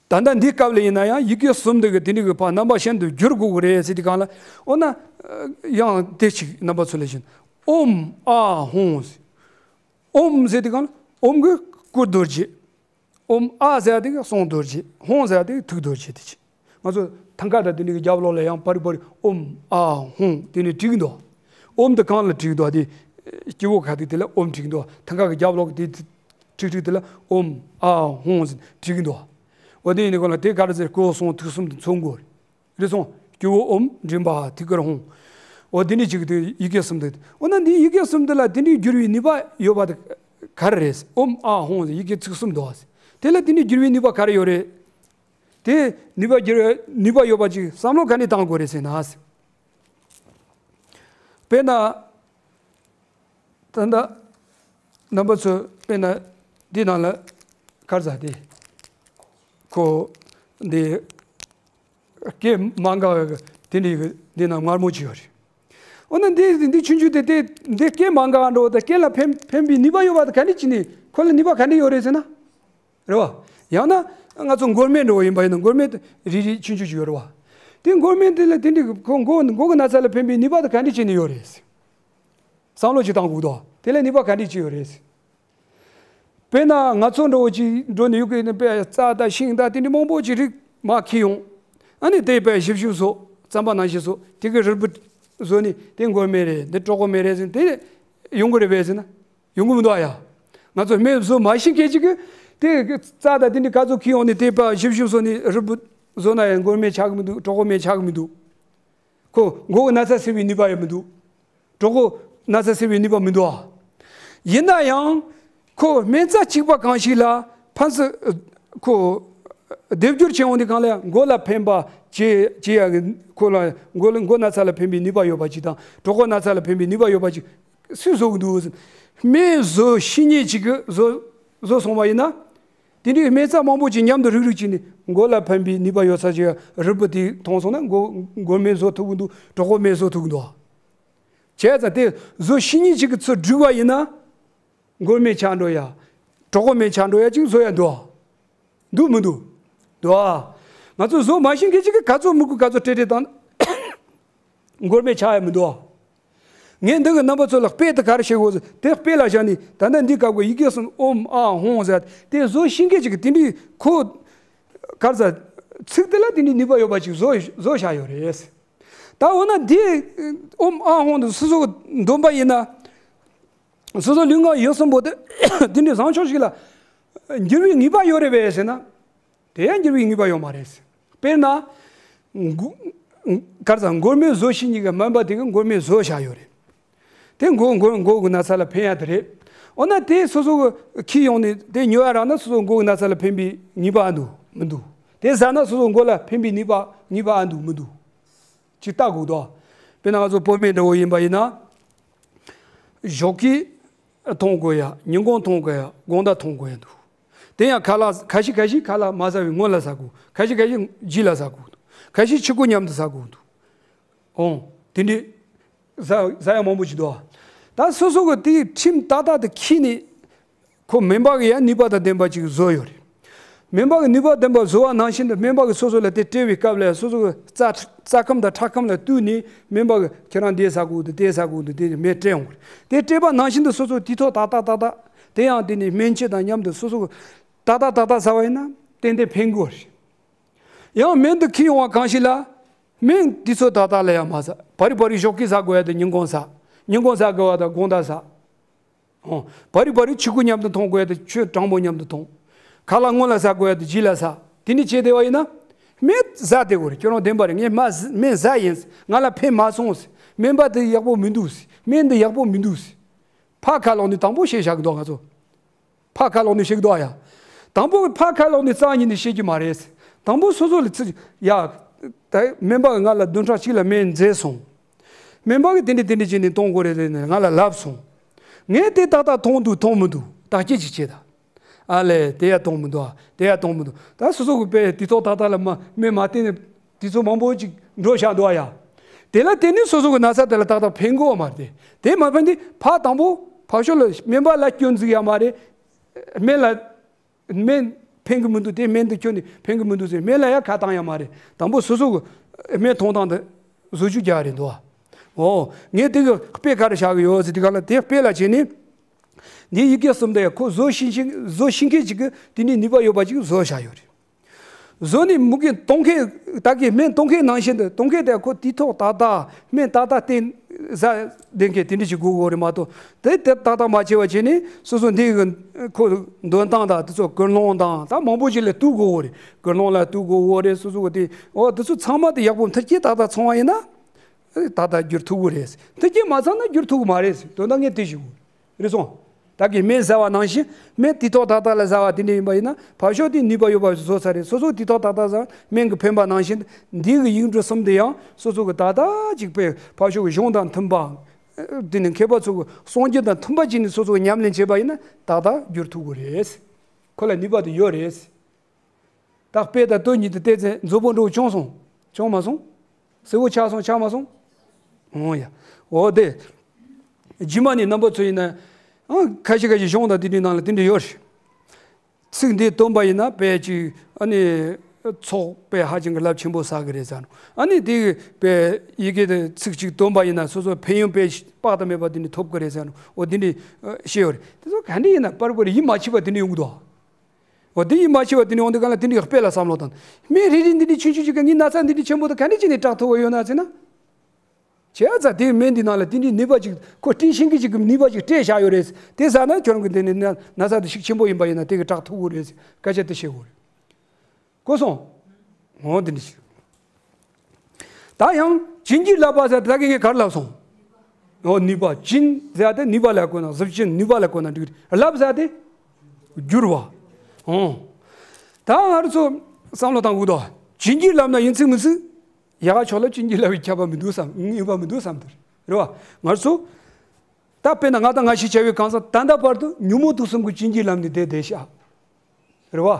ད་ལྟ་འདིའི་སྐབས་ལ་ཡིན་ན་ཡང་ཡི་གེ་གསུམ་འདི་གི་དེ་འདྲ་གི་ཕར་རྣམ་པ་གཞན་དུ་བསྒྱུར་དགོས་ཀྱི་རེད་ཟེར་དུས་སྒང་ལ། འོ་ན་ཡང་དེ་ཅིག་རྣམ་པ་ཚོ་ལ་བཞིན། ཨོཾ་ཨཱཿཧཱུྃ་ཟེར། ཨོཾ་ཟེར་དུས་སྒང་ལ་ཨོཾ་གི་སྐུ་རྡོ་རྗེ། ཨོཾ་ཨཱཿཟེར་དེ་གསུང་རྡོ་རྗེ། ཧཱུྃ་ཟེར་དེ་ཐུགས་རྡོ་རྗེ་དེ་ཅིག་ང་ཚོ་ཐང་ཀ་དང་དེ་འདྲ་གི་རྒྱབ་ལོགས་ལ་ཡང་པར་པར་ཨོཾ་ཨཱཿཧཱུྃ་དེ་ནས་བྲིས་ཀྱི་འདུག་ཨོཾ་དེ་གང་ལ་བྲིས་ཀྱི་འདུག་དེ་སྤྱི་བོ་ཁ་ཐུག་དེ་ལ་ཨོཾ་བྲིས་ཀྱི་འདུག་ཐང་ཀ་གི་རྒྱབ་ལོགས་དེ་བྲིས་བྲིས་དེ་ལ་ཨོཾ་ཨཱཿཧཱུྃ་ཟེར་བྲིས་ཀྱི་འདུག་འོ་དེ་ཡིན་ནི་གོ་ལ་དེ་ག་རེ་ཟེར་སྐུ་གསུང་ཐུགས་གསུམ་དུ་མཚོན་དགོས་རེད་སོང་། སྤྱི་བོ་ཨོཾ་མགྲིན་པ་ཐུགས་ཀར་ཧཱུྃ། འོ་དེ་འདྲ་ཅིག་དེ་ཡི་གེ་གསུམ་དེ། འོ་ན་འདི་ཡི་གེ་གསུམ་དེ་ལ་དེ་འདྲའི་བསྒྱུར་བའི་ནུས་པ་ཡོད་པ་དེ་ག་རེ་རེད། ཨོཾ་ཨཱཿཧཱུྃ་ཟེར་ཡི་གེ་ཚིག་གསུམ་འདུག་དེ་ལ་དེ་འདྲའི་བསྒྱུར་བའི་ནུས་པ་ག་རེ་ཡོད་རེད། དེ་ནུས་པ་བསྒྱུར་ནུས་པ་ཡོད་པ་ཅིག་བསམ་བློ་ག་ནས་བཏང་དགོས་རེད་ཟེར་ན། དཔེར་ན། ད་ལྟ་རྣམ་པ་ཚོ་དཔེར་ན་འདི་ནང་ལ་ག་རེ་ཟེར་དེ། ཁོ་འདི་སྐད་མ་འགག་པའི་དེ་འདྲའི་འདི་ནང་མངར་མོ་ཅིག་ཡོད་རེད། འོ་ན་འདི་འདི་ཆུང་ཆུང་དེ་དེ་འདི་སྐད་མ་འགག་འགྲོ་དེ་སྐད་ལ་ཕན་ཕན་པའི་ནུས་པ་ཡོད་པ་དེ་ག་འདྲ་ཅིག་ནས་ཁོ་ལ་ནུས་པ་ག་འདྲ་ཡོད་རེད་ཟེར་ན། རེད་བ། ཡང་ན་ང་ཚོ་མགོ་སྨན་འགྲོ་བ་ཡིན་པ་ཡིན་ན་མགོ་སྨན་དེ་རིལ་རིལ་ཆུང་ཆུང་ཅིག་ཡོད་རེད་བ། དེ་མགོ་སྨན་དེ་ལ་དེ་འདྲའི་ཁོ་མགོ་མགོ་གི་ན་ཚ་ལ་ཕན་པའི་ནུས་པ་དེ་ག་འདྲ་ཅིག་ནས་ཡོད་རེད། བསམ་བློ་ཅིག་བཏང་དགོས་དོ། དེ་ལ་ནུས་པ་ག་འདྲ་ཅིག་ཡོད་རེད། དཔེར་ན་ང་ཚོ་འགྲོ་བ་ཅིག་འགྲོ་ནས་ཡོད་གི་ནི་དཔེ་རྩྭ་དང་ཤིང་དང་དེ་འདྲ་མང་པོ་ཅིག་རིགས་མར་ཁྱེར་ཡོང་། ཨ་ནི་དེ་དཔེ་ཞིབ་ཞིབ་བཟོ་རྩམ་པ་ནང་བཞིན་བཟོ་དེ་གི་རིལ་བུ་བཟོ་ནས་དེ་མགོ་སྨན་རེད་འདི་གྲོད་ཁོག་སྨན་རེད་ཟེར་དེ་ཡོང་གི་རེད་པས་ཟེར་ན་ཡོང་གི་མི་འདུག་ཨ་ཡ། ང་ཚོ་སྨན་བཟོ་མ་ཤེས་མཁན་ཅིག་གིས་དེ་རྩྭ་དང་དེ་འདྲ་ག་ཚོད་ཁྱེར་ཡོང་ནས་དེ་དཔེ་ཞིབ་ཞིབ་བཟོ་ནས་རིལ་བུ་བཟོ་ན་ཡང་མགོ་སྨན་ཆགས་གི་མི་འདུག་གྲོད་ཁོག་སྨན་ཆགས་གི་མི་འདུག་ཁོ་མགོ་གི་ན་ཚ་སེལ་བའི་ནུས་པ་ཡང་མི་འདུག་གྲོད་ཁོག་ན་ཚ་སེལ་བའི་ནུས་པ་མི་འདུག་ཨ། ཡིན་ན་ཡང་ཁོ་སྨན་རྩྭ་གཅིག་པ་གང་ཞིག་ལ་ཕན་ཚུན་ཁོ་སྡེབ་སྦྱོར་བྱས་འོང་དུས་གང་ལ་ཡང་མགོ་ལ་ཕན་པ་བྱེད་བྱེད་ཡ་གི་ཁོ་ལ་མགོ་ལ་མགོ་ན་ཚ་ལ་ཕན་པའི་ནུས་པ་ཡོད་པ་ཅིག་དང་གྲོད་ཁོག་ན་ཚ་ལ་ཕན་པའི་ནུས་པ་ཡོད་པ་ཅིག་སུས་བཟོ་གི་འདུག་སྨན་བཟོ་ཤེས་མཁན་ཅིག་གིས་བཟོ་བཟོ་སོང་བ་ཡིན་ན། དེ་འདྲའི་སྨན་རྩྭ་མང་པོ་ཅིག་མཉམ་དུ་རུག་རུག་བྱས་ནས་མགོ་ལ་ཕན་པའི་ནུས་པ་ཡོད་ས་ཅིག་རིལ་བུ་དེ་འཐུང་སོང་ན་མགོ་མགོ་སྨན་བཟོ་ཐུབ་ཀྱི་འདུག་གྲོད་ཁོག་སྨན་བཟོ་ཐུབ་ཀྱི་འདུག་བྱས་ཙང་དེ་བཟོ་ཤེས་མཁན་ཅིག་གིས་ཚུར་བསྒྲིགས་པ་ཡིན་ན། མགོ་སྨན་ཆགས་འགྲོ་ཡ། གྲོད་ཁོག་སྨན་ཆགས་འགྲོ་ཡ་ཅིག་བཟོ་ཡ་འདུག་འདུག་མི་འདུག་འདུག་ཨ། ང་ཚོ་བཟོ་མ་ཤེས་མཁན་ཅིག་གིས་ག་ཚོད་མི་དགོས་ག་ཚོད་སྤྲད་སྤྲད་བཏང་ན། མགོ་སྨན་ཆགས་ཡ་མི་འདུག་ཨ། ངས་འདི་གི་རྣམ་པ་ཚོ་ལ་དཔེ་དེ་ག་རེ་བྱེད་དགོས་ཟེར་དེ་དཔེ་ལ་བཞག་ནས་ད་ལྟ་འདི་སྐབས་ཀྱི་ཡི་གེ་གསུམ་ཨོཾ་ཨཱཿཧཱུྃ་ཟེར་དེ་བཟོ་ཤེས་མཁན་ཅིག་གིས་དེ་འདྲའི་ཁོ་ག་རེ་ཟེར་ཚིག་དེ་ལ་དེ་འདྲའི་ནུས་པ་ཡོད་པ་ཅིག་བཟོ་བཟོ་བཞག་ཡོད་རེད། ད་འོ་ན་འདི་ཨོཾ་ཨཱཿཧཱུྃ་དེ་སོ་སོ་འདོན་པ་ཡིན་ན། སོ་སོ་ལུས་ངག་ཡིད་གསུམ་པོ་དེ་འདི་འདྲའི་བཟང་ཕྱོགས་ཤིག་ལ་འགྱུར་བའི་ངེས་པ་ཡོད་རེད་པས་ཟེར་ན། དེ་ཡང་འགྱུར་བའི་ངེས་པ་ཡོད་མ་རེད། དཔེར་ན། མགོ་ག་རེ་ཟེར་མགོ་སྨན་བཟོ་ཤེས་མཁན་གྱི་སྨན་པ་དེ་གིས་མགོ་སྨན་བཟོ་བཞག་ཡོད་རེད། དེ་མགོ་མགོ་མགོ་གི་ན་ཚ་ལ་ཕན་ཡ་དེ་རེད། འོ་ན་དེ་སོ་སོ་གིས་ཁྱེར་ཡོང་ནས་དེ་ཉོ་ཡ་རག་ན་སོ་སོ་མགོ་གི་ན་ཚ་ལ་ཕན་པའི་ངེས་པ་ཨ་འདུག་མི་འདུག་དེ་ཟ་ན་སོ་སོ་མགོ་ལ་ཕན་པའི་ནུས་པ་ངེས་པ་ཨ་འདུག་མི་འདུག་ཅིག་ལྟ་དགོས་འདུག་དཔེར་ན་ང་ཚོ་བོད་སྨན་འདྲ་བོ་ཡིན་པ་ཡིན་ན། ཞོགས་ཀས་འཐུང་དགོས་ཡ། ཉིན་གུང་འཐུང་དགོས་ཡ། དགོང་དག་འཐུང་དགོས་ཡ་འདུག་དེ་ཡང་ཁ་ལག་ཁ་ཤས་ཁ་ཤས་ཁ་ལག་མ་ཟ་བའི་སྔོན་ལ་ཟ་དགོས། ཁ་ཤས་ཁ་ཤས་རྗེས་ལ་ཟ་དགོས་འདུག་ཁ་ཤས་ཕྱུར་སྐོམ་མཉམ་དུ་ཟ་དགོས་འདུག་འོང་། དེ་འདྲའི་ཟ་ཟ་ཡ་མང་པོ་ཅིག་འདུག་ད་སོ་སོ་གི་དེའི་ཁྲིམས་ཏག་ཏག་དེ་འཁྱེར་ནས། ཁོ་སྨན་པ་གི་ཡང་ནུས་པ་དང་ལྡན་པ་ཅིག་བཟོ་ཡོད་རེད། སྨན་པ་གི་ནུས་པ་ལྡན་པ་བཟོ་བ་ནང་བཞིན་དུ་སྨན་པ་གི་སོ་སོ་ལ་དེ་སྤྲད་པའི་སྐབས་ལ་སོ་སོ་གི་རྩ་རྩ་ཁམས་དང་ཁྲག་ཁམས་ལ་བསྟུན་ནས་སྨན་པ་གི་ཁྱེད་རང་འདི་ཟ་དགོས་འདུག་དེ་ཟ་དགོས་འདུག་དེ་སྨན་སྤྲད་ཡོང་གི་རེད། དེ་སྤྲད་པ་ནང་བཞིན་དུ་སོ་སོ་དུས་ཐོག་ཏག་ཏག་ཏག་ཏག་དེ་ཡང་དེ་ནི་སྨན་དཔྱད་དང་མཉམ་དུ་སོ་སོ་གི་ཏག་ཏག་ཏག་ཏག་ཟ་བ་ཡིན་ན་ཏན་ཏན་ཕན་གི་རེད། ཡང་སྨན་དེ་འཁྱེར་ཡོང་བ་གང་ཞིག་ལ། སྨན་དུས་ཚོད་ཏག་ཏག་ལ་ཡང་མ་ཟ། བ་རི་བ་རི་ཞོགས་ཀས་ཟ་དགོས་ཡ་དེ་ཉིན་གུང་ཟ། ཉིན་གུང་ཟ་དགོས་པ་དང་དགོང་དག་ཟ། ཨོ། བ་རི་བ་རི་ཕྱུར་སྐོམ་མཉམ་དུ་འཐུང་དགོས་ཡ་དེ་ཕྱུར་གྲང་མོ་མཉམ་དུ་འཐུང་། ཁ་ལག་སྔོན་ལ་ཟ་དགོས་ཡ་དེ་རྗེས་ལ་ཟ། དེ་འདྲ་བྱས་བསྡད་པ་ཡིན་ན། སྨན་ཟ་བསྡད་དགོས་རེད། ཁྱོད་རང་བདེན་པ་རེད། ངས་མ་ཟ་སྨན་ཟ་ཡིན། ང་ལ་ཕན་མ་སོང་ཟེར། སྨན་པ་དེ་ཡག་པོ་མི་འདུག་ཟེར། སྨན་འདི་ཡག་པོ་མི་འདུག་ཟེར། ཕར་ཁ་ལོག་ནས་དང་པོ་བཤད་བཞག་གི་འདུག་ང་ཚོ། ཕར་ཁ་ལོག་ནས་བཤད་གི་འདུག་ཨ་ཡ། དང་པོ་ཕར་ཁ་ལོག་ནས་རྩ་བ་ཉིད་ནས་ཤེས་ཀྱི་མ་རེད། དང་པོ་སོ་སོ་ལ་ཚིག་ཡ། ད་སྨན་པ་གིས་ང་ལ་བདུན་ཕྲག་གཅིག་ལ་སྨན་མཛད་སོང་། སྨན་པ་གིས་དེ་འདྲ་དེ་འདྲ་བྱས་ནས་གཏོང་དགོས་རེད་ཟེར་ནས་ང་ལ་ལབ་སོང་། ངས་དེ་ཏག་ཏག་མཐོང་འདུག་མཐོང་མི་འདུག་བརྟག་དཔྱད་ཅིག་བྱེད་ད། ཨ་ལས་དེ་ཡང་མཐོང་མི་འདུག་ཨ། དེ་ཡང་མཐོང་མི་འདུག་ད་སོ་སོ་གི་དཔེ་དུས་ཐོག་ཏག་ཏག་ལ་མ་སྨན་མ་བསྟེན་ནས་དུས་ཚོད་མང་པོ་ཅིག་འགྲོ་བཞག་འདུག་ཨ་ཡ། དེ་ལ་བརྟེན་ནས་སོ་སོ་གི་ན་ཚ་དེ་ལ་ཏག་ཏག་ཕན་གི་ཡོད་མ་རེད། དེ་མ་ཕན་དུས་ཕར་དང་པོ་ཕར་ཕྱོགས་ལ་སྨན་པ་ལ་སྐྱོན་འཛུགས་ཡ་མ་རེད། སྨན་ལ་སྨན་ཕན་གི་མི་འདུག་དེ་སྨན་དེ་ཁྱོན་ནས་ཕན་གི་མི་འདུག་ཟེར་སྨན་ལ་ཡ་ཁ་བཏང་ཡ་མ་རེད། དང་པོ་སོ་སོ་གི་སྨན་འཐུང་སྟངས་དེ་བཟོ་བཅོས་རྒྱག་རེད་འདུག་ཨ། འོ་ངས་དེ་གི་དཔེ་ག་རེ་བཞག་གི་ཡོད་ཟེར་དུས་ག་ལ་དེ་དཔེ་ལ་བྱས་ནས། འདིའི་ཡི་གེ་གསུམ་དེ་ཡང་ཁོ་བཟོ་ཤེས་མཁན་བཟོ་ཤེས་མཁན་ཅིག་གིས་དེ་ནས་ནུས་པ་ཡོད་པ་ཅིག་བཟོ་བཞག་ཡོད་རེད། བཟོ་ནས་མུ་གེ་གཏོང་མཁན་ད་གི་སྨན་གཏོང་མཁན་ནང་བཞིན་དུ་གཏོང་མཁན་དེ་ཁོ་དུས་ཐོག་ཏག་ཏག་སྨན་ཏག་ཏག་བསྟེན་ཟ་བསྡད་མཁན་དེ་འདྲ་ཅིག་དགོས་དགོས་རེད་མ་གཏོགས། དེ་དེ་ཏག་ཏག་མ་བྱས་པ་བྱས་ནས་སོ་སོ་འདི་གི་ཁོ་འདོན་སྟངས་དང་དེ་ཚོ་ཀུན་སློང་དང་ད་མང་པོ་ཅིག་ལ་གཏུག་དགོས་དགོས་རེད། ཀུན་སློང་ལ་གཏུག་དགོས་དགོས་རེད། སོ་སོ་གི་དེ་འོ་དེ་ཚོ་ཚང་མ་དེ་ཡག་པོ་མཐུན་རྐྱེན་ཏག་ཏག་ཚང་བ་ཡིན་ན། ཏག་ཏག་བསྒྱུར་ཐུབ་ཀྱི་རེད། མཐུན་རྐྱེན་མ་ཚང་ན་བསྒྱུར་ཐུབ་ཀྱི་མ་རེད། དོན་དག་ངས་དེ་ཞུ་གི་རེད་སོང་། ད་གི་སྨན་ཟ་བ་ནང་བཞིན་སྨན་དུས་ཐོག་ཏག་ཏག་ལ་ཟ་བ་དེ་འདྲ་ཡིན་པ་ཡིན་ན་ཕར་ཕྱོགས་དེ་ནུས་པ་ཡོད་པ་བཟོ་ས་རེད། སོ་སོ་དུས་ཐོག་ཏག་ཏག་ཟ་བ་སྨན་གྱི་ཕན་པ་ནང་བཞིན་འདི་གི་ཡིག་འབྲུ་གསུམ་དེ་ཡང་སོ་སོ་གི་ཏག་ཏག་ཅིག་དཔེ་ཕར་ཕྱོགས་གི་གཞུང་དང་མཐུན་པ། དེ་ནི་མཁས་པ་ཚོ་གི་གསུང་རྒྱུན་དང་མཐུན་པ་ཅིག་ནས་སོ་སོ་གི་ཉམས་ལེན་བྱས་པ་ཡིན་ན་ཏག་ཏག་བསྒྱུར་ཐུབ་ཀྱི་རེད། ཁོ་ལ་ནུས་པ་དེ་ཡོད་རེད། ད་དཔེ་དང་དོན་གཉིས་དེ་བལྟས་ཚེ་མཛོ་པོ་འདྲ་བོ་བྱུང་སོང་། བྱུང་མ་སོང་། སེར་བོ་ཆགས་སོང་། ཆགས་མ་སོང་། འོ་ཡ། འོ་དེ། རྗེས་མ་ནས་རྣམ་པ་ཚོ་ཡིན་ན། ཨང་ཁ་ཤས་ཁ་ཤས་གཞུང་དང་དེ་འདྲའི་ནང་ལ་དེ་འདྲ་ཡོད་རེད། ཚིག་འདི་བཏོན་པ་ཡིན་ན་དཔེ་ཅིག་ཨ་ནི། ཚོགས་དཔེ་ཧ་ཅང་གི་རླབས་ཆེན་པོ་བསགས་གི་རེད་ཟེར་ནོ། ཨ་ནི་དེ་དཔེ་ཡི་གེ་དེ་ཚིག་གཅིག་བཏོན་པ་ཡིན་ན་སོ་སོ་ཕན་ཡོན་དཔེ་དཔག་ཏུ་མེད་པ་དེ་འདྲ་ཐོབ་གི་རེད་ཟེར་ནོ། འོ་དེ་འདྲ་བཤད་ཡོད་རེད། དེ་ཚོ་ག་འདྲ་ཡིན་ན་པར་པར་ཡིད་མ་ཆེས་པ་དེ་འདྲ་ཡོང་གི་འདུག་འོ་དེ་ཡིད་མ་ཆེས་པ་དེ་ནི་འོང་དུས་གང་ལ་དེ་འདྲའི་དཔེ་ལ་བསམ་བློ་བཏང་། སྨན་རེ་རེ་འདི་འདྲའི་ཆུང་ཆུང་ཅིག་གིས་ངའི་ན་ཚ་འདི་འདྲའི་ཆེན་པོ་དང་ག་འདྲ་བྱས་ནས་དྲག་ཐུབ་པ་ཡོད་ན་ཟེར་ན། བྱས་ཙང་དེའི་སྨན་འདི་ནང་ལ་དེ་འདྲའི་ནུས་པ་ཅིག་ཁོ་སྐྲུན་ཤེས་མཁན་ཅིག་གི་ནུས་པ་ཅིག་སྤྲད་བཞག་ཡོད་རེད། དེ་ཟ་ན་ཁྱོད་རང་གི་འདི་ནི་ན་ན་ཚ་དེ་ཤུགས་ཆེན་པོ་ཡིན་པ་ཡིན་ན་དེ་གིས་དྲག་ཐུབ་ཀྱི་རེད། སྐད་ཆ་དེ་བཤད་དགོས་རེད། གོ་སོང་། འོ་དེ་འདྲ་ཞིག་ད་ཡང་བྱིན་གྱིས་བརླབས་པ་ཟེར་ད་གིན་ངས་ག་རེ་ལབ་སོང་། འོ་ནུས་པ་བྱིན་ཟེར་ཏེ་ནུས་པ་ལ་གོ་ན་གཟུགས་ཅན་ནུས་པ་ལ་གོ་ན་འགྲིག་རེད། བརླབས་ཟེར་ཏེ་བསྒྱུར་བ། འོ། ད་ང་རང་ཚོ་བསམ་བློ་བཏང་དགོས་དོ། བྱིན་གྱིས་བརླབས་ན་ཡིན་ཚིག་མིན་ཚིག་ཡ་ག་ཕྱོགས་ལ་བྱིན་གྱིས་བརླབས་པའི་ཁྱབ་པ་མི་འདུག་བསམ་ངེས་པ་མི་འདུག་བསམ་དེ་རེད་བ། ང་རང་ཚོ་ད་དཔེར་ན་ང་དང་ང་ཞེས་བྱ་བའི་གང་ཟག་ད་ལྟ་བར་དུ་ཉོན་མོངས་དུག་གསུམ་གྱི་བྱིན་གྱིས་བརླབས་ནས་བསྡད་བསྡད་ཤག་རེད་བ།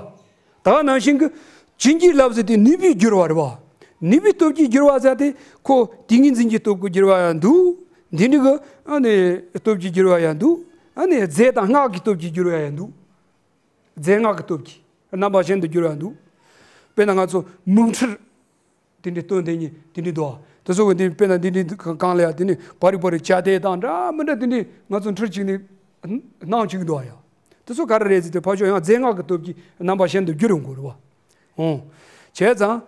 ད་ག་ནང་བཞིན་གྱི་བྱིན་གྱིས་བརླབས་ཟེར་དེ་ནུས་པས་བསྒྱུར་བ་རེད་བ། ནུས་པའི་སྟོབས་ཀྱིས་བསྒྱུར་བ་ཟེར་དེ་ཁོ་ཏིང་ངེ་འཛིན་གྱི་སྟོབས་ཀྱིས་བསྒྱུར་བ་ཡང་འདུག་འདི་འདྲ་གི་ཨ་ནི་སྟོབས་ཀྱིས་བསྒྱུར་བ་ཡང་འདུག་ཨ་ནི་རྫས་དང་སྔགས་ཀྱི་སྟོབས་ཀྱིས་བསྒྱུར་བ་ཡང་འདུག་རྫས་སྔགས་ཀྱི་སྟོབས་ཀྱིས་རྣམ་པ་གཞན་དུ་བསྒྱུར་བ་ཡང་འདུག་དཔེར་ན་ང་ཚོ་མིག་འཕྲུལ། དེ་འདྲའི་སྟོན་དེ་ཉིད་དེ་འདྲའི་འདུག་དེ་ཚོ་གི་འདི་དཔེར་ན་འདི་འདྲའི་གང་ལ་ཡང་དེ་ནི་བ་རི་བ་རི་བྱ་དེ་དང་འདྲ་མི་འདྲ་དེ་འདྲའི་ང་ཚོ་འཕྲུལ་གཅིག་ནི་སྣང་གཅིག་འདུག་ཡ། དེ་ཚོ་ག་རེ་རེད་ཟེར་དུས་ཕར་ཕྱོགས་ཡང་རྫས་སྔགས་ཀྱི་སྟོབས་ཀྱིས་རྣམ་པ་གཞན་དུ་བསྒྱུར་ཡོང་གི་རེད་བ། འོང་། བྱས་ཙང་།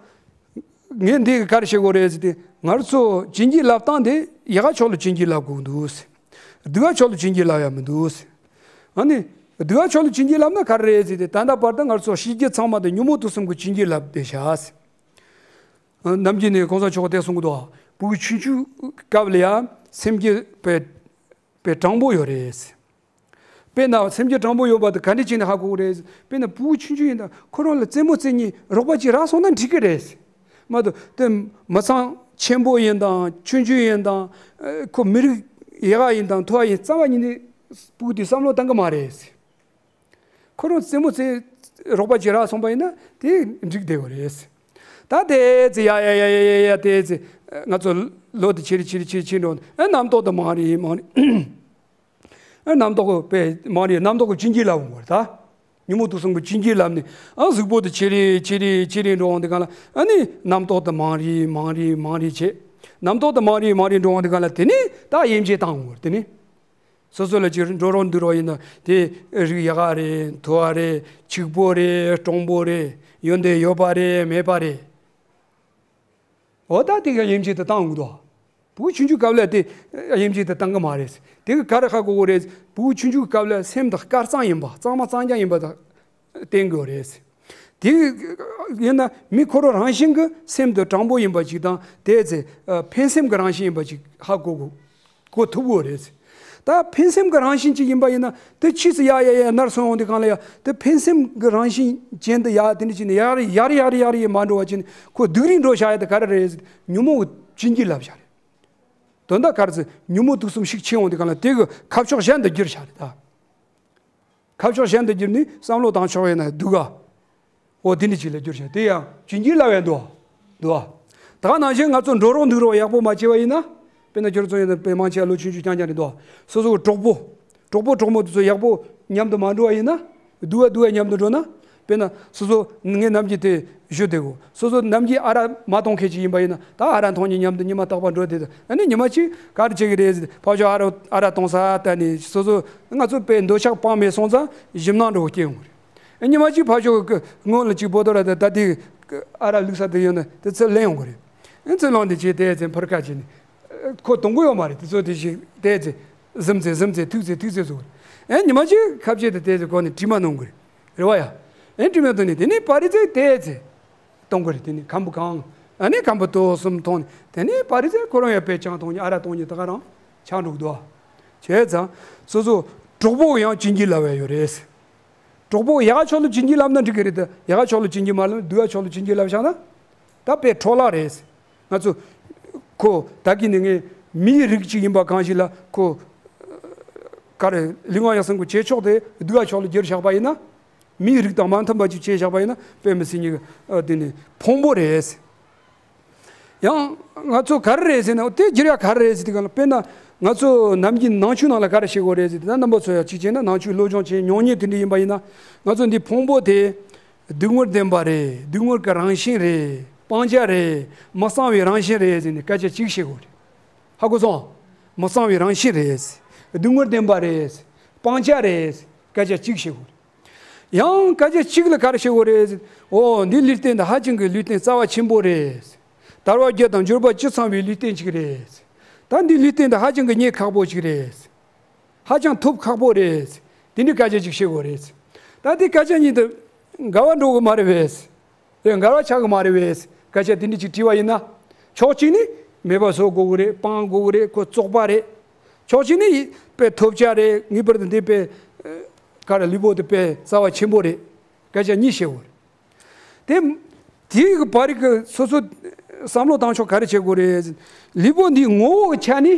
ངས་འདི་ག་རེ་བཤད་དགོས་རེད་ཟེར་དུས་ང་ཚོ་བྱིན་གྱིས་བརླབས་སྟངས་དེ་ཡག་ག་ཕྱོགས་ལ་བྱིན་གྱིས་བརླབས་དགོས་འདུག་སྡུག་ག་ཕྱོགས་ལ་བྱིན་གྱིས་བརླབས་ཡ་མི་འདུག་ཨ་ནི། སྡུག་ག་ཕྱོགས་ལ་བྱིན་གྱིས་བརླབས་ན་ག་རེ་རེད་ཟེར་དུས་ད་ལྟ་བར་དུ་ང་ཚོ་ཤེས་རྒྱུ་ཚང་མ་དེ་ཉོན་མོངས་དུག་གསུམ་གྱིས་བྱིན་གྱིས་བརླབས་བསྡད་ཤག་ནམ་རྒྱུན་ནས་གོང་ས་མཆོག་དེ་གསུང་གི་འདུག་བུ་གུ་ཆུང་ཆུང་སྐབས་ལ་ཡང་སེམས་རྒྱུད་དཔེ་དཔེ་དྲང་པོ་ཡོད་རེད། དཔེར་ན་སེམས་རྒྱུད་དྲང་པོ་ཡོད་པ་དེ་ག་འདྲ་བྱས་ནས་ཧ་གོ་གི་རེད། དཔེར་ན་བུ་གུ་ཆུང་ཆུང་ཡིན་ན་ཁོ་རང་ལ་རྩེད་མོ་རྩེ་མཁན་རོགས་པ་ཅིག་རག་སོང་ན་འགྲིག་གི་རེད། མ་གཏོགས་དེ་མི་ཚང་ཆེན་པོ་ཡིན་དང་ཆུང་ཆུང་ཡིན་དང་ཁོ་མི་རིགས་ཡག་ག་ཡིན་དང་མཐོ་བ་ཡིན་རྩ་བ་ཉིད་ནས་བུ་གུ་དེ་བསམ་བློ་བཏང་གི་མ་རེད། ཁོ་རང་རྩེད་མོ་རྩེ་རོགས་པ་ཅིག་རག་སོང་པ་ཡིན་ན་དེ་འགྲིག་བསྡད་པ་རེད། ད་དེ་ཚེ་ཡ་ཡ་ཡ་ཡ་ཡ་དེ་ཚེ་ང་ཚོ་ལོ་དེ་ཆེ་རེ་ཆེ་རེ་ཆེ་རེ་ཆེ་འགྲོ་ཨ་རྣམ་རྟོག་དེ་མང་རེ་མང་རེ་ཨ་རྣམ་རྟོག་པས་མང་རེ་རྣམ་རྟོག་གི་བྱིན་གྱིས་བརླབས་འོང་བ་རེད་ད། ཉོན་མོངས་དུག་གསུམ་གྱི་བྱིན་གྱིས་བརླབས་ནས་ཨ་གཟུགས་པོ་དེ་ཆེ་རེ་ཆེ་རེ་ཆེ་རེ་འགྲོ་འོང་དེ་གང་ལ་ཨ་ནི་རྣམ་རྟོག་དེ་མང་རེ་མང་རེ་མང་རེ་བྱེད། རྣམ་རྟོག་དེ་མང་རེ་མང་རེ་འགྲོ་འོང་དེ་གང་ལ་དེ་ནི་ད་དབྱེ་འབྱེད་བཏང་འོང་བ་རེད་དེ་ནི། སོ་སོ་ལ་ཅིག་འགྲོ་རོགས་འདུག་རོགས་ཡིན་ན་དེ་རིགས་ཡག་ག་རེད་མཐོ་བ་རེད་ཕྱུག་པོ་རེད་སྤྲང་པོ་རེད་ཡོན་ཏན་ཡོད་པ་རེད་མེད་པ་རེད། འོ་ད་དེ་ག་དབྱེ་འབྱེད་དུ་བཏང་འོང་དོ། བུ་ཆུང་ཆུང་སྐབས་ལ་དེ་དབྱེ་འབྱེད་དུ་བཏང་གི་མ་རེད། དེ་གི་ག་རེ་ཧ་གོ་གི་རེད། བུ་ཆུང་ཆུང་སྐབས་ལ་སེམས་དང་དཀར་གཙང་ཡིན་པ་གཙང་མ་གཙང་རྐྱང་ཡིན་པ་དང་བསྟན་དགོས་རེད། དེ་ཡིན་ན་མི་ཁོ་རང་རང་བཞིན་གྱི་སེམས་དེ་དྲང་པོ་ཡིན་པ་ཅིག་དང་དེ་ཚེ་ཕན་སེམས་ཀྱི་རང་བཞིན་ཡིན་པ་ཅིག་ཧ་གོ་དགོས། གོ་ཐུབ་དགོས་རེད། ད་ ད་ཕན་སེམས་ཀྱི་རང་བཞིན་ཅིག་ཡིན་པ་ཡིན་ན་དེ་ཕྱིས་སུ་ཡར་ཡར་ཡར་ནར་སོན་ཡོང་དུས་གང་ལ་ཡ་དེ་ཕན་སེམས་ཀྱི་རང་བཞིན་ཅན་དུ་ཡར་དེ་འདྲ་བྱས་ནས་ཡར་ཡར་ཡར་ཡར་ཡར་མ་འགྲོ་བ་བྱས་ནས་ཁོ་སྡུག་རུས་འགྲོ་བཞག་ཡ་དེ་ག་རེ་རེད་ཟེར་ཉོན་མོངས་ཀྱི་བྱིན་གྱིས་བརླབས་བཞག་རེད། དོན་དག་ག་རེ་ཟེར་ཉོན་མོངས་དུག་གསུམ་ཤུགས་ཆེ་ཡོང་དུས་གང་ལ་དེ་གི་ཁ་ཕྱོགས་གཞན་དུ་བསྒྱུར་བཞག་རེད་ད། ཁ་ཕྱོགས་གཞན་དུ་བསྒྱུར་ནས་བསམ་བློ་བཏང་ཕྱོགས་ཡིན་ན་སྡུག་ག་འོ་དེ་འདྲ་ཅིག་ལ་བསྒྱུར་བཞག་དེ་ཡང་བྱིན་གྱིས་བརླབས་ཡང་འདུག་འདུག་ད་ག་ནང་བཞིན་ང་ཚོ་འགྲོ་རོགས་འདུག་རོགས་ཡག་པོ་མ་བྱས་པ་ཡིན་ན། དཔེར་ན་ཁྱོད་ཚོ་ཡིན་ན་དཔེ་མང་ཆེ་བ་ལོ་ཆུང་ཆུང་རྐྱང་རྐྱང་རེད་འདུག་སོ་སོ་གི་གྲོགས་པོ། གྲོགས་པོ་གྲོགས་མོ་དེ་ཚོ་ཡག་པོ་མཉམ་དུ་མ་འགྲོ་བ་ཡིན་ན། སྡུག་བ་སྡུག་བ་མཉམ་དུ་འགྲོ་ན། དཔེར་ན་སོ་སོ་ངའི་ནམ་རྒྱུན་དེ་ཞུ་བདེ་གོ་སོ་སོ་ནམ་རྒྱུན་ཨ་རག་མ་གཏོང་མཁན་ཅིག་ཡིན་པ་ཡིན་ན་ད་ཨ་རག་འཐུང་ཉིན་མཉམ་དུ་ཉི་མ་རྟག་པར་འགྲོ་བདེ་ད་ཨ་ནི་ཉི་མ་གཅིག་ག་རེ་བྱེད་ཀྱི་རེད་ཟེར་ཕར་ཕྱོགས་ཨ་རག་ཨ་རག་གཏོང་ས་ལྟ་ནས་སོ་སོ་ང་ཚོ་དཔེ་འདོད་ཆགས་སྤངས་མེད་སོང་ཙང་ཞིམ་སྣང་འགྲོ་སྐྱེ་ཡོང་གི་རེད། ཉི་མ་གཅིག་ཕར་ཕྱོགས་ཀྱི་སྔོན་ལ་གཅིག་བོ་ཏོ་ར་དེ་ད་དེ་ཨ་རག་བླུགས་ས་དེ་ཡོད་ན་དེ་ཚོ་ལེན་ཡོང་གི་རེད། ཨེ་ཚོ་ལོན་དེ་བྱས་དེ་ཚེ་འཕུར་ཁ་བྱས་ནས་ཁོ་གཏོང་གི་ཡོད་མ་རེད་དེ་ཚོ་དེ་ཞིག་དེ་ཚེ་གཟིམ་ཚེ་གཟིམ་ཚེ་ཐུག་ཚེ་ཐུག་ཚེ་ཚོ་ཨེ་ཉི་མ་གཅིག་ཁ་བྱས་དེ་དེ་ཚེ་ཁོ་ནས་དྲི་མ་གནོན་གི་རེད་རེད་བ་ཡ། ཨེ་དྲི་མ་གཏོང་ནས་དེ་ནས་པ་རི་ཚེ་དེ་ཚེ་གཏོང་གི་རེད་དེ་ནས་ཁམ་བུ་གང་ཨ་ནི་ཁམ་བུ་དོ་གསུམ་གཏོང་ནས་དེ་ནས་པ་རི་ཚེ་ཁོ་རང་ཡ་པེ་ཅང་གཏོང་ནས་ཨ་རག་གཏོང་ནས་ད་ག་རང་ཆགས་འགྲོ་གི་འདུག་བ། བྱས་ཙང་སོ་སོ་གྲོགས་པོ་ཡང་བྱིན་གྱིས་བརླབས་ཡ་ཡོད་རེད། གྲོགས་པོ་ཡག་ཕྱོགས་ལ་བྱིན་གྱིས་བརླབས་ན་འགྲིག་གི་རེད་དེ་ཡག་ཕྱོགས་ལ་བྱིན་གྱིས་མ་བརླབས་སྡུག་ཕྱོགས་ལ་བྱིན་གྱིས་བརླབས་བཞག་ན། ད་དཔེ་འཕྲོ་བརླག་རེད། ང་ཚོ་ཁོ་ད་གིན་ནས་ངས་མིའི་རིགས་གཅིག་ཡིན་པ་གང་ཞིག་ལ་ཁོ་ག་རེ་ལུས་ངག་ཡིད་གསུམ་གྱི་བྱེད་ཕྱོགས་དེ་སྡུག་ཕྱོགས་ལ་བསྒྱུར་བཞག་པ་ཡིན་ན། མིའི་རིགས་དང་མ་མཐུན་པ་ཅིག་བྱས་བཞག་པ་ཡིན་ན་དཔེ་མི་སྲིད་ཉིད་ཀྱི་དེ་ནི་ཕུང་པོ་རེད། ཡང་ང་ཚོ་ག་རེ་རེད་ཟེར་ན་དེ་བསྒྱུར་ཡ་ག་རེ་རེད་ཟེར་དུས་གང་ལ་དཔེར་ན་ང་ཚོ་ནམ་རྒྱུན་ནང་ཆོས་ནང་ལ་ག་རེ་བཤད་དགོས་རེད་ཟེར་དུས་ན་རྣམ་པ་ཚོ་ཡང་གཅིག་བྱས་ན་ནང་ཆོས་སློབ་སྦྱོང་བྱས་མྱོང་མྱོང་དེ་འདྲ་ཡིན་པ་ཡིན་ན་ང་ཚོ་འདི་ཕུང་པོ་དེ་སྡུག་བསྔལ་བདེན་པ་རེད། སྡུག་བསྔལ་གྱི་རང་བཞིན་རེད། སྤང་བྱ་རེད། མི་གཙང་བའི་རང་བཞིན་རེད་ཟེར་ནས་སྐད་ཆ་གཅིག་བཤད་དགོས་རེད། ཧ་གོ་སོང་། མི་གཙང་བའི་རང་བཞིན་རེད། སྡུག་བསྔལ་བདེན་པ་རེད། སྤང་བྱ་རེད། སྐད་ཆ་གཅིག་བཤད་དགོས་རེད། ཡང་སྐད་ཆ་གཅིག་ལ་ག་རེ་བཤད་དགོས་རེད། འོ་འདི་ལུས་རྟེན་འདི་ཧ་ཅང་གི་ལུས་རྟེན་རྩ་བ་ཆེན་པོ་རེད། དལ་བ་བརྒྱད་དང་འབྱོར་པ་བཅུ་ཚང་བའི་ལུས་རྟེན་ཅིག་རེད། ད་འདི་ལུས་རྟེན་འདི་ཧ་ཅང་གི་རྙེད་ཁག་པོ་ཅིག་རེད། ཧ་ཅང་ཐོབ་ཁག་པོ་རེད། དེ་འདྲའི་སྐད་ཆ་ཅིག་བཤད་དགོས་རེད། ད་དེ་སྐད་ཆ་གཉིས་འདི་འགལ་བ་འགྲོ་གི་མ་རེད་པས། དེ་འགལ་བ་ཆགས་གི་མ་རེད་པས། སྐད་ཆ་དེ་འདྲ་ཅིག་དྲིས་པ་ཡིན་ན། ཕྱོགས་གཅིག་ནི་མེད་པ་བཟོ་དགོས་གི་རེད། སྤང་དགོས་གི་རེད། ཁོ་བཙོག་པ་རེད། ཕྱོགས་གཅིག་ནི་དཔེ་ཐོབ་བྱ་རེད། ངེས་པར་དུ་འདི་དཔེ་ག་རེ་ལུས་པོ་དེ་དཔེ་རྩ་བ་ཆེན་པོ་རེད། སྐད་ཆ་གཉིས་བཤད་དགོས་རེད། དེ་དེའི་གི་བར་གི་སོ་སོ་བསམ་བློ་བཏང་ཕྱོགས་ག་རེ་བྱེད་དགོས་རེད། ལུས་པོ་འདི་ངོ་བོ་གི་ཆ་ནི།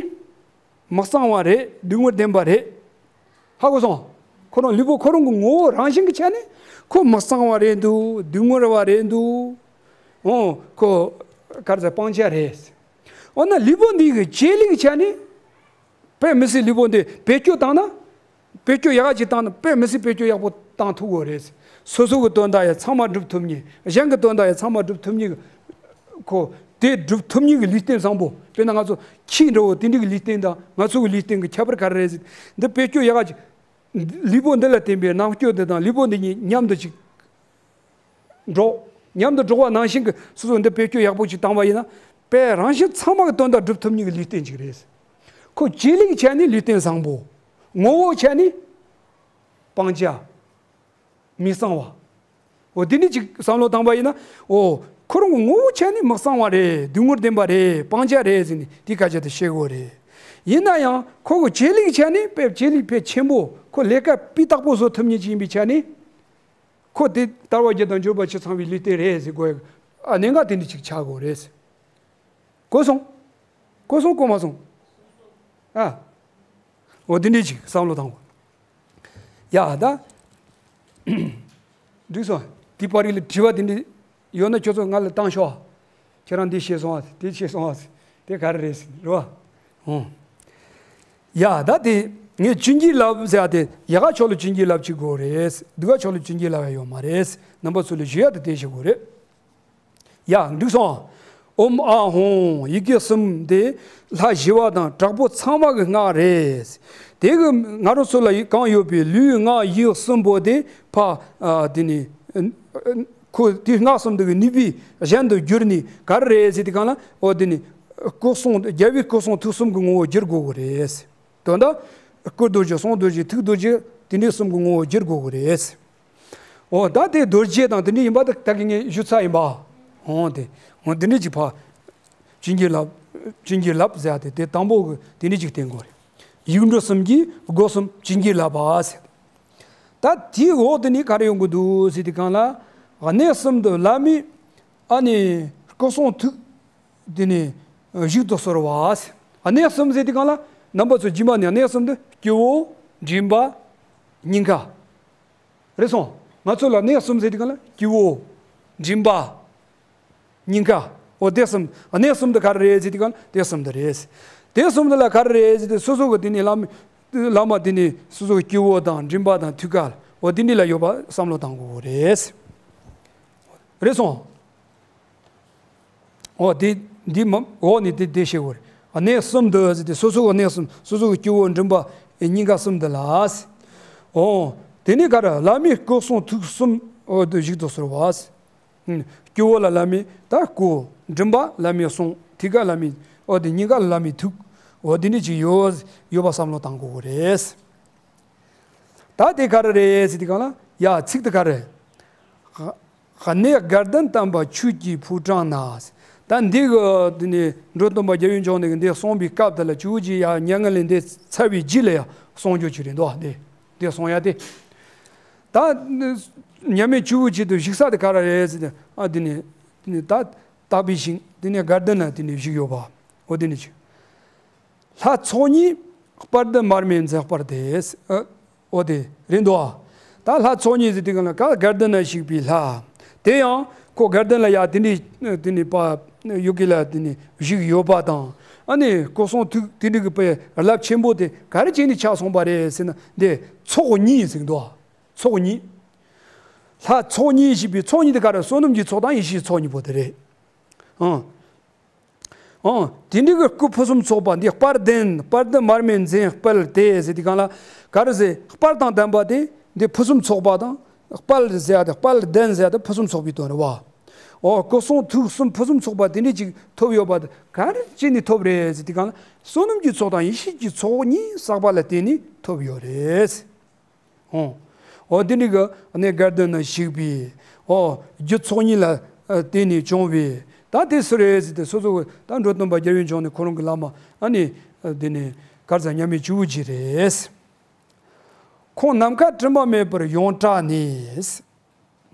མི་གཙང་བ་རེད། སྡུག་བསྔལ་ལྡན་པ་རེད། ཧ་གོ་སོང་། ཁོ་རང་ལུས་པོ་ཁོ་རང་གི་ངོ་བོ་རང་བཞིན་གྱི་ཆ་ནས་ཁོ་མི་གཙང་བ་རེད་འདུག་སྡུག་བསྔལ་བ་རེད་འདུག་འོ་ཁོ་ག་རེ་ཟེར་སྤང་བྱ་རེད། འོ་ན་ལུས་པོ་འདི་གི་བྱེད་ལས་ཀྱི་ཆ་ནས་དཔེ་མི་སྲིད་ལུས་པོ་འདི་བེད་སྤྱོད་བཏང་ན། བེད་སྤྱོད་ཡག་ག་ཅིག་བཏང་ན་དཔེ་མི་སྲིད་བེད་སྤྱོད་ཡག་པོ་བཏང་ཐུབ་ཀྱི་རེད། སོ་སོ་གི་དོན་དག་ཡང་ཚང་མ་སྒྲུབ་ཐུབ་མཁན། གཞན་གྱི་དོན་དག་ཡང་ཚང་མ་སྒྲུབ་ཐུབ་མཁན་གྱི། ཁོ་དེ་སྒྲུབ་ཐུབ་མཁན་གྱི་ལུས་རྟེན་བཟང་པོ། དཔེར་ན་ང་ཚོ་ཁྱི་འདྲ་བོ་དེ་འདྲ་གི་ལུས་རྟེན་དང་ང་ཚོ་གི་ལུས་རྟེན་གྱི་ཁྱད་པར་ག་རེ་རེད་ཟེར། འདི་བེད་སྤྱོད་ཡག་ག་ཅིག་ལུས་པོ་འདི་ལ་བརྟེན་པའི་རྣམ་དཔྱོད་འདི་དང་ལུས་པོ་འདི་གཉིས་མཉམ་དུ་ཅིག་འགྲོགས། མཉམ་དུ་འགྲོགས་པ་ནང་བཞིན་གྱི་སོ་སོ་འདི་བེད་སྤྱོད་ཡག་པོ་ཅིག་བཏང་བ་ཡིན་ན། དཔེ་རང་བཞིན་ཚང་མ་གི་དོན་དག་སྒྲུབ་ཐུབ་མཁན་གྱི་ལུས་རྟེན་ཅིག་རེད། ཁོ་བྱེད་ལས་ཀྱི་ཆ་ནས་ལུས་རྟེན་བཟང་པོ། ངོ་བོ་ཆ་ནས་སྤང་བྱ། མི་གཙང་བ། འོ་དེ་འདྲ་ཅིག་བསམ་བློ་བཏང་པ་ཡིན་ན། འོ་ཁོ་རང་གི་ངོ་བོ་ཆ་ནས་མི་གཙང་བ་རེད། སྡུག་བསྔལ་ལྡན་པ་རེད། སྤང་བྱ་རེད་ཟེར་ནས་དེ་སྐད་ཆ་དེ་བཤད་དགོས་རེད། ཡིན་ན་ཡང་ཁོ་གི་བྱེད་ལས་ཀྱི་ཆ་ནས་དཔེ་བྱེད་ལས་དཔེ་ཆེན་པོ། ཁོ་ལས་ཀ་སྤུས་དག་པོ་བཟོ་ཐུབ་མཁན་ཅིག་ཡིན་པའི་ཆ་ནས། ཁོ་དེ་དལ་བ་བརྒྱད་དང་འབྱོར་པ་བཅུ་ཚང་བའི་ལུས་རྟེན་རེད་ཟེར་དགོས། ཨ་གནད་འགག་དེ་འདྲ་ཅིག་ཆགས་དགོས་རེད། གོ་སོང་། གོ་སོང་། གོ་མ་སོང་། ཨ། འོ་དེ་འདྲ་ཅིག་བསམ་བློ་བཏང་དགོས། ཡ་ད། འགྲིག་སོང་། དེ་པར་རིས་ལ་དྲི་བ་དེ་འདྲ་ཡོད་ན་ཁྱོད་ཚོ་ང་ལ་བཏང་ཤོག་ཁྱེད་རང་འདི་ཤེས་སོང་ཨ། དེ་ཤེས་སོང་ཨ། དེ་ག་རེ་རེད་ཟེར་རེད་བ། ཨོ། ཡ་ད་དེ་ངས་བྱིན་གྱིས་བརླབས་ཟེར་ཡ་དེ་ཡག་ག་ཕྱོགས་ལ་བྱིན་གྱིས་བརླབས་ཅིག་དགོས་རེད། སྡུག་ག་ཕྱོགས་ལ་བྱིན་གྱིས་བརླབས་ཡ་ཡོད་མ་རེད། རྣམ་པ་ཚོ་ལ་ཞུ་ཡ་དེ་དེ་ཞིག་དགོས་རེད། ཡ་འགྲིག་སོང་། ཨོཾ་ཨཱཿཧཱུྃ། ཡི་གེ་གསུམ་དེ་ལྷ་ཞི་བ་དང་དྲག་པོ་ཚང་མ་གི་སྔགས་རེད། དེ་གི་ང་རང་ཚོ་ལ་གང་ཡོད་པའི་ལུས་ངག་ཡིད་གསུམ་པོ་དེ་ཕ་ཨ་དེ་ནི་ཁོ་དེ་སྔགས་གསུམ་དེ་གི་ནུས་པས་གཞན་དུ་བསྒྱུར་ནས་ག་རེ་རེད་ཟེར་དེ་གང་ལ་ཨོ་དེ་ནི་སྐུ་གསུང་རྒྱལ་བའི་སྐུ་གསུང་ཐུགས་གསུམ་གི་ངོ་བོ་བསྒྱུར་དགོས་གི་རེད། དོན་དག་སྐུ་རྡོ་རྗེ་གསུང་རྡོ་རྗེ་ཐུགས་རྡོ་རྗེ་དེ་འདྲའི་གསུམ་གི་ངོ་བོ་བསྒྱུར་དགོས་གི་རེད། འོ་ད་དེ་རྡོ་རྗེ་དང་དེ་འདྲ་ཡིན་པ་ད་ད་གི་ངས་ཞུ་ཚར་ཡིན་པ། འོ་དེ་འོ་དེ་འདྲ་ཅིག་ཕ། བྱིན་གྱིས་བརླབས། བྱིན་གྱིས་བརླབས་ཟེར་ཡ་དེ་དེ་དང་པོ་གི་དེ་འདྲ་ཅིག་བསྟན་དགོས་རེད། ཡིག་འབྲུ་གསུམ་གྱིས་སྒོ་གསུམ་བྱིན་གྱིས་བརླབས་པ་ཟེར། ད་དེའི་འོག་དེ་ནས་ག་རེ་ཡོང་གི་འདུག་ཟེར་དུས་སྒང་ལ། གནས་གསུམ་དུ་བླ་མའི་ཨ་ནི་སྐུ་གསུང་ཐུགས་དེ་ནས་བཞུགས་སུ་གསོལ་བ་ཟེར། གནས་གསུམ་ཟེར་དུས་སྒང་ལ་རྣམ་པ་ཚོ་རྗེས་མ་ནས་གནས་གསུམ་དུ་སྤྱི་བོ། མགྲིན་པ། སྙིང་ག། རེད་སོང་། ང་ཚོ་ལ་གནས་གསུམ་ཟེར་དུས་སྒང་ལ་སྤྱི་བོ། མགྲིན་པ། སྙིང་ག། འོ་དེ་གསུམ། གནས་གསུམ་དུ་ག་རེ་རེད་ཟེར་དུས་སྒང་ལ་དེ་གསུམ་དུ་རེད། དེ་གསུམ་དུ་ལ་ག་རེ་རེད་ཟེར་དུས་སོ་སོ་གི་དེ་ནས་བླ་མ་བླ་མ་དེ་ནས་སོ་སོ་གི་སྤྱི་བོ་དང་མགྲིན་པ་དང་ཐུགས་ཀ་ལ་འོ་དེ་འདྲ་ལ་ཡོད་པ་བསམ་བློ་བཏང་དགོས་རེད། རེད་སོང་། འོ་དེ་འདི་མ་འོག་ནས་དེ་དེ་བཤད་དགོས་རེད། གནས་གསུམ་དུ་ཟེར་དུས་སོ་སོ་གི་གནས་གསུམ། སོ་སོ་གི་སྤྱི་བོ། མགྲིན་པ། སྙིང་ག་གསུམ་དུ་ལ། འོ་དེ་ནས་ག་རེ། བླ་མའི་སྐུ་གསུང་ཐུགས་གསུམ་འོ་དུ་བཞུགས་སུ་གསོལ་བ། སྤྱི་བོ་ལ་བླ་མའི་ད་སྐུ། མགྲིན་པ་བླ་མའི་གསུང་། ཐུགས་ཀ་བླ་མའི་འོ་དེ་སྙིང་ག་ལ་བླ་མའི་ཐུགས། འོ་དེ་འདྲ་ཅིག་ཡོད་ཡོད་པ་བསམ་བློ་བཏང་དགོས་རེད། ད་དེ་ག་རེ་རེད་ཟེར་དུས་སྒང་ལ་ཡ་ཚིག་དེ་ག་རེ། གནས་དགའ་ལྡན་དམ་པ་ཆོས་ཀྱི་ཕོ་བྲང་ན། ད་འདི་གི་འདི་ནས་འགྲོ་དོན་པ་རྒྱལ་བའི་འབྱུང་གནས་ཀྱིས་འདི་གསུངས་པའི་སྐབས་དེ་ལ་ཇོ་བོ་རྗེ་ཡར་མྱ་ངན་ལས་འདས་ཚར་བའི་རྗེས་ལ་ཡང་གསུང་རྒྱུ་ཅིག་རེད་འདུག་འདི་འདི་གསུང་ཡ་དེ། ད་མཉམ་མེད་ཇོ་བོ་རྗེ་དུ་བཞུགས་ས་དེ་ག་རེ་རེད་ཟེར་ཏེ། ཨ་འདི་ནས་འདི་ནས་ད་དག་པའི་ཞིང་འདི་ནས་དགའ་ལྡན་ན་འདི་ནས་བཞུགས་ཡོད་པ། འོ་འདི་ནས་ཅིག་ལྷ་ཚོགས་གཉིས་དཔལ་ལྡན་མར་མེ་མཛེས་པར་ཏེ། ཨ། འོ་དེ་རེད་འདུག་ཨ། ད་ལྷ་ཚོགས་གཉིས་ཟེར་དུས་སྒང་ལ་ག་དགའ་ལྡན་ན་བཞུགས་པའི་ལྷ། དེ་ཡང་ཁོ་དགའ་ལྡན་ལ་ཡ་དེ་འདྲའི་དེ་ནས་པ་ཡོད་ཀི་ལ་དེ་ནས་བཞུགས་ཡོད་པ་དང་། ཨ་ནི་སྐུ་གསུང་ཐུགས་དེ་འདྲའི་གི་པའི་རླབས་ཆེན་པོ་དེ་ག་རེ་བྱས་ནས་ཆགས་སོང་བ་རེད་ཟེར་ན། འདི་ཚོགས་གཉིས་ཟེར་འདུག་ཨ། ཚོགས་གཉིས། ལྷ་ཚོགས་གཉིས་ཞེས་པའི་ཚོགས་གཉིས་དེ་ག་རེ། བསོད་ནམས་ཀྱི་ཚོགས་དང་ཡེ་ཤེས་ཀྱི་ཚོགས་གཉིས་པོ་དེ་རེད། ཨང་། ཨང་། དེ་འདྲའི་གི་སྐུ་ཕུན་སུམ་ཚོགས་པ་འདི་དཔལ་ལྡན། དཔལ་ལྡན་མར་མེ་མཛེས་དཔལ་ཏེ་ཟེར་དུས་སྒང་ལ་ག་རེ་ཟེར། དཔལ་དང་ལྡན་པ་དེ་འདི་ཕུན་སུམ་ཚོགས་པ་དང་། དཔལ་ཟེར་ཡ་དེ་དཔལ་ལྡན་ཟེར་ཡ་དེ་ཕུན་སུམ་ཚོགས་པའི་དོན་རེད་བ། འོ་སྐུ་གསུང་ཐུགས་གསུམ་ཕུན་སུམ་ཚོགས་པ་དེ་འདྲའི་ཅིག་ཐོབ་ཡོད་པ་དེ་ག་རེ་བྱས་ནས་ཐོབ་རེད་ཟེར་དུས་སྒང་ལ། བསོད་ནམས་ཀྱི་ཚོགས་དང་ཡེ་ཤེས་ཀྱི་ཚོགས་གཉིས་བསགས་པ་ལ་བརྟེན་ནས་ཐོབ་ཡོད་རེད། ཨོ། འོ་དེ་འདྲའི་གི་གནས་དགའ་ལྡན་ན་བཞུགས་པའི། ཨོ། རྒྱུ་ཚོགས་གཉིས་ལ་ཨ་བརྟེན་ནས་བྱུང་བའི། ད་དེ་སུ་རེད་ཟེར་ཏེ་སོ་སོ་གི་ད་འགྲོ་དོན་པ་རྒྱལ་བའི་འབྱུང་གནས་ཁོ་རང་གི་བླ་མ་ཨ་ནི་ཨ་དེ་ནི་ག་རེ་ཟེར། མཉམ་མེད་ཇོ་བོ་རྗེ་རེད། ཁོང་ནམ་མཁའ་དྲི་མ་མེད་པར་ཡོངས་གྲགས་ནས།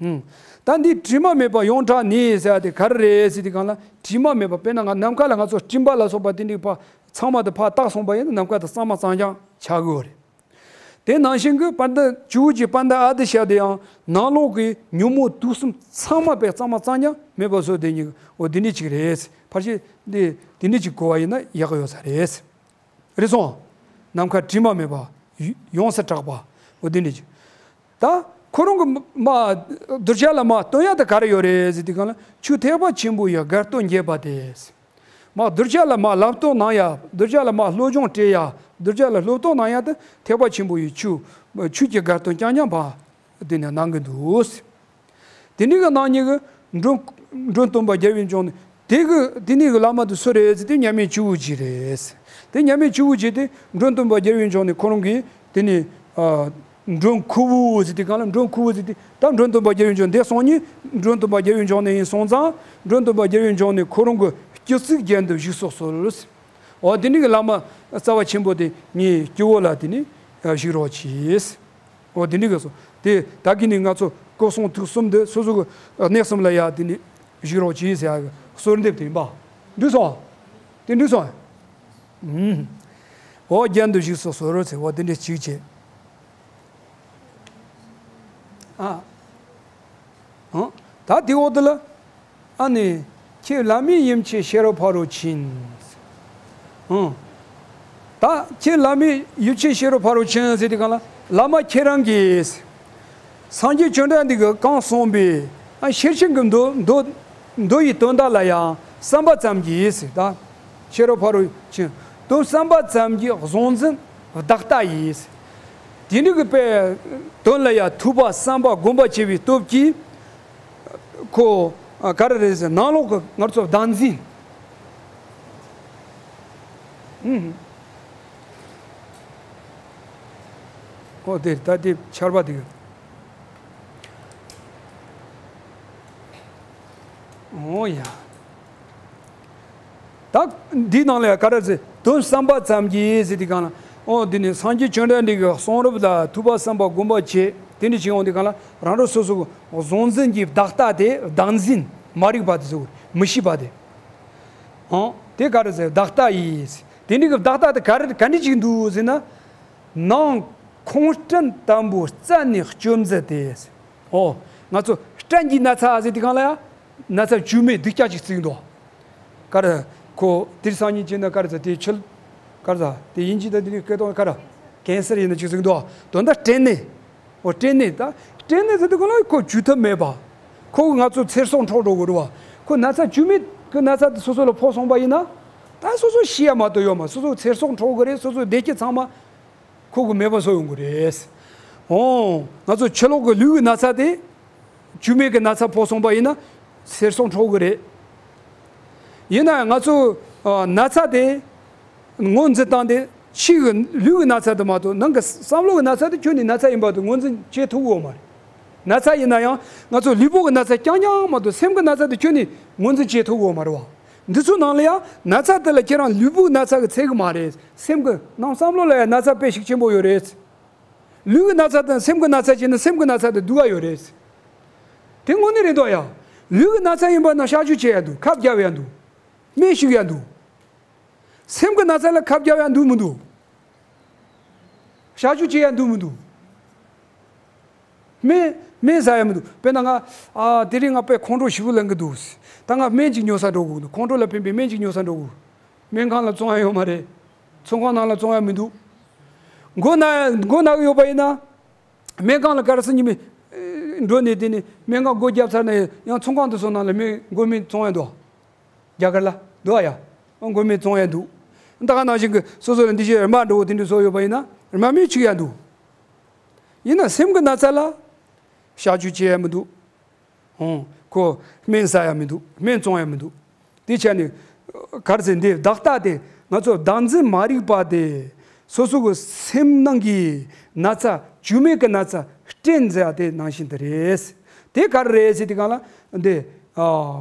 ཨུམ། ད་འདི་དྲི་མ་མེད་པ་ཡོངས་གྲགས་ནས་ཟེར་བ་དེ་ག་རེ་རེད་ཟེར་དུས་སྒང་ལ། དྲི་མ་མེད་པ། དཔེར་ན་ང་ནམ་མཁའ་ལ་ང་ཚོ་སྤྲིན་པ་ལ་སོགས་པ་དེ་འདྲའི་ཕར་ཚང་མ་དེ་ཕར་བཏགས་སོང་པ་ཡིན་ན་ནམ་མཁའ་དེ་གཙང་མ་གཙང་རྐྱང་ཆགས་ཀྱི་ཡོད་རེད། དེ་ནང་བཞིན་གྱི་དཔལ་ལྡན་ཇོ་བོ་རྗེ་དཔལ་ལྡན་ཨ་ཏི་ཤ་དེ་ཡང་ནང་ལོགས་ཀྱི་ཉོན་མོངས་དུག་གསུམ་ཚང་མ་དཔེ་གཙང་མ་གཙང་རྐྱང་མེད་པ་བཟོ་དེ་ཉིད། འོ་དེ་འདྲ་ཅིག་རེད། ཕལ་ཆེར་འདི་དེ་འདྲ་ཅིག་གོ་བ་ཡིན་ན་ཡག་གི་ཡོད་ས་རེད། རེད་སོང་། ནམ་མཁའ་དྲི་མ་མེད་པ། ཡོངས་སུ་གྲགས་པ། འོ་དེ་འདྲ་ཅིག་ད་ཁོ་རང་གི་མ་གདུལ་བྱ་ལ་མ་སྟོན་ཡ་དེ་ག་རེ་ཡོད་རེད་ཟེར་དུས་སྒང་ལ། ཆོས་ཐེག་པ་ཆེན་པོ་ཡི་དགའ་སྟོན་རྒྱས་པ་དེ། མ་གདུལ་བྱ་ལ་མ་ལམ་སྟོན་གནང་ཡ། གདུལ་བྱ་ལ་མ་བློ་སྦྱོང་སྤྲད་ཡ། གདུལ་བྱ་ལ་སློབ་སྟོན་གནང་ཡ་དེ་ཐེག་པ་ཆེན་པོ་ཡི་ཆོས་ཆོས་ཀྱི་དགའ་སྟོན་རྐྱང་རྐྱང་པ་དེ་ནས་གནང་གི་འདུག་དེ་ནས་གི་ནང་ཉིད་ཀྱི་འགྲོ་འགྲོ་དོན་པ་རྒྱལ་བའི་འབྱུང་གནས་དེ་གི་དེ་ནས་གི་བླ་མ་དེ་སུ་རེད་ཟེར་དུས་མཉམ་མེད་ཇོ་བོ་རྗེ་རེད། དེ་མཉམ་མེད་ཇོ་བོ་རྗེ་དེ་འགྲོ་དོན་པ་རྒྱལ་བའི་འབྱུང་གནས་ཁོ་རང་གི་དེ་ནས་ཨ་འགྲོ་ཁུ་བོ་ཟེར་དུས་སྒང་ལ། འགྲོ་ཁུ་བོ་ཟེར་དུས་ད་འགྲོ་དོན་པ་རྒྱལ་བའི་འབྱུང་གནས་དེ་སོང་ཉིད་འགྲོ་དོན་པ་རྒྱལ་བའི་འབྱུང་གནས་ཡིན་སོང་ཙང་། འགྲོ་དོན་པ་རྒྱལ་བའི་འབྱུང་གནས་ཁོ་རང་གི་སྐྱེ་ཚིག་རྒྱན་དུ་བཞུགས་སུ་གསོལ། འོ་དེ་འདྲ་གི་བླ་མ་རྩ་བ་ཆེན་པོ་དེ་ངའི་སྤྱི་བོ་ལ་དེ་ནས་བཞུགས་རོགས་གྱིས། འོ་དེ་འདྲ་གི་སོ། དེ་ད་གི་ནི་ང་ཚོ་སྐུ་གསུང་ཐུགས་གསུམ་དེ་སོ་སོ་གི་གནས་གསུམ་ལ་ཡ་དེ་ནས་བཞུགས་རོགས་གྱིས་ཟེར་ཡ་གི་གསོལ་འདེབས་དེ་ཡིན་པ། འགྲིག་སོང་། དེ་འགྲིག་སོང་། ཨུམ། འོ་རྒྱན་དུ་བཞུགས་སུ་གསོལ་ཟེར། འོ་དེ་འདྲ་ཅིག་བྱས། ཨ། ཨང་། ད་དེ་འོག་ཏུ་ལ། ཨ་ནི། ཁྱེད་བླ་མའི་ཡུམ་ཆེན་ཤེས་རབ་ཕ་རོལ་ཕྱིན། ཨང་། ད་ཁྱེད་བླ་མའི་ཡུམ་ཆེན་ཤེས་རབ་ཕ་རོལ་ཕྱིན་ཟེར་དུས་སྒང་ལ། བླ་མ་ཁྱེད་རང་གིས། སངས་རྒྱས་བཅོམ་ལྡན་འདས་ཀྱིས་གང་གསུངས་པའི། ཨ། ཤེར་ཕྱིན་གྱི་མདོ་མདོ་མདོ་ཡི་དོན་དག་ལ་ཡང་བསམ་པ་ཙམ་གྱིས་ཟེར། ད་ཤེས་རབ་ཕ་རོལ་ཕྱིན་དོན་བསམ་པ་ཙམ་གྱིས་གཟུང་འཛིན་བདག་ལྟ་ཡིས། དེ་འདྲ་གི་དཔེ་དོན་ལ་ཡང་ཐོས་པ་བསམ་པ་སྒོམ་པ་བྱས་པའི་སྟོབས་ཀྱིས། ཁོ་ག་རེ་རེད་ཟེར། ནང་ལོགས་ཀྱི་ང་ཚོ་བདག་འཛིན། ཨུམ། ཨོ་དེ་ད་དེ་ཆར་པ་དེ། ཨོ་ཡ། ད་འདི་ནང་ལ་ག་རེ་ཟེར། དོན་བསམ་པ་ཙམ་གྱིས་ཟེར་དུས་སྒང་ལ། འོ་དེ་ནས་སངས་རྒྱས་བཅོམ་ལྡན་འདས་ཀྱི་གསུང་རབ་ལ་ཐོས་པ་བསམ་པ་སྒོམ་པ་བྱས། དེ་འདྲ་བྱས་ཡོང་དུས་གང་ལ་རང་རང་སོ་སོ་གི་གཟུང་འཛིན་གྱི་བདག་ལྟ་དེ། བདག་འཛིན་མ་རིག་པ་དེ་ཟེར་གི་རེད། མི་ཤེས་པ་དེ། ཨང་། དེ་ག་རེ་ཟེར། བདག་ལྟ་ཡིས། དེ་འདྲ་གི་བདག་ལྟ་དེ་ག་རེ་ག་འདྲ་ཅིག་འདུག་ཟེར་ན། ནང་ཁོང་སྐྲན་དམ་པོ་རྩད་ནས་གཅོད་མཛད་དེ། ཨོ། ང་ཚོ་སྐྲན་གྱི་ན་ཚ་ཟེར་དུས་གང་ལ་ཡང་ན་ཚ་བཅོས་མའི་སྡུག་ཅག་ཅིག་བརྩི་གི་འདུག་ག་རེ། ཁོ་དེར་སང་ཉིན་བྱས་ན་ག་རེ་ཟེར། དེ་ཆུ་ག་རེ་ཟེར། དེ་དབྱིན་ཇི་དང་དེ་ནས་སྐད་གཏོང་ག་རེ། ཀན་སར་ཡིན་ན་ཅིག་ཟེར་གི་འདུག་དོན་དག་སྐྲན་ནད། ཨོ། སྐྲན་ནད། ད་སྐྲན་ནད་ཟེར་དུས་གང་ལ་ཁོ་བཅོས་ཐབས་མེད་པ། ཁོ་ང་ཚོ་ཚེ་སྲོག་འཕྲོག་འགྲོ་གི་རེད་བ། ཁོ་ན་ཚ་བཅོས་མའི་གི་ན་ཚ་དེ་སོ་སོ་ལ་ཕོག་སོང་པ་ཡིན་ན། ད་སོ་སོ་ཤི་ཡ་མ་གཏོགས་ཡོད་མ། སོ་སོ་ཚེ་སྲོག་འཕྲོག་གི་རེད། སོ་སོའི་བདེ་སྐྱིད་ཚང་མ་ཁོ་གི་མེད་པ་བཟོ་ཡོང་གི་རེད། ཨོ། ང་ཚོ་ཕྱི་ལོགས་ཀྱི་ལུས་ཀྱི་ན་ཚ་དེ། བཅོས་མའི་གི་ན་ཚ་ཕོག་སོང་པ་ཡིན་ན་ཚེ་སྲོག་འཕྲོག་གི་རེད། ཡིན་ན་ཡང་ང་ཚོ་ཨ་ན་ཚ་དེ་ངོས་འཛིན་སྟངས་དེ། ཕྱི་གི་ལུས་ཀྱི་ན་ཚ་དེ་མ་གཏོགས་ནང་གི་བསམ་བློ་གི་ན་ཚ་དེ་ཁྱོན་ནས་ན་ཚ་ཡིན་པ་དེ་ངོས་འཛིན་བྱེད་ཐུབ་ཀྱི་ཡོད་མ་རེད། ན་ཚ་ཡིན་ན་ཡང་ང་ཚོ་ལུས་པོ་གི་ན་ཚ་རྐྱང་རྐྱང་མ་གཏོགས་སེམས་ཀྱི་ན་ཚ་དེ་ཁྱོན་ནས་ངོས་འཛིན་བྱེད་ཐུབ་ཀྱི་ཡོད་མ་རེད་བ། འདི་ཚོའི་ནང་ལ་ཡང་ན་ཚ་དེ་ལ་ཁྱེད་རང་ལུས་པོའི་ན་ཚ་གི་ཚད་གི་མ་རེད། སེམས་ཀྱི་ནང་བསམ་བློ་ལ་ཡང་ན་ཚ་དཔེ་ཤུགས་ཆེན་པོ་ཡོད་རེད། ལུས་ཀྱི་ན་ཚ་དང་སེམས་ཀྱི་ན་ཚ་བྱས་ན་སེམས་ཀྱི་ན་ཚ་དེ་སྡུག་ག་ཡོད་རེད། དེ་དངོས་གནས་རེད་འདུག་ཡ། ལུས་ཀྱི་ན་ཚ་ཡིན་པ་ན་གཤག་བཅོས་བྱེད་ཡ་འདུག་ཁབ་རྒྱབ་ཡ་འདུག་སྨན་ཞུགས་ཡ་འདུག་སེམས་ཀྱི་ན་ཚ་ལ་ཁབ་རྒྱབ་ཡ་འདུག་མི་འདུག་གཤག་བཅོས་བྱེད་ཡ་འདུག་མི་འདུག་སྨན་སྨན་ཟ་ཡ་མི་འདུག་དཔེར་ན་ང་ཨ་དེ་རིང་ང་དཔེ་ཁོང་ཁྲོ་ཞེ་པོ་ལངས་གི་འདུག་ད་ང་སྨན་ཅིག་ཉོ་ས་འགྲོ་དགོས་འདུག་ཁོང་ཁྲོ་ལ་ཕན་པའི་སྨན་ཅིག་ཉོ་ས་འགྲོ་དགོས། སྨན་ཁང་ལ་བཙོང་ཡ་ཡོད་མ་རེད། ཚོང་ཁང་ནང་ལ་བཙོང་ཡ་མི་འདུག་མགོ་ན་མགོ་ན་གི་ཡོད་པ་ཡིན་ན། སྨན་ཁང་ལ་ག་རེ་ཟེར་ཉི་མ་འགྲོ་ནས་དེ་ནས་སྨན་ཁང་སྒོ་བརྒྱབ་ཚར་ནས་ཡང་ཚོང་ཁང་དུ་སོང་ན་ལ་སྨན་མགོ་སྨན་བཙོང་ཡ་འདུག་རྒྱ་གར་ལ་འདུག་ཨ་ཡ། མགོ་སྨན་བཙོང་ཡ་འདུག་ད་ག་ནང་བཞིན་གྱི་སོ་སོ་ལ་འདི་བྱས་རྨ་འགྲོ་བོ་དེ་འདྲ་བཟོ་ཡོད་པ་ཡིན་ན་རྨ་སྨན་འཁྲུ་ཡ་འདུག་ཡིན་ན་སེམས་ཀྱི་ན་ཚ་ལ་གཤག་བཅོས་བྱེད་ཡ་མི་འདུག་ཧོང་། ཁོ་སྨན་ཟ་ཡ་མི་འདུག་སྨན་བཙོང་ཡ་མི་འདུག་དེ་བྱས་ནས་ག་རེ་ཟེར། འདི་བདག་ལྟ་དེ། ང་ཚོ་བདག་འཛིན་མ་རིག་པ་དེ། སོ་སོ་གི་སེམས་ནང་གི་ན་ཚ། བཅོས་མའི་གི་ན་ཚ་སྐྲན་ཟེར་ཡ་དེ་ནང་བཞིན་དུ་རེད། དེ་ག་རེ་རེད་ཟེར་དུས་གང་ལ། འདི་ཨ་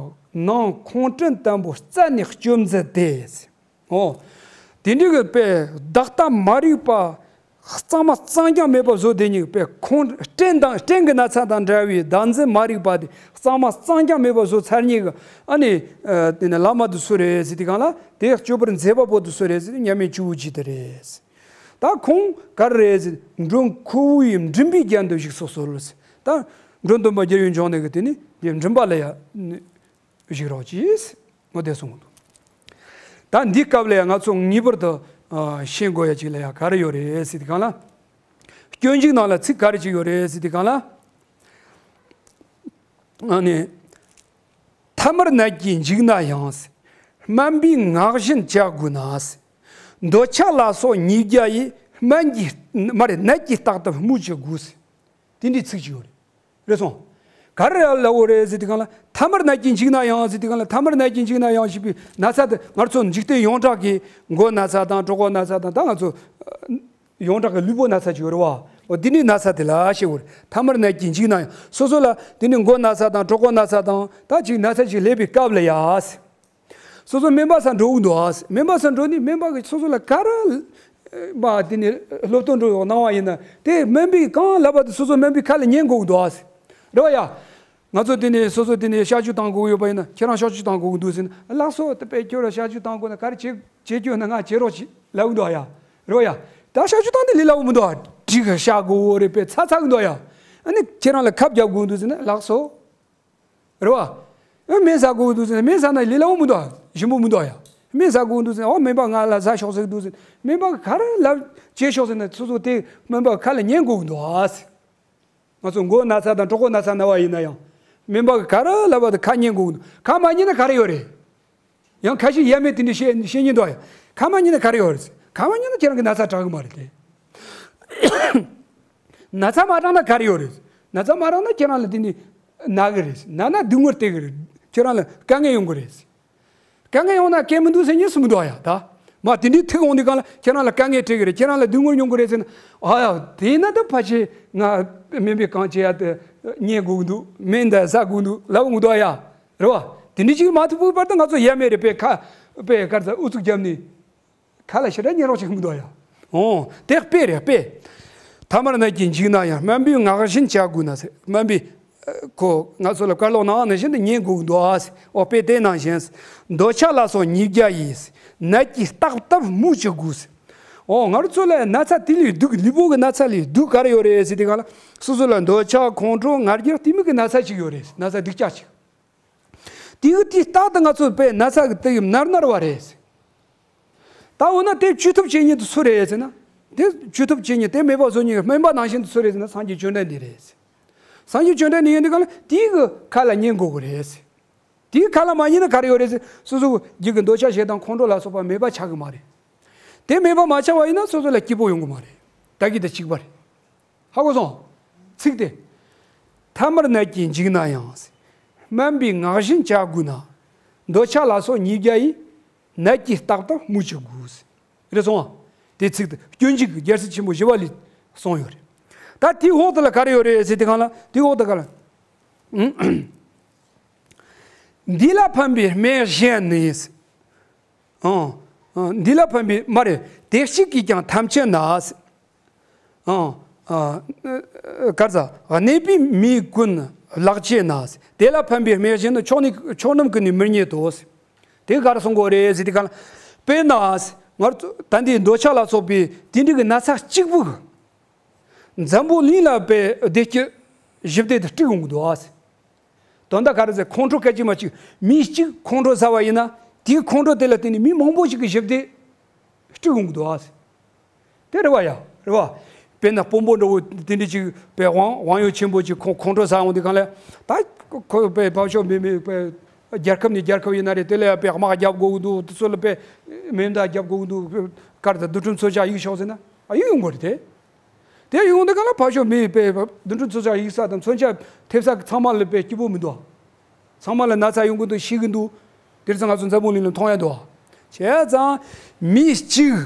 ནང་ཁོང་སྐྲན་དམ་པོ་རྩད་ནས་གཅོད་མཛད་དེ། ཨོ། དེ་འདྲའི་གི་དཔེ་བདག་ལྟ་མ་རིག་པ་གཙང་མ་གཙང་རྐྱང་མེད་པ་བཟོ་དེ་ཉིད་དཔེ་ཁོང་སྐྲན་དང་སྐྲན་གྱི་ན་ཚ་དང་འདྲ་བའི་བདག་འཛིན་མ་རིག་པ་དེ་གཙང་མ་གཙང་རྐྱང་མེད་པ་བཟོ་ཚར་ཉིད་ཀྱི་ཨ་ནི། ཨ་དེ་ནི་བླ་མ་དེ་སུ་རེད་ཟེར་དུས་གང་ལ། དེ་སྐྱོབ་པར་མཛད་པ་པོ་དེ་སུ་རེད་ཟེར་དུས་མཉམ་མེད་སྤྱི་བོ་གཅིག་དེ་རེད། ད་ཁོང་ག་རེ་རེད་ཟེར། མགྲོན་ཁོ་བོ་ཡི་མགྲིན་པའི་རྒྱན་དུ་བཞུགས་སོ་སོར། ད་མགྲོན་སྟོན་པ་རྒྱལ་བའི་འབྱུང་གནས་ཀྱི་དེ་ནི་དེ་མགྲིན་པ་ལ་ཡ། བཞུགས་རོགས་གྱིས། འོ་དེ་གསུངས་འདུག་ད་འདི་སྐབས་ལ་ཡང་ང་ཚོ་ངེས་པར་དུ་ཨ་ཤེས་དགོས་ཡ་ཅིག་ལ་ཡ་ག་རེ་ཡོད་རེད་ཟེར་དུས་གང་ལ། སྤྱོད་འཇུག་ནང་ལ་ཚིག་ག་རེ་ཅིག་ཡོད་རེད་ཟེར་དུས་གང་ལ། ཨ་ནི། ཐ་མལ་ནད་ཀྱིས་འཇིགས་ན་ཡང་། སྨན་པའི་ངག་བཞིན་བྱ་དགོས་ན། འདོད་ཆགས་ལ་སོགས་ཉིས་བརྒྱ་ཡིས། སྨན་གྱི་མ་རེད། ནད་ཀྱི་རྟགས་དེ་སྨོས་ཅི་དགོས། དེ་འདྲའི་ཚིག་ཅིག་ཡོད་རེད། རེད་སོང་། ག་རེ་ལབ་འོ་རེད་ཟེར་དུས་གང་ལ། ཐ་མལ་ནད་ཀྱིས་འཇིགས་ན་ཡང་ཟེར་དུས་གང་ལ། ཐ་མལ་ནད་ཀྱིས་འཇིགས་ན་ཡང་ཞེས་པའི་ན་ཚ་དེ་ང་ཚོ་འཇིག་རྟེན་ཡོངས་གྲགས་ཀྱི་མགོ་ན་ཚ་དང་གྲོད་ཁོག་ན་ཚ་དང་། ད་ང་ཚོ་ཡོངས་གྲགས་ཀྱི་ལུས་པོ་ན་ཚ་ཅིག་ཡོད་རེད་བ། འོ་དེ་ནི་ན་ཚ་དེ་ལ་ཞེས་འོ་རེད། ཐ་མལ་ནད་ཀྱིས་འཇིགས་ན་ཡང་། སོ་སོ་ལ་དེ་ནི་མགོ་ན་ཚ་དང་གྲོད་ཁོག་ན་ཚ་དང་། ད་ཅིག་ན་ཚ་ཅིག་སླེབས་པའི་སྐབས་ལ་ཡ། སོ་སོ་སྨན་པ་སར་འགྲོ་གི་འདུག་ཨ། སྨན་པ་སར་འགྲོ་ནི་སྨན་པ་གིས་སོ་སོ་ལ་ག་རེ་མ་དེ་ནི་སློབ་སྟོན་འགྲོ་གནང་བ་ཡིན་ན། དེ་སྨན་པས་གང་ལབ་པ་དེ་སོ་སོ་སྨན་པའི་ཁ་ལ་ཉན་དགོས་ཀྱི་འདུག་ཨ། རེད་བ་ཡ། ང་ཚོ་དེ་ནི་སོ་སོ་དེ་ནི་གཤག་བཅོས་བཏང་དགོས་ཀྱི་ཡོད་པ་ཡིན་ན། ཁྱེད་རང་གཤག་བཅོས་བཏང་དགོས་ཀྱི་འདུག་ཟེར་ན། ལགས་སོ། དེ་དཔེ་ཁྱོད་རང་གཤག་བཅོས་བཏང་དགོས་ན་ག་རེ་བྱེད་བྱེད་རྒྱུ་ན་ང་བྱེད་རོགས་བྱེད་ལབ་ཀྱི་འདུག་ཨ་ཡ། རེད་བ་ཡ། ད་གཤག་བཅོས་བཏང་ནི་ལས་སླ་པོ་མི་འདུག་ཨ། གྲི་གིས་གཤག་དགོས་རེད། དཔེ་ཚ་ཚ་གི་འདུག་ཨ་ཡ། ཨ་ནི་ཁྱེད་རང་ལ་ཁབ་རྒྱག་དགོས་འདུག་ཟེར་ན། ལགས་སོ། རེད་བ། ཨ་སྨན་ཟ་དགོས་འདུག་ཟེར་ན། སྨན་ཟ་ན་ལས་སླ་པོ་མི་འདུག་ཨ། ཞིམ་པོ་མི་འདུག་ཨ་ཡ། སྨན་ཟ་དགོས་འདུག་ཟེར་ན། ཨོ་སྨན་པ་ང་ལ་ཟ་ཤོག་ཟེར་གི་འདུག་ཟེར་ན། སྨན་པ་ག་རེ་ལབ་བྱེད་ཤོག་ཟེར་ན། སོ་སོ་དེ་སྨན་པ་ཁ་ལ་ཉན་དགོས་ཀྱི་འདུག་ཨ། ང་ཚོ་མགོ་ན་ཚ་དང་གྲོད་ཁོག་ན་ཚ་ན་བ་ཡིན་ན་ཡང་། སྨན་པ་གིས་ག་རེ་ལབ་པ་དེ་ཁ་ཉན་དགོས་ཀྱི་འདུག་ཁ་མ་ཉན་ན་ག་རེ་ཡོད་རེད། ཡང་ཁ་ཤས་ཡ་མེད་དེ་འདྲ་བཤད་བཤད་མཁན་འདུག་ཨ་ཡ། ཁ་མ་ཉན་ན་ག་རེ་ཡོད་རེད། ཁ་མ་ཉན་ན་ཁྱེད་རང་གི་ན་ཚ་དྲག་གི་མ་རེད་དེ། ན་ཚ་མ་དྲག་ན་ག་རེ་ཡོད་རེད། ན་ཚ་མ་དྲག་ན་ཁྱེད་རང་ལ་དེ་ནི་ན་གི་རེད། ན་ན་སྡུག་བསྔལ་སྟེར་གི་རེད། ཁྱེད་རང་ལ་དཀའ་ངལ་ཡོང་གི་རེད། དཀའ་ངལ་ཡོང་ན་སྐད་མི་འདུག་ཟེར་མཁན་སུ་མི་འདུག་ཨ་ཡ། ད་མ་དེ་འདྲའི་ཐུག་འོང་དུས་གང་ལ་ཁྱེད་རང་ལ་དཀའ་ངལ་སྤྲད་གི་རེད། ཁྱེད་རང་ལ་སྡུག་བསྔལ་མྱོང་གི་རེད་ཟེར་ན། ཨ་ཡ། དེས་ན་ད་ཕལ་ཆེར་ང་སྨན་པས་གང་བྱེད་ཡ་དེ་ཉན་དགོས་ཀྱི་འདུག་སྨན་འདི་ཟ་དགོས་འདུག་ལབ་འོང་གི་འདུག་ཨ་ཡ། རེད་བ། དེ་འདྲའི་ཅིག་མ་ཐུག་པའི་བར་དུ་ང་ཚོ་ཡ་མེད་རེད། དཔེ་ཁ་དཔེ་ག་རེ་ཟ། ཨུ་ཚུགས་བརྒྱབ་ནས། ཁ་ལ་ཞེ་དྲག་ཉན་རོགས་བྱེད་ཀྱི་མི་འདུག་ཡ། འོ་དེ་དཔེ་རེད་དཔེ། ཐ་མལ་ནད་ཀྱིས་འཇིགས་ན་ཡང་སྨན་པའི་ངག་བཞིན་བྱ་དགོས་ན་ཟེར། སྨན་པའི་ཨ་ཁོ་ང་ཚོ་ལ་བཀའ་སློབ་གནང་ནང་བཞིན་དུ་ཉན་དགོས་ཀྱི་འདུག་ཨ་ཟེར། འོ་དཔེ་དེ་ནང་བཞིན། འདོད་ཆགས་ལ་སོགས་ཉིས་བརྒྱ་ཡིས། ནད་ཀྱིས་བརྟག་བརྟག་སྨོས་ཅི་དགོས་ཟེར། འོ་ང་རང་ཚོ་ལ་ན་ཚ་དེ་ལས་སྡུག་ལུས་པོ་གི་ན་ཚ་ལས་སྡུག་ག་རེ་ཡོད་རེད་ཟེར་དུས་སྒང་ལ། སོ་སོ་ལ་འདོད་ཆགས་ཁོང་ཁྲོ་ང་རྒྱལ་གཏི་མུག་གི་ན་ཚ་ཞིག་ཡོད་རེད། ན་ཚ་སྡུག་ཅག་ཅིག་དེ་གི་དེ་རྟག་ཏུ་ང་ཚོ་དཔེ་ན་ཚ་གི་དེ་གི་མནར་མནར་བ་རེད། ད་འོ་ན་དེ་བཅོས་ཐབས་བྱེད་མཁན་དེ་སུ་རེད་ཟེར་ན། དེ་བཅོས་ཐབས་བྱེད་མཁན་དེ་མེད་པ་བཟོ་མཁན་གྱི་སྨན་པ་ནང་བཞིན་དུ་སུ་རེད་ཟེར་ན། སངས་རྒྱས་བཅོམ་ལྡན་འདས་རེད་ཟེར། སངས་རྒྱས་བཅོམ་ལྡན་འདས་ཡིན་དུས་སྒང་ལ་དེའི་གི་ཁ་ལ་ཉན་དགོས་གི་རེད་ཟེར། དེའི་ཁ་ལ་མ་ཉན་ན་ག་རེ་ཡོད་རེད་ཟེར། སོ་སོ་རྒྱུད་ཀྱི་འདོད་ཆགས་ཞེ་སྡང་ཁོང་ཁྲོ་ལ་སོགས་པ་མེད་པ་ཆགས་གི་མ་རེད། དེ་མེད་པ་མ་ཆགས་པ་ཡིན་ན་སོ་སོ་ལ་སྐྱིད་པོ་ཡོང་གི་མ་རེད། ད་གི་དེ་གཅིག་པ་རེད། ཧ་གོ་སོང་། ཚིག་དེ། ཐ་མལ་ནད་ཀྱིས་འཇིགས་ན་ཡང་། སྨན་པའི་ངག་བཞིན་བྱ་དགོས་ན། འདོད་ཆགས་ལ་སོགས་ཉིས་བརྒྱ་ཡིས། ནད་ཀྱིས་བརྟག་བརྟག་སྨོས་ཅི་དགོས། རེད་སོང་ཨ། དེ་ཚིག་དེ་སྤྱོད་འཇུག་གི་རྒྱལ་སྲས་ཆེན་པོ་ཞི་བ་ལྷས་གསུངས་ཡོད་རེད། ད་དེའི་འོག་དེ་ལ་ག་རེ་ཡོད་རེད་ཟེར་དུས་སྒང་ལ། དེའི་འོག་དེ་ག་ལ། འདི་ལ་ཕན་པའི་སྨན་གཞན་ནི། ཨང་། ཨང་། འདི་ལ་ཕན་པའི་མ་རེད། དེ་གཅིག་གིས་ཀྱང་ཐམས་ཅད་ན། ཨང་། ཨ། གར་ཟ། གནས་པའི་མི་ཀུན་ལག་བཅད་ན། དེ་ལ་ཕན་པའི་སྨན་གཞན་ནི། མཆོག་ནི་མཆོག་རྣམས་ཀུན་ནི་མི་རྙེད་དོ། དེ་གར་སོང་གོ་རེད་ཟེར་དུས་སྒང་ལ། དཔེར་ན། ང་ཚོ་ད་འདི་འདོད་ཆགས་ལ་སོགས་པའི་དེ་འདྲ་གི་ན་ཚ་གཅིག་པུ་གི། འཛམ་བུ་གླིང་ལ་དཔེ་བདེ་སྐྱིད་ཞི་བདེ་དེ་དཀྲུགས་ཡོང་གི་འདུག་ཨ། དོན་དག་ག་རེ་ཟེར། ཁོང་ཁྲོ་སྐད་ཅིག་མ་གཅིག་མི་གཅིག་ཁོང་ཁྲོ་ཟ་བ་ཡིན་ན། དེའི་ཁོང་ཁྲོ་དེ་ལ་བརྟེན་ནས་མི་མང་པོ་ཞིག་གི་ཞི་བདེ་དཀྲུགས་ཡོང་གི་འདུག་ཨ། དེ་རེད་བ་ཡ། རེད་བ། དཔེར་ན་དཔོན་པོ་འདྲ་བོ་དེ་འདྲ་ཅིག་དཔེ་དབང་དབང་ཡོད་ཆེན་པོ་ཅིག་ཁོང་ཁོང་ཁྲོ་ཟ་ཡོང་དུས་སྒང་ལ། ད་ཁོ་དཔེ་བབ་ཤོག་མེད་མེད་དཔེ་རྒྱལ་ཁབ་ནས་རྒྱལ་ཁབ་ཡིན་ན་རེད། དེ་ལ་ཡ་དཔེ་དམག་རྒྱབ་དགོས་ཀྱི་འདུག་དེ་ཚོ་ལ་དཔེ་མེ་མདའ་རྒྱབ་དགོས་ཀྱི་འདུག་ག་རེ་ཟེར། རྡུལ་ཕྲན་མཚོན་ཆ་གཡུག་ཤོག་ཟེར་ན། ཨ། གཡུག་ཡོང་གི་རེད་དེ། དེ་ཡོང་དུས་སྒང་ལ་ཕར་ཕྱོགས་མི་དཔེ་རྡུལ་ཕྲན་མཚོན་ཆ་གཡུག་ས་དང་མཚོན་ཆ་ཐེབས་ས་ཚང་མ་ལ་དཔེ་སྐྱིད་པོ་མི་འདུག་ཚང་མ་ལ་ན་ཚ་ཡོང་གི་འདུག་ཤི་གི་འདུག་དེ་རིང་ང་ཚོ་འཛམ་བུ་གླིང་ལ་མཐོང་ཡ་འདུག་བྱས་ཙང་མི་གཅིག་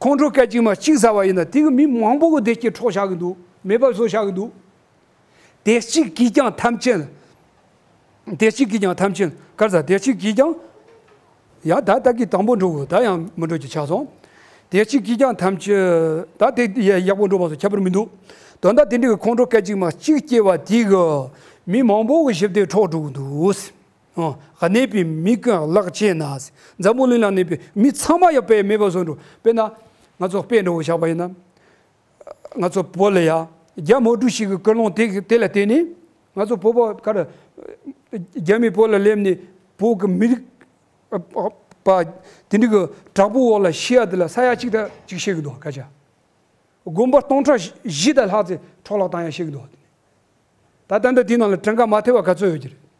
ཁོང་ཁྲོ་སྐད་ཅིག་མ་གཅིག་ཟ་བ་ཡིན་ན། དེ་གི་མི་མང་པོ་གི་བདེ་སྐྱིད་འཕྲོག་བཞག་གི་འདུག་མེད་པ་བཟོ་བཞག་གི་འདུག་དེ་གཅིག་གིས་ཀྱང་ཐམས་ཅད། དེ་གཅིག་གིས་ཀྱང་ཐམས་ཅད། ག་རེ་ཟེར། དེ་གཅིག་གིས་ཀྱང་། ཡ། ད་ད་གི་དང་པོ་འགྲོ་དགོས། ད་ཡང་མི་འགྲོ་རྒྱུ་ཆགས་སོང་། དེ་གཅིག་གིས་ཀྱང་ཐམས་ཅད། ད་དེ་ཡ་ཡག་པོ་འགྲོ་མ་སོང་། ཁྱད་པར་མི་འདུག་དོན་དག་དེ་འདྲའི་གི་ཁོང་ཁྲོ་སྐད་ཅིག་མ་གཅིག་སྐྱེ་བ་དེ་གིས་མི་མང་པོ་གི་ཞི་བདེ་འཕྲོག་འགྲོ་གི་འདུག་ཨ། གནས་པའི་མི་ཀུན་ལག་བཅད་ན། འཛམ་བུ་གླིང་ལ་གནས་པའི་མི་ཚང་མ་ཡང་དཔེ་མེད་པ་བཟོ་འགྲོ། དཔེར་ན་ང་ཚོ་དཔེ་འདྲ་བོ་བཞག་པ་ཡིན་ན། ང་ཚོ་བོད་ལ་ཡ། རྒྱ་མོ་གྲུ་ཞིག་གི་ཀུན་སློང་དེ་དེ་ལ་བརྟེན་ནས། ང་ཚོ་བོད་པ་ག་རེ། རྒྱ་མི་བོད་ལ་སླེབས་ནས་བོད་ཀྱི་མི་རིགས་པ་དེ་འདྲ་གི་དྲག་པོའི་འོག་ལ་ཤི་ཡ་དེ་ལ་ས་ཡ་གཅིག་དང་གཅིག་ཤི་གི་འདུག་སྐད་ཆ། དགོན་པ་སྟོང་ཕྲག་བཞི་དང་ལྷག་ཙམ་འཕྲོ་བརླག་བཏང་ཡ་ཤི་གི་འདུག་ད་ད་ལྟ་དེའི་ནང་ལ་གྲངས་ཀ་མ་ཐེ་བ་ག་ཚོད་ཡོད་ཀྱི་རེད།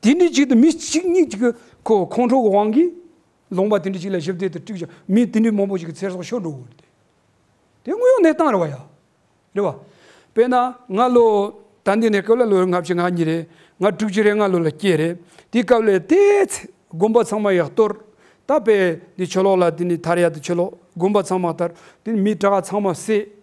དེ་འདྲའི་ཅིག་ཏུ་མི་གཅིག་གཉིས་ཅིག་གི་ཁོ་ཁོང་ཁྲོ་གི་དབང་གིས་ལུང་པ་དེ་འདྲ་ཅིག་ལ་ཞི་བདེ་དེ་དཀྲུགས་བཞག་མི་དེ་འདྲའི་མང་པོ་ཞིག་གི་ཚེ་སྲོག་ཤོར་འགྲོ་གི་རེད། དེ་དངོས་ཡོད་གནས་སྟངས་རེད་བ་ཡ། རེད་བ། དཔེར་ན་སྔ་ལོ། ད་འདི་ནས་སྐབས་ལ་ལོ་ལྔ་བཅུ་ང་གཉིས་རེད། ང་དྲུག་ཅུ་རེ་ལྔ་ལོ་ལ་སྐྱེས་རེད། དེའི་སྐབས་ལ་དེ་ཚེ་དགོན་པ་ཚང་མ་ཡར་གཏོར། ད་དཔེ་འདི་ཕྱི་ལོགས་ལ་དེ་ནས་ཐར་ཡ་དེ་ཕྱི་ལོགས་དགོན་པ་ཚང་མ་ཐར། དེ་ནས་མི་དྲག་ཚང་མ་བསད།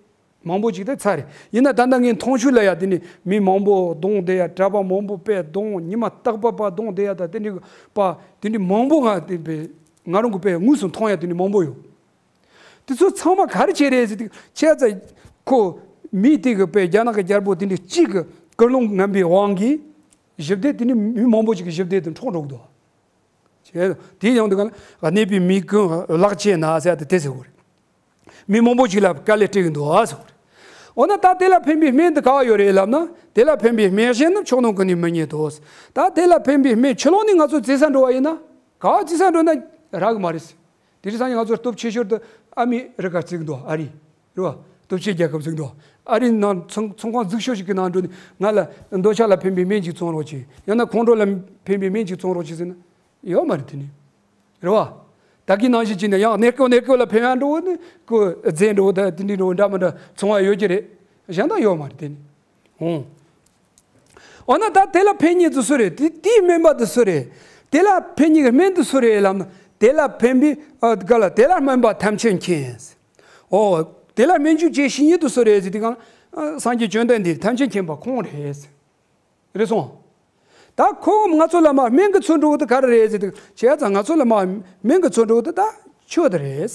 མང་པོ་ཅིག་དེ་ཚར་རེད། ཡིན་ན་ད་ལྟ་ངའི་མཐོང་ཆོས་ལ་ཡ་དེ་ནས་མི་མང་པོ་གདོང་བསྡད་ཡ། གྲྭ་པ་མང་པོ་དཔེ་གདོང་ཉི་མ་རྟག་པ་པ་གདོང་བསྡད་ཡ། ད་དེ་འདྲའི་པ་དེ་འདྲའི་མང་པོ་ང་དེ་དཔེ་ང་རང་གི་དཔེ་དངོས་སུ་མཐོང་ཡ་དེ་འདྲའི་མང་པོ་ཡོད། དེ་ཚོ་ཚང་མ་ག་རེ་བྱས་རེད་ཟེར་དུས། བྱས་ཙང་ཁོ་མི་དེ་གི་དཔེ་རྒྱ་ནག་གི་རྒྱལ་པོ་དེ་འདྲའི་གཅིག་གི་ཀུན་སློང་ངན་པའི་དབང་གིས་ཞི་བདེ་དེ་ནི་མི་མང་པོ་ཞིག་གི་ཞི་བདེ་དེ་འཕྲོག་འགྲོ་གི་འདུག་བྱས་དེ་ཡང་དུས་གང་ལ་གནས་པའི་མི་ཀུན་ལག་བཅད་ན་ཟེར་ཏེ་དེ་ཟེར་བ་རེད། མི་མང་པོ་ཞིག་ལ་དཀའ་ལས་སྤྲད་གི་འདུག་ཨ་ཟེར་བ་རེད། འོ་ན་ད་དེ་ལ་ཕན་པའི་སྨན་དེ་ག་བ་ཡོད་རེད་ལབ་ན། དེ་ལ་ཕན་པའི་སྨན་གཞན་རྣམས་ཕྱོགས་རྣམས་ཀུན་ནས་མི་རྙེད་དོ། ད་དེ་ལ་ཕན་པའི་སྨན་ཕྱི་ལོགས་ནས་ང་ཚོ་བཙལ་ས་འགྲོ་བ་ཡིན་ན། ག་བ་བཙལ་ས་འགྲོ་ན་རག་གི་མ་རེད། དེ་རིང་སང་ཉིན་ང་ཚོ་སྟོབས་ཆེ་ཤོས་དེ་ཨ་མི་རི་ཀ་བརྩི་གི་འདུག་ཨ་རི། རེད་བ། སྟོབས་ཆེ་རྒྱལ་ཁབ་བརྩི་གི་འདུག་ཨ་རི་ནང་ཚོང་ཚོང་ཁང་འཛུགས་ཤོག་ཞིག་གི་ནང་འགྲོ་ནས་ང་ལ་འདོད་ཆགས་ལ་ཕན་པའི་སྨན་ཅིག་བཙོང་རོགས་བྱེད། ཡང་ན་ཁོང་ཁྲོ་ལ་ཕན་པའི་སྨན་ཅིག་བཙོང་རོགས་བྱེད་ཟེར་ན་ཡོད་མ་རེད། དེ་ནི་རེད་བ། ད་གིན་ནང་བཞིན་བྱས་ན་ཡང་གནས་སྐབས་གནས་སྐབས་ལ་ཕན་ཡག་འགྲོ་བ་ནི་ཁོ་རྫས་འགྲོ་བ་ད་དེ་འདྲའི་འགྲོ་བ་འདྲ་མི་འདྲ་ཚོང་བ་ཡོད་ཀྱི་རེད། གཞན་དག་ཡོད་མ་རེད། དེ་ནི་འོང་། འོ་ན་ད་དེ་ལ་ཕན་མཁན་དེ་སུ་རེད། དེ་དེའི་སྨན་པ་དེ་སུ་རེད། དེ་ལ་ཕན་མཁན་གྱི་སྨན་དེ་སུ་རེད་ལབ་ན། དེ་ལ་ཕན་པའི་ཨ་ག་ལ་དེ་ལ་སྨན་པ་ཐམས་ཅད་མཁྱེན། འོ། དེ་ལ་སྨན་བཅོས་བྱེད་ཤེས་མཁན་དེ་སུ་རེད་ཟེར་དུས་སྒང་ལ། ཨ་སངས་རྒྱས་བཅོམ་ལྡན་འདས་ཐམས་ཅད་མཁྱེན་པ་ཁོང་རེད། རེད་སོང་། ད་ཁོ་ང་ཚོ་ལ་མ་སྨན་གྱི་ཚུལ་འགྲོ་བ་དེ་ག་རེ་རེད་ཟེར་དུས། བྱས་ཙང་ང་ཚོ་ལ་མ་སྨན་གྱི་ཚུལ་འགྲོ་བ་དེ་ད་ཆོས་དེ་རེད།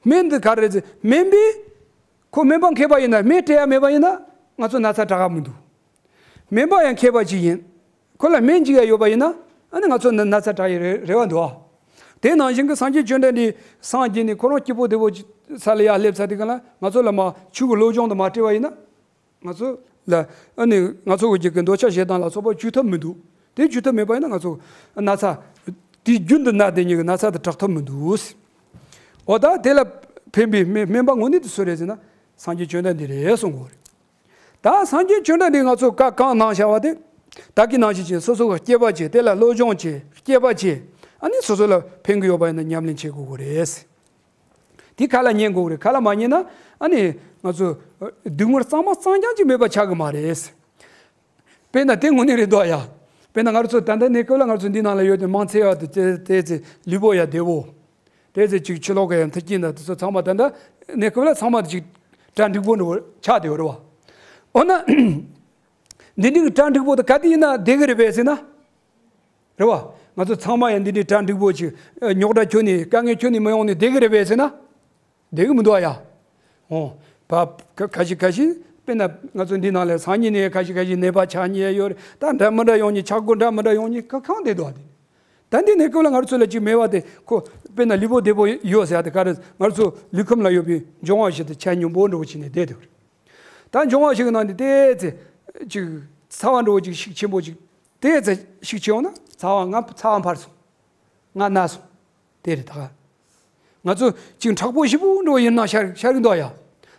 སྨན་འདི་ག་རེ་རེད་ཟེར། སྨན་པས་ཁོ་སྨན་པ་མཁས་པ་ཡིན་ན། སྨན་སྤྲད་ཡ་མེད་པ་ཡིན་ན་ང་ཚོ་ན་ཚ་དྲག་ག་མི་འདུག་སྨན་པ་ཡང་མཁས་པ་ཅིག་ཡིན། ཁོ་ལ་སྨན་འཇིགས་ཡ་ཡོད་པ་ཡིན་ན། ཨ་ནི་ང་ཚོ་ན་ན་ཚ་དྲག་ཡའི་རེ་རེ་བ་འདུག་ཨ། དེ་ནང་བཞིན་གྱི་སངས་རྒྱས་བཅོམ་ལྡན་འདས་སངས་རྒྱས་ནས་ཁོ་རང་སྐྱིད་པོ་བདེ་པོ་ཅིག་ས་ལ་ཡར་སླེབས་ཚར་དུས་སྒང་ལ། ང་ཚོ་ལ་མར་ཆོས་ཀྱི་སློབ་སྦྱོང་དུ་མ་སྤྲད་པ་ཡིན་ན། ང་ཚོ་ལ་ཨ་ནི་ང་ཚོ་གི་འདོད་ཆགས་ཞེ་སྡང་ལ་སོགས་པ་བཅོས་ཐབས་མི་འདུག་དེ་བཅོས་ཐབས་མེད་པ་ཡིན་ན་ང་ཚོ་ན་ཚ་དེ་རྒྱུན་དུ་ན་བསྡད་མཁན་གྱི་ན་ཚ་དེ་དྲག་ཐབས་མི་འདུག་འོ་ད་དེ་ལ་ཕན་པའི་སྨན་སྨན་པ་དངོས་གནས་དེ་སུ་རེད་ཟེར་ན། སངས་རྒྱས་བཅོམ་ལྡན་འདས་རེད་གསུང་གི་ཡོད་རེད། ད་སངས་རྒྱས་བཅོམ་ལྡན་འདས་ང་ཚོ་བཀའ་གང་གནང་བཞག་པ་དེ། བདག་གིས་ནང་བཞིན་བྱས། སོ་སོ་གིས་སྤྱད་པ་བྱས། དེ་ལ་སློབ་སྦྱོང་བྱས། སྤྱད་པ་བྱས། ཨ་ནི་སོ་སོ་ལ་ཕན་གྱི་ཡོད་པ་ཡིན་ན་ཉམས་ལེན་བྱེད་དགོས་ཀྱི་རེད། དེ་ཁ་ལ་ཉན་དགོས་ཀྱི་རེད། ཁ་ལ་མ་ཉན་ན་ཨ་ནི་ང་ཚོ་སྡུག་བསྔལ་གཙང་མ་གཙང་རྐྱང་ཅིག་མེད་པ་ཆགས་ཀྱི་མ་རེད། དཔེར་ན་དེ་དངོས་གནས་རེད་འདུག་ཡ། དཔེར་ན་ང་ཚོ་ད་ལྟ་གནས་སྐབས་ལ་ང་ཚོ་འདི་ནང་ལ་ཡོད་དེ་མང་ཆེ་བ་དེ་དེ་དེ་ཚེ་ལུས་པོ་ཡ་བདེ་བོ། དེ་ཚེ་ཅིག་ཕྱི་ལོགས་ཀྱི་ཡ་མཐུན་རྐྱེན་དང་དེ་ཚོ་ཚང་མ་ད་ལྟ་གནས་སྐབས་ལ་ཚང་མ་དེ་ཅིག་གྲ་འགྲིག་པོ་འགྲོ་ཆགས་བསྡད་ཡོད་རེད་བ། འོ་ན། འདི་འདྲའི་གྲ་འགྲིག་པོ་དེ་ག་དུས་ཡིན་ན་བསྡད་ཀྱི་རེད་པས་ཟེར་ན། རེད་བ། ང་ཚོ་ཚང་མ་ཡང་འདི་འདྲའི་གྲ་འགྲིག་པོ་ཅིག་རྙོག་དྲ་ཁྱོན་ནས་དཀའ་ངལ་ཁྱོན་ནས་མི་ཡོང་ནས་བསྡད་ཀྱི་རེད་པས་ཟེར་ན། བསྡད་ཀྱི་མི་འདུག་ཨ་ཡ། འོ། བ། ཁ་ཁ་ཤས་ཁ་ཤས་དཔེར་ན་ང་ཚོ་འདི་ནང་ལ་སང་ཉིན་ནས་ཁ་ཤས་ཁ་ཤས་ནད་པ་ཆགས་ཉེན་ཡོད་རེད། ད་འདྲ་མི་འདྲ་ཡོང་ཉེན། ཆག་སྒོ་འདྲ་མི་འདྲ་ཡོང་ཉེན། ཁ་གང་བསྡད་འདུག་ཨ། དེ་ད་འདི་ནས་སྐབས་ལ་ང་ཚོ་ལ་ཅིག་མེད་པ་དེ་ཁོ་དཔེར་ན་ལུས་པོ་བདེ་པོ་ཡོད་ཟེར་ཡ་དེ་ག་རེ། ང་ཚོ་ལུས་ཁམས་ལ་ཡོད་པའི་འབྱུང་བ་བཞི་དེ་ཆ་སྙོམས་པོ་འདྲ་བོ་བྱས་ནས་བསྡད་འདུག་རེད། ད་འབྱུང་བ་བཞི་གི་ནང་ནས་དེ་ཚེ་ཅིག་ཚ་བ་འདྲ་བོ་ཅིག་ཤུགས་ཆེན་པོ་ཅིག་དེ་ཚེ་ཤུགས་ཆེ་ཡོང་ན། ཚ་བ་ང་ཚ་བ་འཕར་སོང་། ང་ན་སོང་། དེ་རེད་ད། ང་ཚོ་ཅིག་མཁྲེགས་པོ་ཞེ་པོ་འདྲ་བོ་ཡིན་ན་ཤར་ཤར་གི་འདུག་ཡ།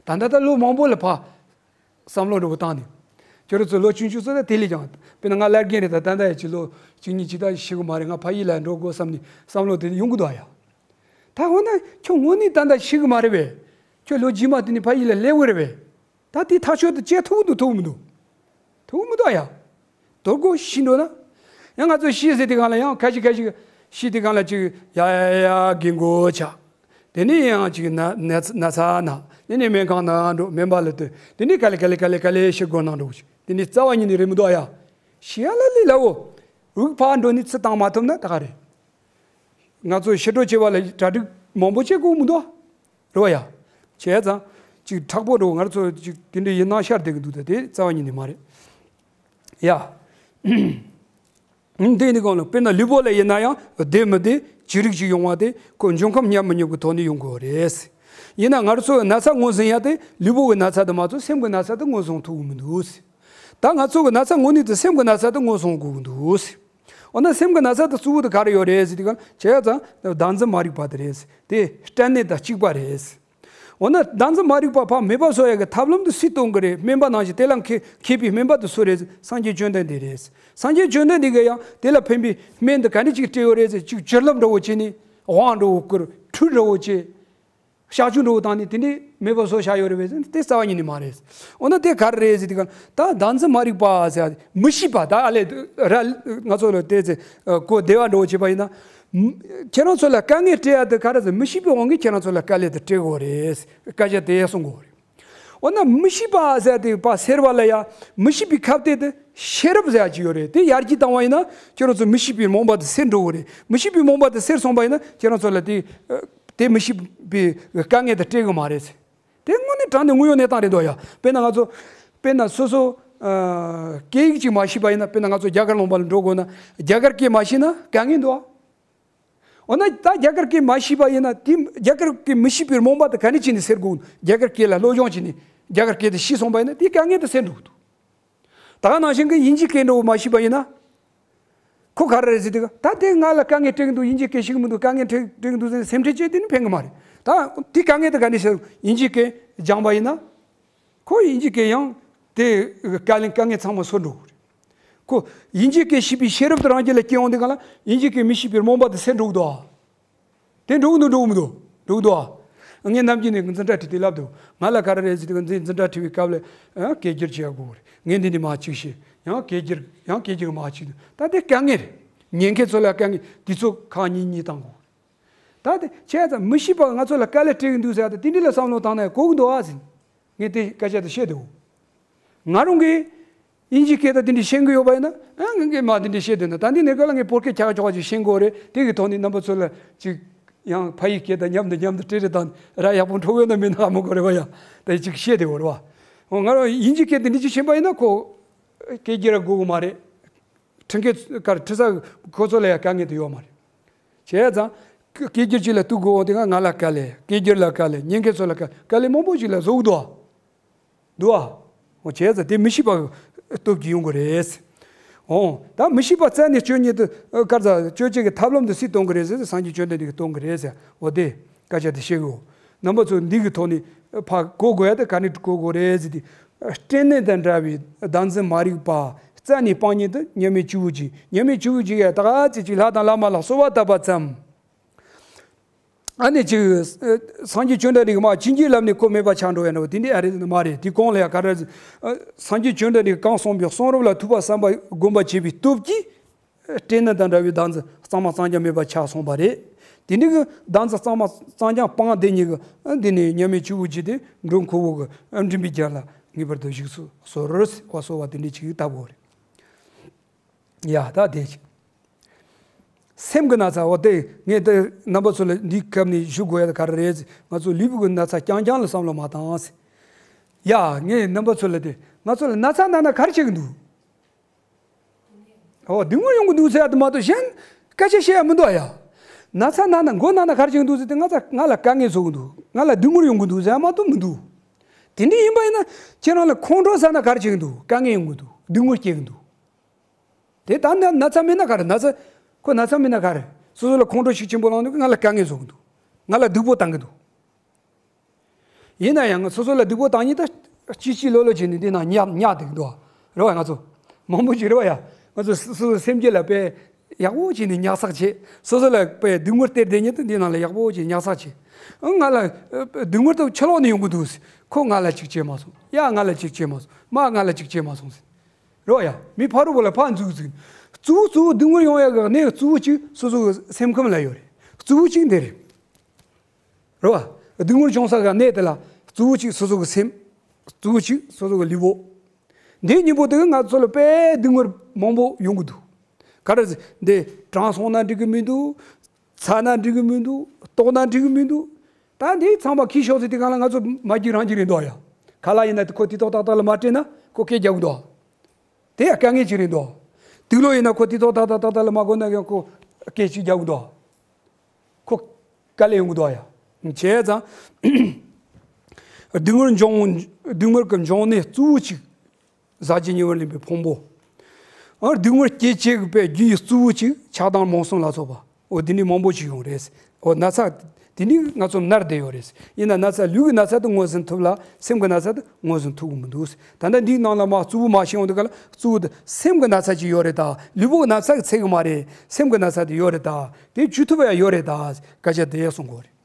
ད་ལྟ་ད་ལོ་མང་པོ་ལ་ཕར་བསམ་བློ་འདྲ་བོ་བཏང་ནས། ཁྱོད་རང་ཚོ་ལོ་ཆུང་ཆུང་ཚོ་ད་དེ་ལས་ཀྱང་། དཔེར་ན་ང་བླ་རྒན་རེད། ད་ད་ལྟ་ཡ་ཅིག་ལོ་བཅུ་གཉིས་ཅིག་ད་ཤི་གི་མ་རེད། ང་ཕ་ཡུལ་ལ་འགྲོ་དགོས་བསམ་ནས་བསམ་བློ་དེ་ཡོང་གི་འདུག་ཡ། ད་འོ་ན་ཁྱོད་དངོས་གནས་ད་ལྟ་ཤི་གི་མ་རེད་པས། ཁྱོད་ལོ་རྗེས་མ་དེ་ནས་ཕ་ཡུལ་ལ་སླེབས་གི་རེད་པས། ད་དེ་ཐག་ཆོད་དུ་བཅད་ཐུབ་འདུག་ཐུབ་མི་འདུག་ཐུབ་མི་འདུག་ཡ། དོ་དགོང་ཤི་འགྲོ་ན། ཡང་ང་ཚོ་ཤི་ཟེར་དུས་སྒང་ལ་ཡང་ཁ་ཤས་ཁ་ཤས་ཤི་དུས་སྒང་ལ་ཅིག་ཡ་ཡ་ཡ་རྒན་གོག་ཆགས། དེ་ནས་ཡང་ཅིག་ན་ན་ན་ཚ་ན། དེ་ནས་སྨན་ཁང་ནང་འགྲོ། སྨན་པ་ལ་ལྟོས། དེ་ནས་ག་ལེ་ག་ལེ་ག་ལེ་ག་ལེ་ཤི་དགོས་ནང་འགྲོ་ཞིག་དེ་ནས་རྩ་བ་ཉིད་ནས་རེད་མི་འདུག་ཡ། ཤི་ཡ་ལ་ལས་སླ་བོ། དབུགས་ཕར་འགྲོ་ནས་ཚུར་བཏང་མ་ཐུབ་ན་ད་ག་རེད། ང་ཚོ་ཤི་འགྲོ་བྱེད་པ་ལ་གྲ་སྒྲིག་མང་པོ་བྱེད་དགོས་མི་འདུག་རེད་བ་ཡ། བྱས་ཙང་ཅིག་མཁྲེགས་པོ་འགྲོ། ང་ཚོ་ཅིག་དེ་འདྲའི་ཡིན་ན་ཤར་བསྡད་ཀྱི་འདུག་ད་དེ་རྩ་བ་ཉིད་ནས་མ་རེད་ཡ། དེ་ནི་གང་ལ་དཔེར་ན་ལུས་པོ་ལ་ཡིན་ན་ཡང་བདེ་མི་བདེ་ཅི་རིགས་ཅིག་ཡོང་བ་དེ་ཁོ་འབྱུང་ཁམས་མཉམ་མི་མཉམ་གྱི་ཐོག་ནས་ཡོང་དགོས་རེད། ཡིན་ན་ང་ཚོ་ན་ཚ་ངོས་ཟིན་ཡ་དེ་ལུས་པོ་གི་ན་ཚ་དེ་མ་གཏོགས་སེམས་ཀྱི་ན་ཚ་དེ་ངོས་བཟུང་ཐུབ་ཀྱི་མི་འདུག་ད་ང་ཚོ་གི་ན་ཚ་དངོས་གནས་དེ་སེམས་ཀྱི་ན་ཚ་དེ་ངོས་བཟུང་དགོས་ཀྱི་འདུག་འོ་ན་སེམས་ཀྱི་ན་ཚ་དེ་གཙོ་བོ་དེ་ག་རེ་ཡོད་རེད་ཟེར་དུས་སྒང་ལ། བྱས་ཙང་བདག་འཛིན་མ་རིག་པ་དེ་རེད། དེ་སྐྲན་ནད་དང་གཅིག་པ་རེད། འོ་ན་བདག་འཛིན་མ་རིག་པ་ཕར་མེད་པ་བཟོ་ཡ་གི་ཐབས་ལམ་དེ་སུས་སྟོན་གི་རེད། སྨན་པ་ནང་བཞིན་དེ་ལ་མཁས་མཁས་པའི་སྨན་པ་དེ་སུ་རེད། སངས་རྒྱས་བཅོམ་ལྡན་འདས་རེད། སངས་རྒྱས་བཅོམ་ལྡན་འདས་ཀྱིས་ཡང་དེ་ལ་ཕན་པའི་སྨན་དེ་ག་འདྲ་ཅིག་སྤྲད་ཡོད་རེད་ཟེར། ཅིག་བྱིན་རླབས་འདྲ་བོ་བྱས་ནས། དབང་འདྲ་བོ་བསྐུར། ཁྲུས་འདྲ་བོ་བྱས། གཤག་བཅོས་འདྲ་བོ་བཏང་ནས་དེ་འདྲའི་མེད་པ་བཟོ་བཞག་ཡོད་རེད་པས་ཟེར་ན། དེ་རྩ་བ་ཉིད་ནས་མ་རེད། འོ་ན་དེ་ག་རེ་རེད་ཟེར་དུས་སྒང་ལ། ད་བདག་འཛིན་མ་རིག་པ་ཟེར་ཡ་མི་ཤེས་པ། ད་ཨ་ལས་ར་ང་ཚོ་ལ་དེ་ཚེ་གོ་བདེ་བ་འདྲ་བོ་བྱས་པ་ཡིན་ན། ཁྱེད་རང་ཚོ་ལ་དཀའ་ངལ་སྤྲད་ཡ་དེ་ག་རེ་ཟེར། མི་ཤེས་པའི་དབང་གིས་ཁྱེད་རང་ཚོ་ལ་དཀའ་ལས་དེ་སྤྲད་དགོས་རེད། སྐད་ཆ་དེ་གསུང་དགོས་རེད། འོ་ན་མི་ཤེས་པ་ཟེར་དེ་ཕར་སེལ་བ་ལ་ཡ། མི་ཤེས་པའི་ཁ་གཏད་དེ་ཤེས་རབ་ཟེར་ཡ་ཅིག་ཡོད་རེད། དེ་ཡར་རྒྱས་བཏང་བ་ཡིན་ན་ཁྱེད་རང་ཚོ་མི་ཤེས་པའི་རྨོངས་པ་དེ་སེལ་འགྲོ་གི་རེད། མི་ཤེས་པའི་རྨོངས་པ་དེ་སེལ་སོང་བ་ཡིན་ན་ཁྱེད་རང་ཚོ་ལ་དེ་དེ་མི་ཤེས་པའི་དཀའ་ངལ་དེ་སྤྲད་གི་མ་རེད། དེ་དངོས་གནས་དྲང་གནས་དངོས་ཡོད་གནས་སྟངས་རེད་འདུག་ཡ། དཔེར་ན་ང་ཚོ། དཔེར་ན་སོ་སོ། ཨ། སྐད་ཡིག་ཅིག་མ་ཤེས་པ་ཡིན་ན། དཔེར་ན་ང་ཚོ་རྒྱ་གར་ལུང་པ་ལ་འགྲོ་དགོས་ན་རྒྱ་གར་སྐད་མ་ཤེས་ན་དཀའ་ངལ་འདུག་ཨ། འོ་ན་ད་རྒྱ་གར་སྐད་མ་ཤེས་པ་ཡིན་ན། དེ་རྒྱ་གར་སྐད་མི་ཤེས་པའི་རྨོངས་པ་དེ་ག་ནས་བྱས་ནས་སེལ་དགོས། རྒྱ་གར་སྐད་ལ་སློབ་སྦྱོང་བྱས་ནས་རྒྱ་གར་སྐད་དེ་ཤེས་སོང་བ་ཡིན་ན་དེ་དཀའ་ངལ་དེ་སེལ་འགྲོ་གི་འདུག་ད་ག་ནང་བཞིན་གྱི་དབྱིན་ཇིའི་སྐད་འདྲ་བོ་མ་ཤེས་པ་ཡིན་ན། ཁོ་ག་རེ་རེད་ཟེར་དུས། ད་དེ་ང་ལ་དཀའ་ངལ་སྤྲད་ཀྱི་འདུག་དབྱིན་ཇིའི་སྐད་ཤེས་ཀྱི་མི་འདུག་དཀའ་ངལ་སྤྲད་སྤྲད་ཀྱི་འདུག་ཟེར་ནས་སེམས་ཁྲལ་བྱས། དེ་ནི་ཕན་གྱི་མ་རེད། ད་དེ་དཀའ་ངལ་དེ་ག་ནས་སེལ། དབྱིན་ཇིའི་སྐད་སྦྱངས་པ་ཡིན་ན། ཁོ་དབྱིན་ཇིའི་སྐད་ཡང་དེ་དཀའ་ལས་དཀའ་ངལ་ཚང་མ་སོར་འགྲོ་གི་རེད། ཁོ་དབྱིན་ཇིའི་སྐད་ཤེས་པའི་ཤེས་རབ་དེ་རང་རྒྱུད་ལ་སྐྱེ་ཡོང་དུས་སྒང་ལ་དབྱིན་ཇིའི་སྐད་མི་ཤེས་པའི་རྨོངས་པ་དེ་སེལ་འགྲོ་གི་འདུག་ཨ། དེ་འགྲོ་གི་འདུག་འགྲོ་གི་མི་འདུག་འགྲོ་གི་འདུག་ཨ། ངས་ནམ་རྒྱུན་ནས་འཛིན་གྲྭ་ཁྲིད་དུས་ལབ་འདུག་ང་ལ་ག་རེ་རེད་ཟེར་དུས། འཛིན་འཛིན་གྲྭ་ཁྲིད་པའི་སྐབས་ལ། ཨ། སྐད་སྒྱུར་བྱེད་ཡ་དགོས་རེད། ངས་འདི་འདི་མ་གཅིག་ཤེས། ཡང་སྐད་སྒྱུར་ཡང་སྐད་སྒྱུར་མ་གཅིག་ད་དེ་དཀའ་ངལ་རེད། ཉན་མཁན་ཚོ་ལ་དཀའ་ངལ་དེ་ཚོ་ཁག་གཉིས་གཉིས་བཏང་དགོས་རེད། ད་དེ་བྱས་ཙང་མི་ཤེས་པ་ང་ཚོ་ལ་དཀའ་ལས་སྤྲད་ཀྱི་འདུག་ཟེར་ཡ་དེ་དེ་འདྲ་ལ་བསམ་བློ་བཏང་ན་ཡང་གོ་གི་འདུག་ཨ་ཟེར། ངས་དེ་སྐད་ཆ་དེ་བཤད་འདུག་ང་རང་གིས་དབྱིན་ཇིའི་སྐད་དང་དེ་འདྲ་ཤེས་ཀྱི་ཡོད་པ་ཡིན་ན། ཨ། ངས་ངས་མ་དེ་འདྲ་བཤད་འདུག་ན། ད་འདི་ནས་ག་ལ་ངས་བོད་སྐད་ཁྱག་ཁྱོག་ཅིག་ཤེས་དགོས་རེད། དེ་གི་ཐོག་ནས་རྣམ་པ་ཚོ་ལ་ཅིག་ ཡང་ཕ་ཡི་སྐད་དང་མཉམ་དུ་མཉམ་དུ་སྤྲེལ་རེ་དང་ར་ཡག་པོ་འཕྲོ་ཡོད་ན་མེད་ན་ཧ་མ་གོ་རེད་བ་ཡ། ད་ཅིག་བཤད་དེ་བོར་བ། འོ་ང་རང་དབྱིན་ཇི་སྐད་དེ་འདི་ཅིག་ཤེས་པ་ཡིན་ན་ཁོ་སྐད་སྒྱུར་དགོས་གི་མ་རེད། ཁྲིད་མཁན་གར་ཁྲིད་ས་ཁོ་ཚོ་ལ་ཡང་དཀའ་ངལ་དེ་ཡོད་མ་རེད། བྱས་ཙང་སྐད་སྒྱུར་ཅིག་ལ་གཏུག་དགོས་འོང་དེ་སྔ་ང་ལ་དཀའ་ལས། སྐད་སྒྱུར་ལ་དཀའ་ལས། ཉན་མཁན་ཚོ་ལ་དཀའ་དཀའ་ལས་མང་པོ་ཅིག་ལ་བཟོ་གི་འདུག་ཨ། འདུག་ཨ། འོ་བྱས་ཙང་དེ་མི་ཤེས་པ་སྟོབས་ཀྱིས་ཡོང་གི་རེད། འོ་ད་མི་ཤེས་པ་རྩད་ནས་གཅོད་ཉིད་དུ་ཨ་གར་ཙ་གཅོད་བྱེད་ཀྱི་ཐབས་ལམ་དུ་སུས་སྟོན་གི་རེད་ཟེར་ན་སངས་རྒྱས་བཅོམ་ལྡན་འདས་ཀྱིས་སྟོན་གི་རེད་ཟེར། འོ་དེ་སྐད་ཆ་དེ་བཤད་གི་འོ། རྣམ་པ་ཚོ་འདི་གི་ཐོག་ནས་ཕ་གོ་དགོས་ཡ་དེ་ག་ནས་གོ་དགོས་རེད་ཟེར་དུས། སྐྲན་ནད་དང་འདྲ་བའི་བདག་འཛིན་མ་རིག་པ་རྩད་ནས་སྤང་ཉིད་དུ་མཉམ་མེད་སྤྱི་བོ་གཅིག་མཉམ་མེད་སྤྱི་བོ་གཅིག་ཡ་ད་ག་ཚོད་ཅིག་ལྷ་དང་བླ་མ་ལ་གསོལ་བ་བཏབ་པ་ཙམ། ཨ་ནི་ཅིག་ཨ་སངས་རྒྱས་བཅོམ་ལྡན་འདས་ཀྱིས་མ་བྱིན་གྱིས་བརླབས་ནས་ཁོ་མེད་པ་ཆགས་འགྲོ་ཡ་འདྲ་བོ་དེ་འདྲ་ཨ་རེད་མ་རེད། དེ་གོང་ལ་ཡ་ག་རེ་ཟེར། ཨ་སངས་རྒྱས་བཅོམ་ལྡན་འདས་ཀྱིས་གང་གསུངས་པའི་གསུང་རབ་ལ་ཐོས་པ་བསམ་པ་སྒོམ་པ་བྱས་པའི་སྟོབས་ཀྱིས། སྐྲན་ནད་དང་འདྲ་བའི་བདག་འཛིན་གཙང་མ་གཙང་རྐྱང་མེད་པ་ཆགས་སོང་བ་རེད། དེ་འདྲ་གི་བདག་འཛིན་གཙང་མ་གཙང་རྐྱང་སྤངས་དེ་ཉིད་ཀྱི་འདི་ནས་མཉམ་མེད་སྤྱི་བོ་གཅིག་དེ་འགྲོ་ཁོ་བོ་གི་མགྲིན་པའི་རྒྱབ་ལ་ངེས་པར་དུ་བཞུགས་སུ་གསོལ་ཟེར་བ་གསོལ་བ་དེ་འདྲ་ཅིག་བཏབ་དགོས་རེད། ཡ་ད་དེ་ཅིག་སེམས་ཀྱི་ན་ཚ་འོ་དེ་ངས་དེ་རྣམ་པ་ཚོ་ལ་འདིའི་སྐབས་ནས་ཞུ་དགོས་ཡ་ག་རེ་རེད། ང་ཚོ་ལུས་པོ་གི་ན་ཚ་རྐྱང་རྐྱང་ལ་བསམ་བློ་མ་བཏང་། ཡ་ངས་རྣམ་པ་ཚོ་ལ་དེ་ང་ཚོ་ལ་ན་ཚ་ན་ན་ག་རེ་བྱེད་ཀྱི་འདུག་ཨོ་སྡུག་བསྔལ་ཡོང་གི་འདུག་ཟེར་ཡ་དེ་མ་གཏོགས་གཞན་སྐད་ཆ་བཤད་ཡ་མི་འདུག་ཨ་ཡ། ན་ཚ་ན་ན་མགོ་ན་ན་ག་རེ་བྱེད་ཀྱི་འདུག་ཟེར་དེ་ང་ཚ་ང་ལ་དཀའ་ངལ་བཟོ་གི་འདུག་ང་ལ་སྡུག་བསྔལ་ཡོང་གི་འདུག་ཟེར་ཡ་མ་གཏོགས་མི་འདུག་དེ་འདྲ་ཡིན་པ་ཡིན་ན་ཁྱེད་རང་ལ་ཁོང་ཁྲོ་ཟ་ན་ག་རེ་བྱེད་ཀྱི་འདུག་དཀའ་ངལ་ཡོང་གི་འདུག་སྡུག་བསྔལ་སྐྱེ་གི་འདུག་དེ་ད་ན་ན་ཚ་མེད་ན་ག་རེ་ན་ཚ་ཁོ་ན་ཚ་མེད་ན་ག་རེ་སོ་སོ་ལ་ཁོང་ཁྲོ་ཤུགས་ཆེན་པོ་ལངས་འདུག་ང་ལ་དཀའ་ངལ་བཟོ་གི་འདུག་ང་ལ་སྡུག་པོ་བཏང་གི་འདུག་ཡིན་ན་ཡང་སོ་སོ་ལ་སྡུག་པོ་བཏང་ཉིད་ད་ཅི་ཅི་ལོ་ལོ་བྱས་ནས་འདི་ནང་ཉག་ཉག་བསྡད་འདུག་རེད་བ། ང་ཚོ་མང་པོ་ཅིག་རེད་བ་ཡ། ང་ཚོ་སོ་སོ་སེམས་རྒྱུད་ལ་དཔེ་ཡག་པོ་བྱས་ནས་ཉག་ཚགས་བྱེད། སོ་སོ་ལ་དཔེ་སྡུག་བསྔལ་སྟེར་བསྡད་ཉིད་དུ་འདི་ནང་ལ་ཡག་པོ་བྱས་ཉག་ཚགས་བྱེད། ཨང་ང་ལ་སྡུག་བསྔལ་དུ་ཕྱི་ལོགས་ནས་ཡོང་གི་འདུག་ཁོ་ང་ལ་ཅིག་བྱས་མ་སོང་། ཡ་ང་ལ་ཅིག་བྱས་མ་སོང་། མ་ང་ལ་ཅིག་བྱས་མ་སོང་ཟེར། རེད་བ་ཡ། མི་ཕ་རོལ་པོ་ལ་ཕར་འཛུགས་འཛུགས། གཙོ་བོ་གཙོ་བོ་སྡུག་བསྔལ་ཡོང་ཡ་གི་གནས་གཙོ་བོ་གཅིག་སོ་སོ་གི་སེམས་ཁམས་ལ་ཡོད་རེད། གཙོ་བོ་གཅིག་འདི་རེད། རེད་བ། སྡུག་བསྔལ་བྱུང་ས་གི་གནས་དེ་ལ་གཙོ་བོ་གཅིག་སོ་སོ་གི་སེམས། གཙོ་བོ་གཅིག་སོ་སོ་གི་ལུས་པོ། འདི་གཉིས་པོ་དེ་གི་ང་ཚོ་ལ་དཔེ་སྡུག་བསྔལ་མང་པོ་ཡོང་གི་འདུག་ག་རེ་ཟེར་འདི་གྲང་སོང་ན་འགྲིག་གི་མི་འདུག་ཚ་ན་འགྲིག་གི་མི་འདུག་ལྟོགས་ན་འགྲིག་གི་མི་འདུག་ད་འདི་ཚང་མ་ཁྱི་ཤོག་ཟེར་དེ་གང་ལ་ང་ཚོ་མ་རྒྱུག་རང་རྒྱུག་རེད་འདུག་ཡ། ཁ་ལག་ཡིན་ན་ཁོ་དེ་ཐོག་ཏག་ཏག་ལ་མ་སྤྲད་ན་ཁོ་སྐད་རྒྱག་གི་འདུག་དེ་ཡང་དཀའ་ངལ་ཅིག་རེད་འདུག་དུག་ལོག་ཡིན་ན་ཁོ་དེ་ཐོག་ཏག་ཏག་ཏག་ཏག་ལ་མ་གོ་ན་ཡང་ཁོ་སྐད་ཅིག་རྒྱག་གི་འདུག་ཁོ་དཀའ་ལས་ཡོང་གི་འདུག་ཡ། བྱས་ཙང་། སྡུག་བསྔལ་འབྱུང་སྡུག་བསྔལ་གྱི་འབྱུང་གནས་གཙོ་བོ་གཅིག་ཟག་བཅས་ཉེ་བར་ལེན་པའི་ཕུང་པོ། ཨ་སྡུག་བསྔལ་སྐྱེད་བྱེད་ཀྱི་དཔེ་རྒྱུ་ཡི་གཙོ་བོ་གཅིག་ཆགས་སྡང་རྨོངས་གསུམ་ལ་སོགས་པ། འོ་འདི་ནི་མང་པོ་ཞིག་ཡོང་རེད། འོ་ན་ཚ་དེ་ནི་ང་ཚོ་མནར་བསྡད་ཡོད་རེད། ཡིན་ན་ན་ཚ་ལུས་ཀྱི་ན་ཚ་དེ་ངོས་ཟིན་ཐུབ་ལ་སེམས་ཀྱི་ན་ཚ་དེ་ངོས་ཟིན་ཐུབ་ཀྱི་མི་འདུག་ད་ལྟ་འདིའི་ནང་ལ་མ་གཙོ་བོ་མ་ཤེས་ཡོང་དུས་ག་ལ་གཙོ་བོ་དེ་སེམས་ཀྱི་ན་ཚ་ཅིག་ཡོད་རེད་ད། ལུས་པོ་གི་ན་ཚ་གི་ཚད་ཀྱི་མ་རེད། སེམས་ཀྱི་ན་ཚ་དེ་ཡོད་རེད་ད། དེ་བཅོས་ཐུབ་པ་ཡང་ཡོད་རེད་ད། སྐད་ཆ་དེ་ཡང་གསུང་དགོས་རེད།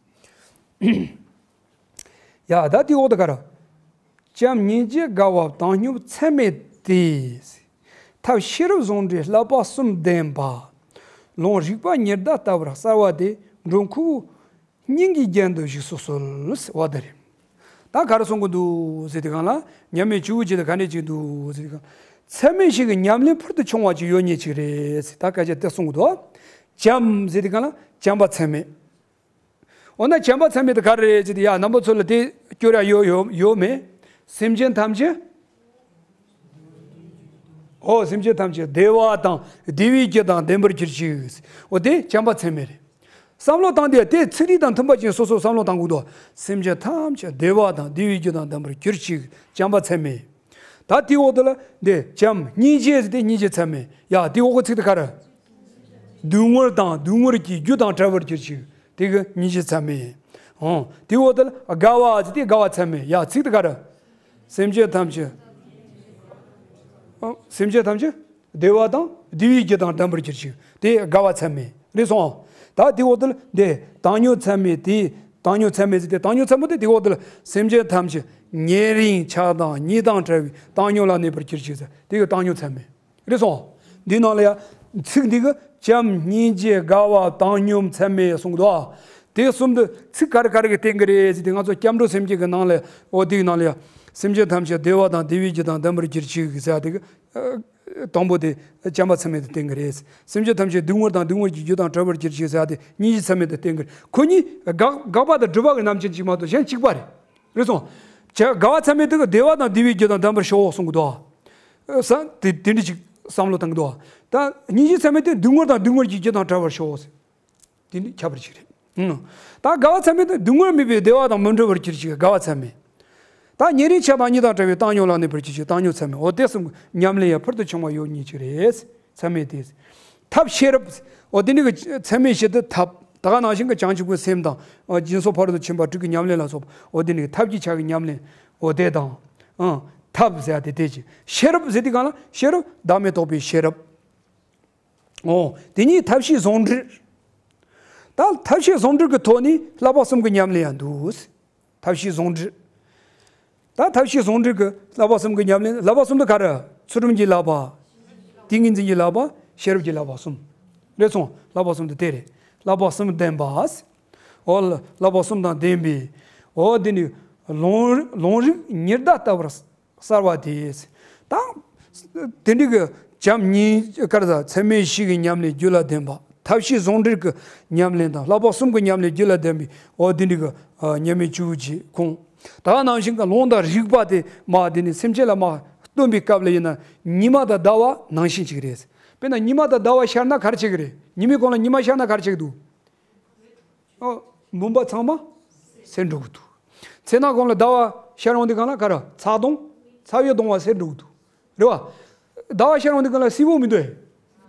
ཡ་ད་དེའི་འོག་ཏུ་ག་རེ། བྱམས་སྙིང་རྗེ་དགའ་བ་བཏང་སྙོམས་ཚད་མེད་དེ། ཐབས་ཤེས་རབ་གཟུངས་འདྲེས་བསླབ་པ་གསུམ་ལྡན་པ། ལུང་རིགས་པ་ཉི་ཟླ་ལྟ་བུར་གསལ་བ་དེ། འགྲོ་ཁོ་བོ་སྙིང་གི་རྒྱན་དུ་བཞུགས་སུ་གསོལ། ཟེར་བ་དེ་རེད། ད་ག་རེ་གསུང་གི་འདུག་ཟེར་དུས་གང་ལ་མཉམ་མེད་སྤྱི་བོ་གཅིག་དང་ག་འདྲ་ཅིག་འདུག་ཟེར་དུས་གང་། ཚད་མེད་ཞིག་གི་ཉམས་ལེན་ཕུལ་དུ་བྱུང་བ་ཅིག་ཡོད་ཉིད་ཅིག་རེད་ཟེར། ད་སྐད་ཆ་དེ་གསུང་གི་འདུག་བྱམས་ཟེར་དུས་གང་ལ་བྱམས་པ་ཚད་མེད། འོ་ན་བྱམས་པ་ཚད་མེད་དེ་ག་རེ་རེད་ཟེར་དུས་ཡ་རྣམ་པ་ཚོ་ལ་དེ་སྐྱོར་ཡ་ཡོད་ཡོད་ཡོད་མེད། སེམས་ཅན་ཐམས་ཅད། ཨོ་སེམས་ཅན་ཐམས་ཅད་བདེ་བ་དང་བདེ་བའི་རྒྱུ་དང་ལྡན་པར་གྱུར་ཅིག་འོ་དེ་བྱམས་པ་ཚད་མེད་རེད། བསམ་བློ་བཏང་དུས་དེ་ཚིག་རིས་དང་མཐུན་པ་ཅན་སོ་སོ་བསམ་བློ་བཏང་དགོས་འདུག་སེམས་ཅན་ཐམས་ཅད་བདེ་བ་དང་བདེ་བའི་རྒྱུ་དང་ལྡན་པར་གྱུར་ཅིག་བྱམས་པ་ཚད་མེད། ད་དེའི་འོག་ཏུ་ལ་འདི་བྱམས་སྙིང་རྗེ་ཟེར་ཏེ་སྙིང་རྗེ་ཚད་མེད། ཡ་དེའི་འོག་གི་ཚིག་དེ་ག་རེ། སྡུག་བསྔལ་དང་སྡུག་བསྔལ་གྱི་རྒྱུ་དང་བྲལ་བར་གྱུར་ཅིག་དེ་གི་སྙིང་རྗེ་ཚད་མེད། ཨོ་དེའི་འོག་ཏུ་ལ་དགའ་བ་ཟེར་ཏེ་དགའ་བ་ཚད་མེད། ཡ་ཚིག་དེ་ག་རེ། སེམས་ཅན་ཐམས་ཅད། ཨོ་སེམས་ཅན་ཐམས་ཅད། བདེ་བ་དང་བདེ་བའི་རྒྱུ་དང་ལྡན་པར་གྱུར་ཅིག་དེ་དགའ་བ་ཚད་མེད་རེད་སོང་། ད་དེའི་འོག་ཏུ་ལ་འདི་བཏང་སྙོམས་ཚད་མེད་དེ། བཏང་སྙོམས་ཚད་མེད་ཟེར་ཏེ་བཏང་སྙོམས་ཚད་མེད་དེ་དེའི་འོག་ཏུ་ལ་སེམས་ཅན་ཐམས་ཅད་ཉེ་རིང་ཆགས་སྡང་གཉིས་དང་བྲལ་བའི་བཏང་སྙོམས་ལ་གནས་པར་གྱུར་ཅིག་ཟེར་དེ་གི་བཏང་སྙོམས་ཚད་མེད་རེད་སོང་། འདིའི་ནང་ལ་ཡ་ཚིག་འདི་གི་བྱམས་སྙིང་རྗེ་དགའ་བ་བཏང་སྙོམས་ཚད་མེད་གསུངས་འདུག་དེ་གསུམ་དུ་ཚིག་ག་རེ་ག་རེ་གི་སྟེང་གི་རེད་ཟེར་ཏེ་ང་ཚོ་སྐྱབས་འགྲོ་སེམས་བསྐྱེད་ཀྱི་ནང་ལ་འོ་དེའི་ནང་ལ་ཡ་སེམས་ཅན་ཐམས་ཅད་བདེ་བ་དང་བདེ་བའི་རྒྱུ་དང་ལྡན་པར་གྱུར་ཅིག་ཟེར་དེ་གི། དང་པོ་དེ་བྱམས་པ་ཚད་མེད་དུ་བསྟན་གྱི་རེད། སེམས་ཅན་ཐམས་ཅད་སྡུག་བསྔལ་དང་སྡུག་བསྔལ་གྱི་རྒྱུ་དང་བྲལ་བར་གྱུར་ཅིག་ཟེར་ཡ་དེ་སྙིང་རྗེ་ཚད་མེད་དུ་བསྟན་གྱི་རེད། ཁོ་གཉིས་དགག་དགག་པ་དང་སྒྲུབ་པ་གི་རྣམ་བཅད་ཅིག་མ་གཏོགས་གཞན་གཅིག་པ་རེད། རེད་སོང་། བྱ་དགའ་བ་ཚད་མེད་དེ་གི་བདེ་བ་དང་བདེ་བའི་རྒྱུ་དང་ལྡན་པར་ཤོག་གསུང་གི་འདུག་ཨ། ས་དེ་དེ་འདྲ་ཅིག་བསམ་བློ་བཏང་གི་འདུག་ཨ། ད་སྙིང་རྗེ་ཚད་མེད་དེ་སྡུག་བསྔལ་དང་སྡུག་བསྔལ་གྱི་རྒྱུ་དང་བྲལ་བར་ཤོག་ཟེར། དེ་ནི་ཁྱད་པར་ཅིག་རེད། ཨང་། ད་དགའ་བ་ཚད་མེད་དེ་སྡུག་བསྔལ་མེད་པའི་བདེ་བ་དང་མི་འབྲལ་བར་གྱུར་ཅིག་དགའ་བ་ཚད་མེད། ད་ཉེ་རིང་ཆགས་སྡང་གཉིས་དང་བྲལ་བའི་བཏང་སྙོམས་ལ་གནས་པར་གྱུར་ཅིག་བཏང་སྙོམས་ཚད་མེད། འོ་དེ་གསུམ་ཉམས་ལེན་ཡང་ཕུལ་དུ་བྱུང་བ་ཡོད་ཉིད་ཅིག་རེད། ཚད་མེད་དེ། ཐབས་ཤེས་རབ། འོ་དེ་ནི་གི་ཚད་མེད་བཞི་དེ་ཐབས། ད་ག་ནང་བཞིན་གྱི་བྱང་ཆུབ་ཀྱི་སེམས་དང་། སྦྱིན་སོགས་ཕ་རོལ་ཏུ་ཕྱིན་པ་དྲུག་གི་ཉམས་ལེན་ལ་སོགས་པ། འོ་དེ་ནི་གི་ཐབས་ཀྱི་ཆ་གི་ཉམས་ལེན། འོ་དེ་དང་། ཨང་། ཐབས་ཟེར་ཡ་དེ་དེ་ཅིག་ཤེས་རབ་ཟེར་དུས་གང་ལ་ཤེས་རབ་བདག་མེད་རྟོགས་པའི་ཤེས་རབ། འོ། དེ་ཉིད་ཐབས་ཤེས་ཟུང་འབྲེལ། ད་ཐབས་ཤེས་ཟུང་འབྲེལ་གྱི་ཐོག་ནས་བསླབ་པ་གསུམ་གྱི་ཉམས་ལེན་ཡང་འདུག་ཐབས་ཤེས་ཟུང་འབྲེལ། ད་ཐབས་ཤེས་ཟུང་འབྲེལ་གྱི་བསླབ་པ་གསུམ་གྱི་ཉམས་ལེན། བསླབ་པ་གསུམ་དུ་ག་རེ། ཚུལ་ཁྲིམས་ཀྱི་བསླབ་པ། ཏིང་ངེ་འཛིན་གྱི་བསླབ་པ། ཤེས་རབ་ཀྱི་བསླབ་པ་གསུམ། རེད་སོང་། བསླབ་པ་གསུམ་དུ་དེ་རེད། བསླབ་པ་གསུམ་ལྡན་པ། འོ་ལ་བསླབ་པ་གསུམ་དང་ལྡན་པའི། འོ་དེ་ནི་ལུང་ལུང་རིགས་ཉི་ཟླ་ལྟ་བུར། གསལ་བ་དེས། ད། དེ་འདྲའི་གི་བྱམས་སྙིང་དཀར་དང་ཚད་མེད་བཞི་གི་ཉམས་ལེན་རྒྱུད་ལ་ལྡན་པ། ཐབས་ཤེས་ཟུང་འབྲེལ་གྱི་ཉམས་ལེན་དང་བསླབ་པ་གསུམ་གྱི་ཉམས་ལེན་རྒྱུད་ལ་ལྡན་པའི་འོ་དེ་འདྲའི་གི་མཉམ་མེད་སྤྱི་བོ་ཆེ་ཁོང་། ད་ག་ནང་བཞིན་གྱི་ལུང་དང་རིགས་པ་དེ་མ་དེ་ནི་སེམས་ཅན་ལ་མ་སྟོན་པའི་སྐབས་ལ་ཡིན་ན་ཉི་མ་དང་ཟླ་བ་ནང་བཞིན་ཅིག་རེད། དཔེར་ན་ཉི་མ་དང་ཟླ་བ་ཤར་ན་ག་རེ་བྱེད་ཀྱི་རེད། ཉི་མའི་གོང་ལ་ཉི་མ་ཤར་ན་ག་རེ་བྱེད་ཀྱི་འདུག་ཨོ། མུན་པ་ཚང་མ་སེལ་འགྲོ་གི་འདུག་མཚན་ནག་གོང་ལ་ཟླ་བ་ཤར་འོང་དུས་གང་ལ་ག་རེ། ཚ་གདུང་། ཚ་བའི་གདུང་བ་སེལ་འགྲོ་གི་འདུག་རེད་བ། ཟླ་བ་ཤར་འོང་དུས་གང་ལ་བསིལ་པོ་མི་འདུག་ཨེ།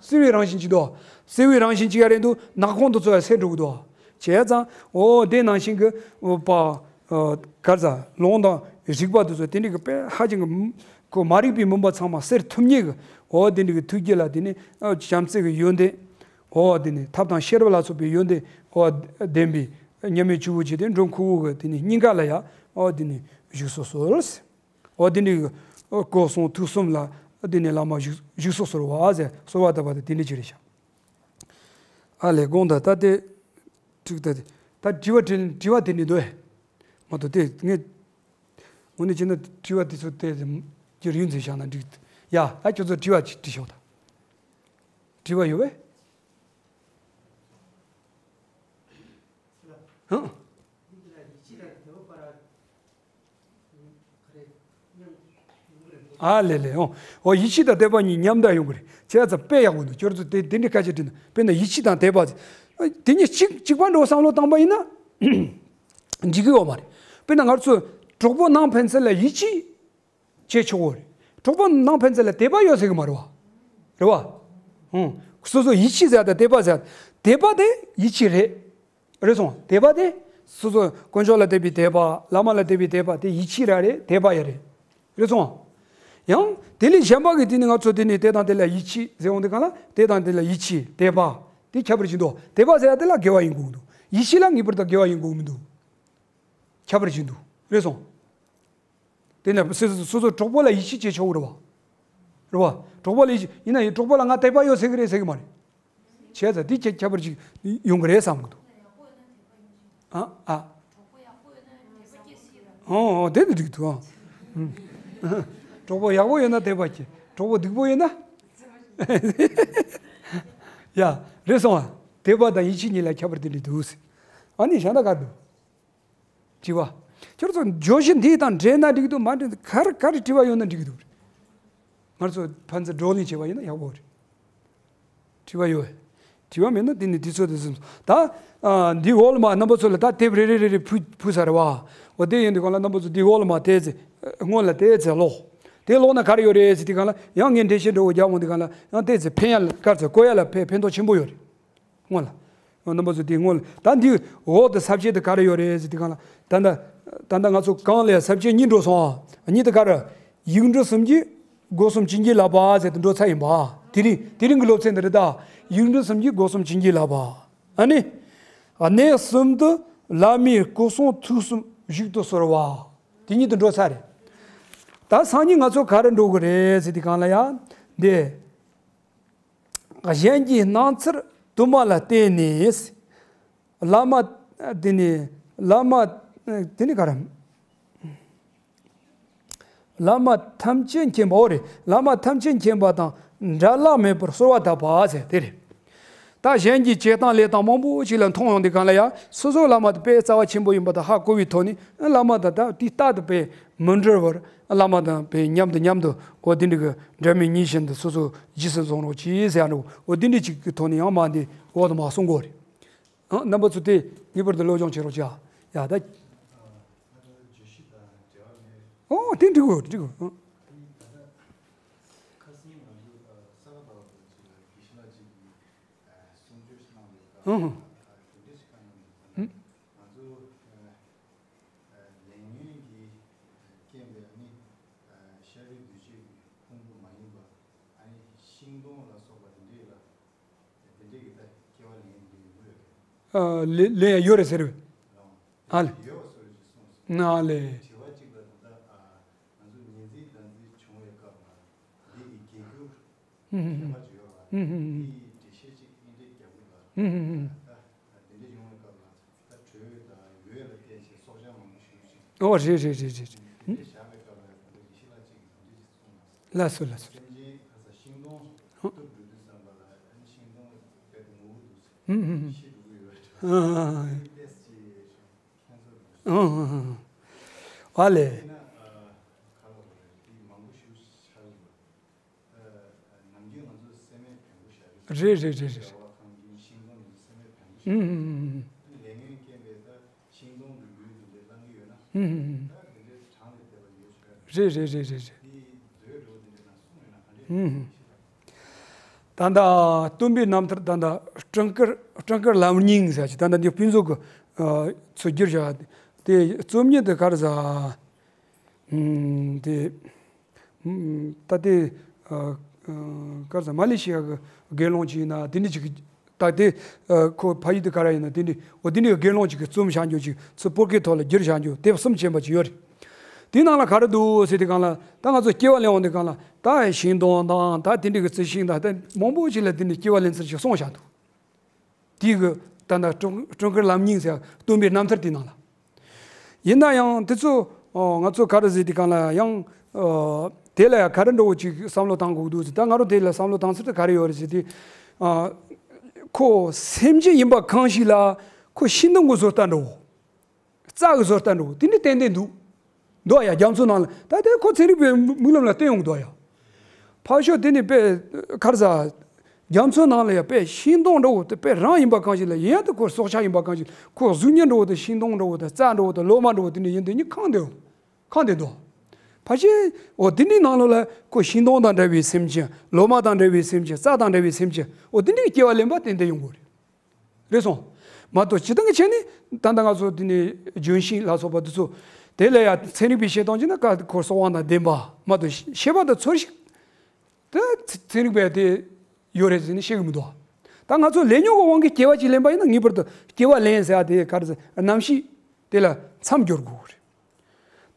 བསིལ་བའི་རང་བཞིན་ཅིག་འདུག་བསིལ་བའི་རང་བཞིན་ཅིག་ཡ་རེད་འདུག་ནག་གོང་དུ་ཚོ་ཡ་སེལ་འགྲོ་གི་འདུག་བྱས་ཙང་འོ་དེ་ནང་བཞིན་གྱི་འོ་པ། ག་རེ་ཟ། ལུང་དང་རིགས་པ་དེ་ཚོ་དེ་འདྲ་གི་དཔེ་ཧ་ཅང་གི་ཁོ་མ་རིག་པའི་མུན་པ་ཚང་མ་སེལ་ཐུབ་མཁན་གྱི་འོ་དེ་འདྲ་གི་ཐུགས་རྒྱུད་ལ་དེ་ནི་བྱམས་བརྩེ་གི་ཡོན་ཏན། འོ་དེ་ནི་ཐབས་དང་ཤེས་རབ་ལ་སོགས་པའི་ཡོན་ཏན་འོ་ལྡན་པའི་མཉམ་མེད་སྤྱི་བོ་ཆེ་དེ་འགྲོ་ཁུ་བོ་གི་དེ་ནི་སྙིང་ག་ལ་ཡ་འོ་དེ་ནི་བཞུགས་སུ་གསོལ། འོ་དེ་ནི་སྐུ་གསུང་ཐུགས་གསུམ་ལ་དེ་ནི་བླ་མ་བཞུགས་བཞུགས་སུ་གསོལ་བ་ཟེར་གསོལ་བ་བཏབ་པ་དེ་དེ་ནི་ཅི་རེད་ཤག་ཨ་ལས་དགོངས་དག་ད་དེ། ཁྲིག་ད་དེ། ད་དྲི་བ་དྲི་དྲི་བ་དེ་ནི་འདུག་ཨེ། མ་གཏོགས་དེ་ངས། དངོས་གནས་བྱས་ན་དྲི་བ་དེ་ཚོ་དེ་རྒྱུ་རིང་ཙམ་བཞག་ན་འགྲིག་ཡ། ད་ཁྱོད་ཚོ་དྲི་བ་ཅིག་དྲི་ཤོག་ད། དྲི་བ་ཡོད་པས། ཧང་། ཨ་ལེ་ལེ་ཨོ། ཨོ་ཡིད་ཆེས་དང་དད་པ་གཉིས་མཉམ་དུ་ཡོང་གི་རེད། བྱས་ཙང་དཔེ་ཡག་པོ་འདུག་ཁྱོད་ཚོ་དེ་དེ་འདྲའི་སྐད་ཆ་དྲིས་ན་དཔེར་ན་ཡིད་ཆེས་དང་དད་པ། དེ་གཉིས་གཅིག་གཅིག་པ་འདྲ་བོ་བསམ་བློ་བཏང་པ་ཡིན་ན། འགྲིག་གི་ཡོད་མ་རེད། དཔེར་ན་ང་ཚོས་གྲོགས་པོ་ནང་ཕན་ཚུན་ལ་ཡིད་ཆེས་བྱེད་ཆོག་གི་རེད། གྲོགས་པོ་ནང་ཕན་ཚུན་ལ་དད་པ་ཡོད་ཟེར་གི་མ་རེད་བ། རེད་བ། ཧུང་། སོ་སོ་ཡིད་ཆེས་ཟེར་དང་དད་པ་ཟེར། དད་པ་དེ་ཡིད་ཆེས་རེད། རེད་སོང་། དད་པ་དེ། སོ་སོ་དཀོན་མཆོག་ལ་དད་པའི་དད་པ། བླ་མ་ལ་དད་པའི་དད་པ་དེ་ཡིད་ཆེས་ར་རེད། དད་པ་ཡ་རེད། རེད་སོང་། ཡང་དེ་ལས་གཞན་པ་གི་དེ་ནི་ང་ཚོ་དེ་ནི་དེ་དང་དེ་ལ་ཡིད་ཆེས་ཟེར་འོང་དུས་གང་ལ་དེ་དང་དེ་ལ་ཡིད་ཆེས་དད་པ། དེ་ཁྱད་པར་ཅིག་འདུག་དད་པ་ཟེར་ཡ་དེ་ལ་དགེ་བ་ཡིན་དགོས་འདུག་ཡིད་ཆེས་ལ་ངེས་པར་དུ་དགེ་བ་ཡིན་དགོས་མི་འདུག་ཁྱད་པར་ཅིག་འདུག་རེད་སོང་། དེ་ནས་སོ་སོ་སོ་སོ་གྲོགས་པོ་ལ་ཡིད་ཆེས་བྱེད་ཆོག་གི་རེད་བ། རེད་བ། གྲོགས་པོ་ལ་ཡིད་ཆེས་ཡིན་ན་ཡིན་གྲོགས་པོ་ལ་ང་དད་པ་ཡོད་ཟེར་གི་རེད་ཟེར་གི་མ་རེད། བྱས་ཙང་དེ་ཁྱད་ཁྱད་པར་ཅིག་ཡོང་གི་རེད་བསམ་གི་འདུག་ཨ་ཨ། ཨོ་ཨོ་དེ་ནི་འགྲིག་འདུག་ཨང་། གྲོགས་པོ་ཡག་པོ་ཡོད་ན་དད་པ་སྐྱེ། གྲོགས་པོ་སྡིག་པོ་ཡོད་ན། ཡ། རེད་སོང་ཨ། དད་པ་དང་ཡིད་ཆེས་གཉིས་ལ་ཁྱད་པར་དེ་འདྲ་འདུག་ཨ་ནི་གཞན་དག་ག་འདུག་དྲི་བ། ཁྱོད་ཚོ་བརྗོད་གཞི་འདིའི་དང་འབྲེལ་ན་འགྲིག་འདུག་མ་འགྲིག་འདུག་ག་རེ་ག་རེ་དྲི་བ་ཡོད་ན་འགྲིག་གི་འདུག་ང་ཚོ་ཕན་ཚུན་བགྲོ་གླེང་བྱས་པ་ཡིན་ན་ཡག་པོ་རེད། དྲི་བ་ཡོད། དྲི་བ་མེད་ན་འདི་ནི་འདི་ཚོ་དེ་ཚོ་ད། ཨ། འདི་འོག་ལ་མ་རྣམ་པ་ཚོ་ལ་ད་དེབ་རེ་རེ་རེ་རེ་ཕུལ་ཕུལ་ས་རེད་བ། འོ་དེ་ཡིན་དུས་གང་ལ་རྣམ་པ་ཚོ་འདི་འོག་ལ་མ་བལྟས་ཚེ། སྔོན་ལ་བལྟས་ཚེ་ཀློག་དེ་ཀློག་ན་ག་རེ་ཡོད་རེད་ཟེར་དུས་གང་ལ་ཡང་ངས་འགྲེལ་བཤད་འདྲ་བོ་རྒྱག་འོང་དུས་གང་ལ་ཡང་བལྟས་ཚེ་ཕན་ཡ་ལ་དཀར་ཚེ་གོ་ཡ་ལ་ཕན་ཕན་ཐོགས་ཆེན་པོ་ཡོད་རེད། སྔོན་ལ། རྣམ་པ་ཚོ་དེའི་སྔོན་ལ་ད་འདི་འོག་ཏུ་ས་བཅད་དེ་ག་རེ་ཡོད་རེད་ཟེར་དུས་གང་ལ། ད་ལྟ་ད་ལྟ་ང་ཚོ་གང་ལ་ཡང་ས་བཅད་གཉིས་འགྲོ་སོང་ཨ། གཉིས་དེ་ག་རེ། ཡིག་འབྲུ་གསུམ་གྱི་སྒོ་གསུམ་བྱིན་གྱིས་བརླབས་པ་ཟེར་དུ་འགྲོ་ཚར་ཡིན་པ། དེ་རིང་དེ་རིང་གི་སློབ་ཚན་འདི་རེད་ད། ཡིག་འབྲུ་གསུམ་གྱི་སྒོ་གསུམ་བྱིན་གྱིས་བརླབས་པ། ཨ་ནི། གནས་གསུམ་དུ་བླ་མའི་སྐུ་གསུང་ཐུགས་གསུམ་བཞུགས་སུ་གསོལ་བ། དེ་གཉིས་དེ་འགྲོ་ཚར་རེད། ད་སང་ཉིན་ང་ཚོ་ག་རེ་འགྲོ་གི་རེད་ཟེར་དུས་གང་ལ་ཡང་འདི། གཞན་གྱི་སྣང་ཚུལ་དུ་མ་ལ་བརྟེན་ནས། བླ་མ། དེ་ནི། བླ་མ། དེ་ནི་ག་རེ། བླ་མ་ཐམས་ཅད་མཁྱེན་པའོ་རེད། བླ་མ་ཐམས་ཅད་མཁྱེན་པ་དང་ འདྲ་བརླག་མེད་པར་གསོལ་བ་གདབ་པ་ཟེར་དེ་རེད། ད་གཞན་གྱི་བྱེད་སྟངས་ལས་སྟངས་མང་པོ་ཞིག་ལ་མཐོང་ཡོང་དུས་སྒང་ལ་ཡང་སོ་སོ་བླ་མ་དེ་དཔེ་རྩ་བ་ཆེན་པོ་ཡིན་པ་དང་ཧ་གོ་བའི་ཐོག་ནས་བླ་མ་དང་ད་དེ་རྟག་ཏུ་དཔེ་མི་འབྲལ་བར་བླ་མ་དང་དཔེ་མཉམ་དུ་མཉམ་དུ་འོ་དེ་འདྲ་གི་འབྲལ་མེད་ཉིད་བཞིན་དུ་སོ་སོ་རྗེས་སུ་བཟུང་རོགས་གྱིས་ཟེར་ཡ་འདྲ་འོ་དེ་འདྲ་ཅིག་གི་ཐོག་ནས་ཡང་མ་འདི་འོག་ཏུ་མ་གསུང་གོ་རེད། ཨང་། རྣམ་པ་ཚོ་དེ་ངེས་པར་དུ་སློབ་སྦྱོང་བྱེད་རོགས་བྱ། ཡ་ད། ཨོ་དེ་འགྲིག་གོ་འགྲིག་གོ་ཨང་། ཨང་། ཨ་ལེ་ལེ་ཡོད་རེད་ཟེར་བས། ཨ་ལེ། ན་ལེ། ཨོ་རེད་རེད་རེད་རེད། ལགས་སོ་ལགས་སོ། ཨ་ལེ། རེད་རེད་རེད་རེད། ཨུམ། རེད་རེད་རེད་རེད་རེད། ཨུམ། ད་ལྟ་སྟོན་པའི་རྣམ་ཐར་ད་ལྟ་སྤྲིན་དཀར་སྤྲིན་དཀར་ལམ་རྙིང་ཟེར་ཞིག་ད་ལྟ་འདི་ཕུན་ཚོགས་ཀྱི་ཚུར་བསྒྱུར་བྱ་དེ་རྩོམ་ཉིད་དུ་ག་རེ་ཟ། ཨུམ། དེ། ཨུམ། ད་དེ། ཨ། ཨ། ག་རེ་ཟ་མ་ལེ་ཤི་ཡ་གི་དགེ་སློང་ཅིག་ཡིན་ན་དེ་འདྲ་ཅིག་གི་ད་དེ། ཨ། ཁོ་ཕ་ཡུལ་དེ་ག་རེ་ཡིན་ན་དེ་འདྲ་འོ་དེ་འདྲ་གི་དགེ་སློང་ཅིག་གིས་རྩོམ་བཞག་རྒྱུ་ཅིག་ཚུར་བོད་སྐད་ཐོག་ལ་བསྒྱུར་བཞག་རྒྱུ་དེབ་གསུམ་ཅན་པ་ཅིག་ཡོད་རེད། དེའི་ནང་ལ་ག་རེ་འདུག་ཟེར་དུས་སྒང་ལ་ད་ང་ཚོ་སྐྱེ་བ་ལེན་འོང་དུས་སྒང་ལ་ད་ཤིང་སྡོང་དང་ད་དེ་འདྲ་གི་རྩི་ཤིང་དང་ད་མང་པོ་ཅིག་ལ་དེ་འདྲ་སྐྱེ་བ་ལེན་ཚུལ་ཅིག་གསུངས་བཞག་འདུག་དེ་གི་ད་ལྟ་སྤྲིན་སྤྲིན་དཀར་ལམ་རྙིང་ཟེར་སྟོན་པའི་རྣམ་ཐར་དེའི་ནང་ལ། ཡིན་ན་ཡང་དེ་ཚོ་ཨོ་ང་ཚོ་ག་རེ་ཟེར་དུས་སྒང་ལ་ཡང་ཨོ་དེ་ལ་ཡང་ག་རེ་འདྲ་བོ་ཅིག་བསམ་བློ་བཏང་དགོས་འདུག་ཟེར། ད་ང་རང་དེ་ལ་བསམ་བློ་བཏང་ཚུལ་དེ་ག་རེ་ཡོད་རེད་ཟེར་དུས། ཨ། ཁོ་སེམས་ཅན་ཡིན་པ་གང་ཞིག་ལ་ཁོ་ཤིང་སྡོང་གི་བཟོ་ལྟ་འདྲ་བོ། རྩྭ་གི་བཟོ་ལྟ་འདྲ་བོ་དེ་འདྲ་ཏན་ཏན་འདུག་འདུག་ཡ། རྒྱ་མཚོ་ནང་ལ་ད་ལྟའི་ཁོ་ཚན་རིག་པའི་མིག་ལམ་ལ་བསྟན་ཡོང་གི་འདུག་ཡ། ཕར་ཕྱོགས་དེ་ནི་དཔེ་ག་རེ་ཟ། རྒྱ་མཚོ་ནང་ལ་ཡ་དཔེ་ཤིང་སྡོང་འདྲ་བོ་དེ་དཔེ་རང་ཡིན་པ་གང་ཞིག་ལ་ཡིན་ཡང་དེ་ཁོ་སྲོག་ཆགས་ཡིན་པ་གང་ཞིག་ཁོ་གཟུགས་བརྙན་འདྲ་བོ་དེ་ཤིང་སྡོང་འདྲ་བོ་དེ་རྩྭ་འདྲ་བོ་དེ་ལོ་མ་འདྲ་བོ་དེ་འདྲ་ཡིན་དེ་ནི་གང་དེ་གང་དེ་འདུག་ཕལ་ཆེར་འོ་དེ་འདྲའི་ནང་ལོགས་ལ་ཁོ་ཤིང་སྡོང་དང་འདྲ་བའི་སེམས་ཅན་ལོ་མ་དང་འདྲ་བའི་སེམས་ཅན་རྩྭ་དང་འདྲ་བའི་སེམས་ཅན་འོ་དེ་འདྲའི་སྐྱེ་བ་ལེན་པ་ཏན་ཏན་ཡོང་གི་རེད། རེད་སོང་། མ་གཏོགས་སྤྱིར་བཏང་གི་ཆ་ནས་ད་ལྟ་ང་ཚོ་འདི་ནས་ལྗོན་ཤིང་ལ་སོགས་པ་འདི་ཚོ་དེ་ལ་ཡང་ཚན་རིག་པས་བཤད་སྟངས་ཀྱི་ན་ཀ་ཁོ་སྲོག་དབང་དང་ལྡན་པ་མ་གཏོགས་ཤེས་པ་དང་ཚོར་ཤེས་དེ་ཚན་རིག་པས་དེ་ཡོད་རེད་ཟེར་ནས་བཤད་གི་མི་འདུག་ད་ང་ཚོ་ལས་ཉོན་གྱི་དབང་གིས་སྐྱེ་བ་ཅིག་ལེན་པ་ཡིན་ན་ངེས་པར་དུ་སྐྱེ་བ་ལེན་ཟེར་བ་དེ་ག་རེ་ཟེར་རྣམ་ཤེས་དེ་ལ་མཚམས་སྦྱོར་དགོས་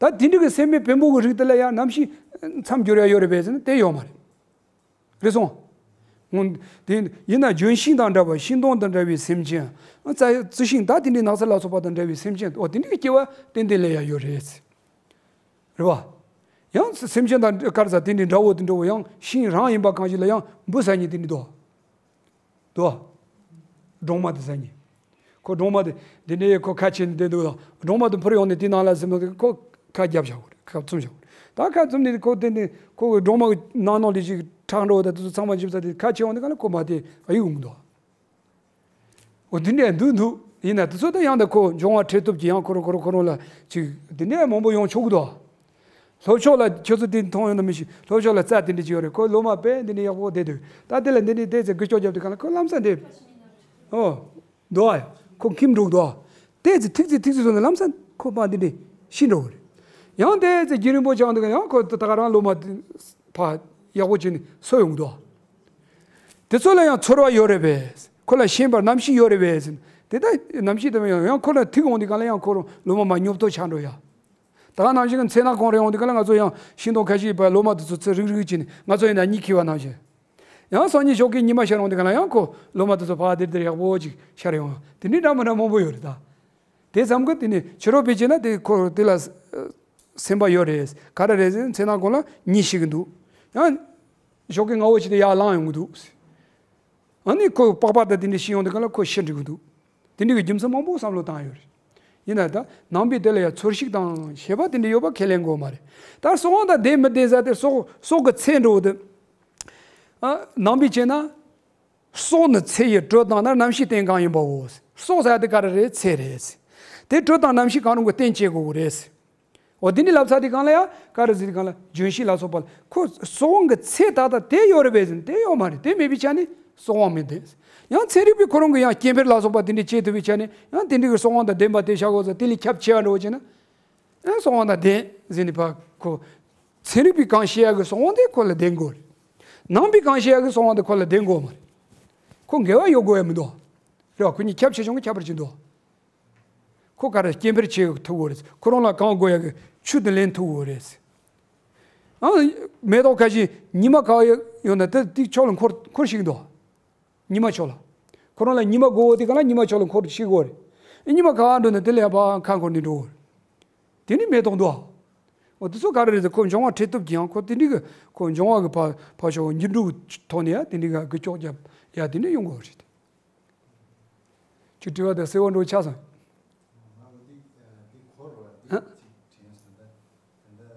རེད། ད་དེ་འདྲ་གི་སེམས་མེད་བེམ་པོ་གི་རིགས་དེ་ལ་ཡང་རྣམ་ཤེས་མཚམས་སྦྱོར་ཡ་ཡོད་རེད་པས་ཟེར་ན་དེ་ཡོད་མ་རེད། རེད་སོང་། འོ། དེ་ཡིན་ན་ལྗོན་ཤིང་དང་འདྲ་བ་ཤིང་སྡོང་དང་འདྲ་བའི་སེམས་ཅན། རྩྭ་རྩི་ཤིང་ད་དེ་འདྲའི་ནགས་ཚལ་ལ་སོགས་པ་དང་འདྲ་བའི་སེམས་ཅན་འོ་དེ་འདྲའི་སྐྱེ་བ་ཏན་ཏན་ལེན་ཡ་ཡོད་རེད། རེད་བ། ཡང་སེམས་ཅན་དང་ག་རེ་ཟ་དེ་འདྲའི་འདྲ་བོ་དེ་འདྲ་བོ་ཡང་ཤིང་རང་ཡིན་པ་གང་ཞིག་ལ་ཡང་འབུ་ཟ་མཁན་དེ་འདྲ་འདུག་འདུག་སྒྲོན་མ་དེ་ཟ་མཁན། ཁོ་སྒྲོན་མ་དེ་འདི་འདྲའི་ཁོ་ཁ་ཕྱེ་ནས་བསྡད་འདུག་ལ་སྒྲོན་མ་དེ་འཕུར་ཡོང་ནས་དེའི་ནང་ལ་ཟིན་ནོ་དེ་ཁོ་ཁ་རྒྱབ་བཞག་གོ་རེད། ཁ་བཙུམ་བཞག་གོ་རེད། ད་ཁ་བཙུམ་ནས་ཁོ་དེ་ནས་ཁོ་གི་སྒྲོན་མ་གི་ནང་ནང་ལས་ཅིག་ཁྲག་འགྲོ་བ་དེ་ཚོ་ཚང་མ་འཇིབ་ཚར་དེ་ཁ་ཕྱེ་ཡོང་དེ་ག་ལ་ཁོ་མ་དེ་ཨ་ཡུག་འོང་འདུག་འོ་དེ་འདྲའི་འདུག་འདུག་ཡིན་ན་དེ་ཚོ་ད་ཡང་ད་ཁོ་འབྱུང་བ་འཕྲལ་ཐུབ་ཀྱི་ཡང་ཁོ་རང་ཁོ་རང་ཁོ་རང་ལ་ཅིག་དེ་འདྲའི་མང་པོ་ཡོང་ཆོག་གི་འདུག་ལྷོ་ཕྱོགས་ལ་ཁྱོད་ཚོ་དེ་མཐོང་ཡོང་ན་མི་ཤེས། ལྷོ་ཕྱོགས་ལ་རྩྭ་དེ་འདྲ་ཅིག་ཡོད་རེད། ཁོ་ལོ་མ་དཔེ་འདི་འདྲ་ཡག་པོ་བསྡད་འདུག་ད་དེ་ལ་འདི་འདྲ་བསྡད་ཚེ་འགུལ་སྐྱོད་རྒྱབ་དུས་གང་ལ་ཁོ་ལམ་སང་འདི། ཨོ། འདུག་ཨ། ཁོ་ཁྱིམ་འགྲོ་འདུག་ཨ། བསྡད་ཚེ་ཐིག་ཚེ་ཐིག་ཚེ་སོང་ནས་ལམ་སང་ཁོ་པ་འདི་འདྲ་ཤི་འགྲོ་གི་རེད། ཡང་བསྡད་ཚེ་རྒྱུན་རིང་པོ་ཆགས་འདུག་ག་ཡང་ཁོ་ད་ག་རང་ལོ་མ་དེ་ཕ་ཡག་པོ་བྱས་ནས་གསོ་ཡོང་འདུག་ཨ། དེ་ཚོ་ལ་ཡང་ཚོར་བ་ཡོད་རེད་པས། ཁོ་ལ་ཤེས་པར་རྣམ་ཤེས་ཡོད་རེད་པས། དེ་ལྟར་རྣམ་ཤེས་དེ་ཡང་ཡང་ཁོ་ལ་ཐིག་འོང་དུས་གང་ལ་ཡང་ཁོ་རང་ལོ་མ་མ་ཉོབ་ཏོ་ཆགས་འགྲོ་ཡ། ད་ག་ནང་བཞིན་གྱི་མཚན་ནག་གུང་རེ་ཡོང་དུས་ག་ལ་ང་ཚོ་ཡང་ཤིང་སྡོང་ཁ་ཤས་པ་ལོ་མ་དེ་ཚོ་ཚེ་རིག་རིག་བྱས་ནས་ང་ཚོ་ཡིན་ན་གཉིད་ཁེལ་བ་ནང་བཞིན། ཡང་སང་ཉིན་ཞོགས་ཀས་ཉི་མ་ཤར་ཡོང་དུས་ག་ལ་ཡང་ཁོ་ལོ་མ་དེ་ཚོ་ཕར་དེར་དེར་ཡག་པོ་ཅིག་ཤར་ཡོང་། དེ་འདྲའི་འདྲ་མི་འདྲ་མང་པོ་ཡོད་རེད་ད། དེ་ཙམ་གྱིས་དེ་ནི་ཕྱི་རོལ་པས་བྱས་ན་དེ་ཁོ་དེ་ལ་སེམས་པ་ཡོད་རེད། ག་རེ་རེད་ཟེར་ན་མཚན་ནག་གུང་ལ་གཉིད་ཤིག་གི་འདུག་ཡང་། ཞོགས་ཀའི་སྔ་བོ་ཅིག་དེ་ཡར་ལངས་ཡོང་གི་འདུག། ཨ་ནི་ཁོ་པགས་པ་དང་དེ་འདྲ་ཤི་ཡོང་དུས་གང་ལ་ཁོ་ཤི་འགྲོ་གི་འདུག། དེ་འདྲ་གི་རྒྱུ་མཚན་མང་པོ་བསམ་བློ་བཏང་ཡོད་རེད། ཡིན་ན་ད་ནང་པའི་དེ་ལ་ཡང་ཚོར་ཤེས་དང་ཤེས་པ་དེ་འདྲ་ཡོད་པ་ཁས་ལེན་དགོས་མ་རེད། ད་སྲོག་དབང་དང་ལྡན་མི་ལྡན་ཟེར་དེ་སྲོག་སྲོག་གི་ཚེ་འགྲོ་དུས། ཨ་ནང་པའི་བྱས་ན། སྲོག་ནི་ཚེ་ཡི་དྲོད་དང་ནི། རྣམ་ཤེས་རྟེན་གང་ཡིན་པའོ། སྲོག་ཟེར་དེ་ག་རེ་རེད། ཚེ་རེད། དེ་དྲོད་དང་རྣམ་ཤེས་གང་རུང་གི་རྟེན་བྱེད་དགོས་རེད། འོ་དེ་འདྲའི་ལབ་ཚར་དུས་གང་ལ་ཡ་ག་རེ་ཟེར་དུས་གང་ལ་ལྗོན་ཤིང་ལ་སོགས་པ་ལ་ཁོ་སྲོག་དབང་གི་ཚེ་ད་ལྟ་དེ་ཡོད་རེད་པས་ཟེར་ན་དེ་ཡོད་མ་རེད། དེ་མེད་པའི་ཆ་ནས་སྲོག་དབང་མི་ལྡན། ཡང་ཚན་རིག་པས་ཁོ་རང་གི་ཡང་སྐྱེ་འཕེལ་ལ་སོགས་པ་དེ་འདྲ་བྱེད་ཐུབ་པའི་ཆ་ནས་ཡང་དེ་འདྲའི་གི་སྲོག་དབང་དང་ལྡན་པ་དེ་བཞག་དགོས་ཟེར་དེ་ལས་ཁྱབ་ཆེ་བ་འགྲོ་བ་བྱས་ན། ཨེ་སྲོག་དབང་དང་ལྡན་ཟེར་ནས་ཕ་ཁོ། ཚན་རིག་པས་གང་བཤད་ཡག་གི་སྲོག་དབང་དེ་ཁོ་ལ་ལྡན་དགོས་རེད། ནང་པས་གང་བཤད་ཡག་གི་སྲོག་དབང་དེ་ཁོ་ལ་ལྡན་དགོས་མ་རེད། ཁོ་འགལ་བ་ཡོད་དགོས་ཡ་མི་འདུག། རེད་བ། ཁོ་གཉིས་ཁྱབ་ཆེ་ཆུང་གི་ཁྱད་པར་ཅིག་འདུག། ཁོ་ག་རེ་སྐྱེ་འཕེལ་བྱེད་ཐུབ་དགོས་རེད། ཁོ་རང་ལ་གང་དགོས་ཡག་གི་ཆུ་དེ་ལེན་ཐུབ་དགོས་རེད། ཨང་། མེ་ཏོག་ཁ་ཤས་ཉི་མ་ག་བ་ཡོད་ན་དེ་དེ་ཕྱོགས་ལ་འཁོར་འཁོར་ཞིག་འདུག། ཉི་མ་ཕྱོགས་ལ། ཁོ་རང་ལ་ཉི་མ་དགོས་འོ་དེ་ག་ལ་ཉི་མ་ཕྱོགས་ལ་འཁོར་ཤི་དགོས་རེད། ཉི་མ་ག་བ་འགྲོ་ན་དེ་ལ་ཡང་ཕར་ཁ་འཁོར་ནས་འགྲོ་དགོས་རེད། དེ་ནི་མེ་ཏོག་འདུག་ཨ། འོ་དེ་ཚོ་ག་རེ་རེད་ཟེར་ཁོ་འབྱུང་བ་འཕྲད་སྟོབས་ཀྱིས་ཡང་ཁོ་དེ་འདྲའི་གི་ཁོ་འབྱུང་བ་གི་ཕ་ཕ་ཕྱོགས་འགྱུར་འགྲོ་གི་ཐོག་ནས་ཡ་དེ་འདྲའི་གི་གི་ཀྱོག་རྒྱབ་ཡ་དེ་འདྲ་ཡོང་དགོས་རེད། ཁྱོད་དྲི་བ་དེ་གསལ་བོ་འགྲོ་ཆགས་སོང་། ང་འོ་དེ་དེ་འཁོར་བ་དེ་ཧ། ཅིག་དྲན་སོང་ད། ད་ལྟ་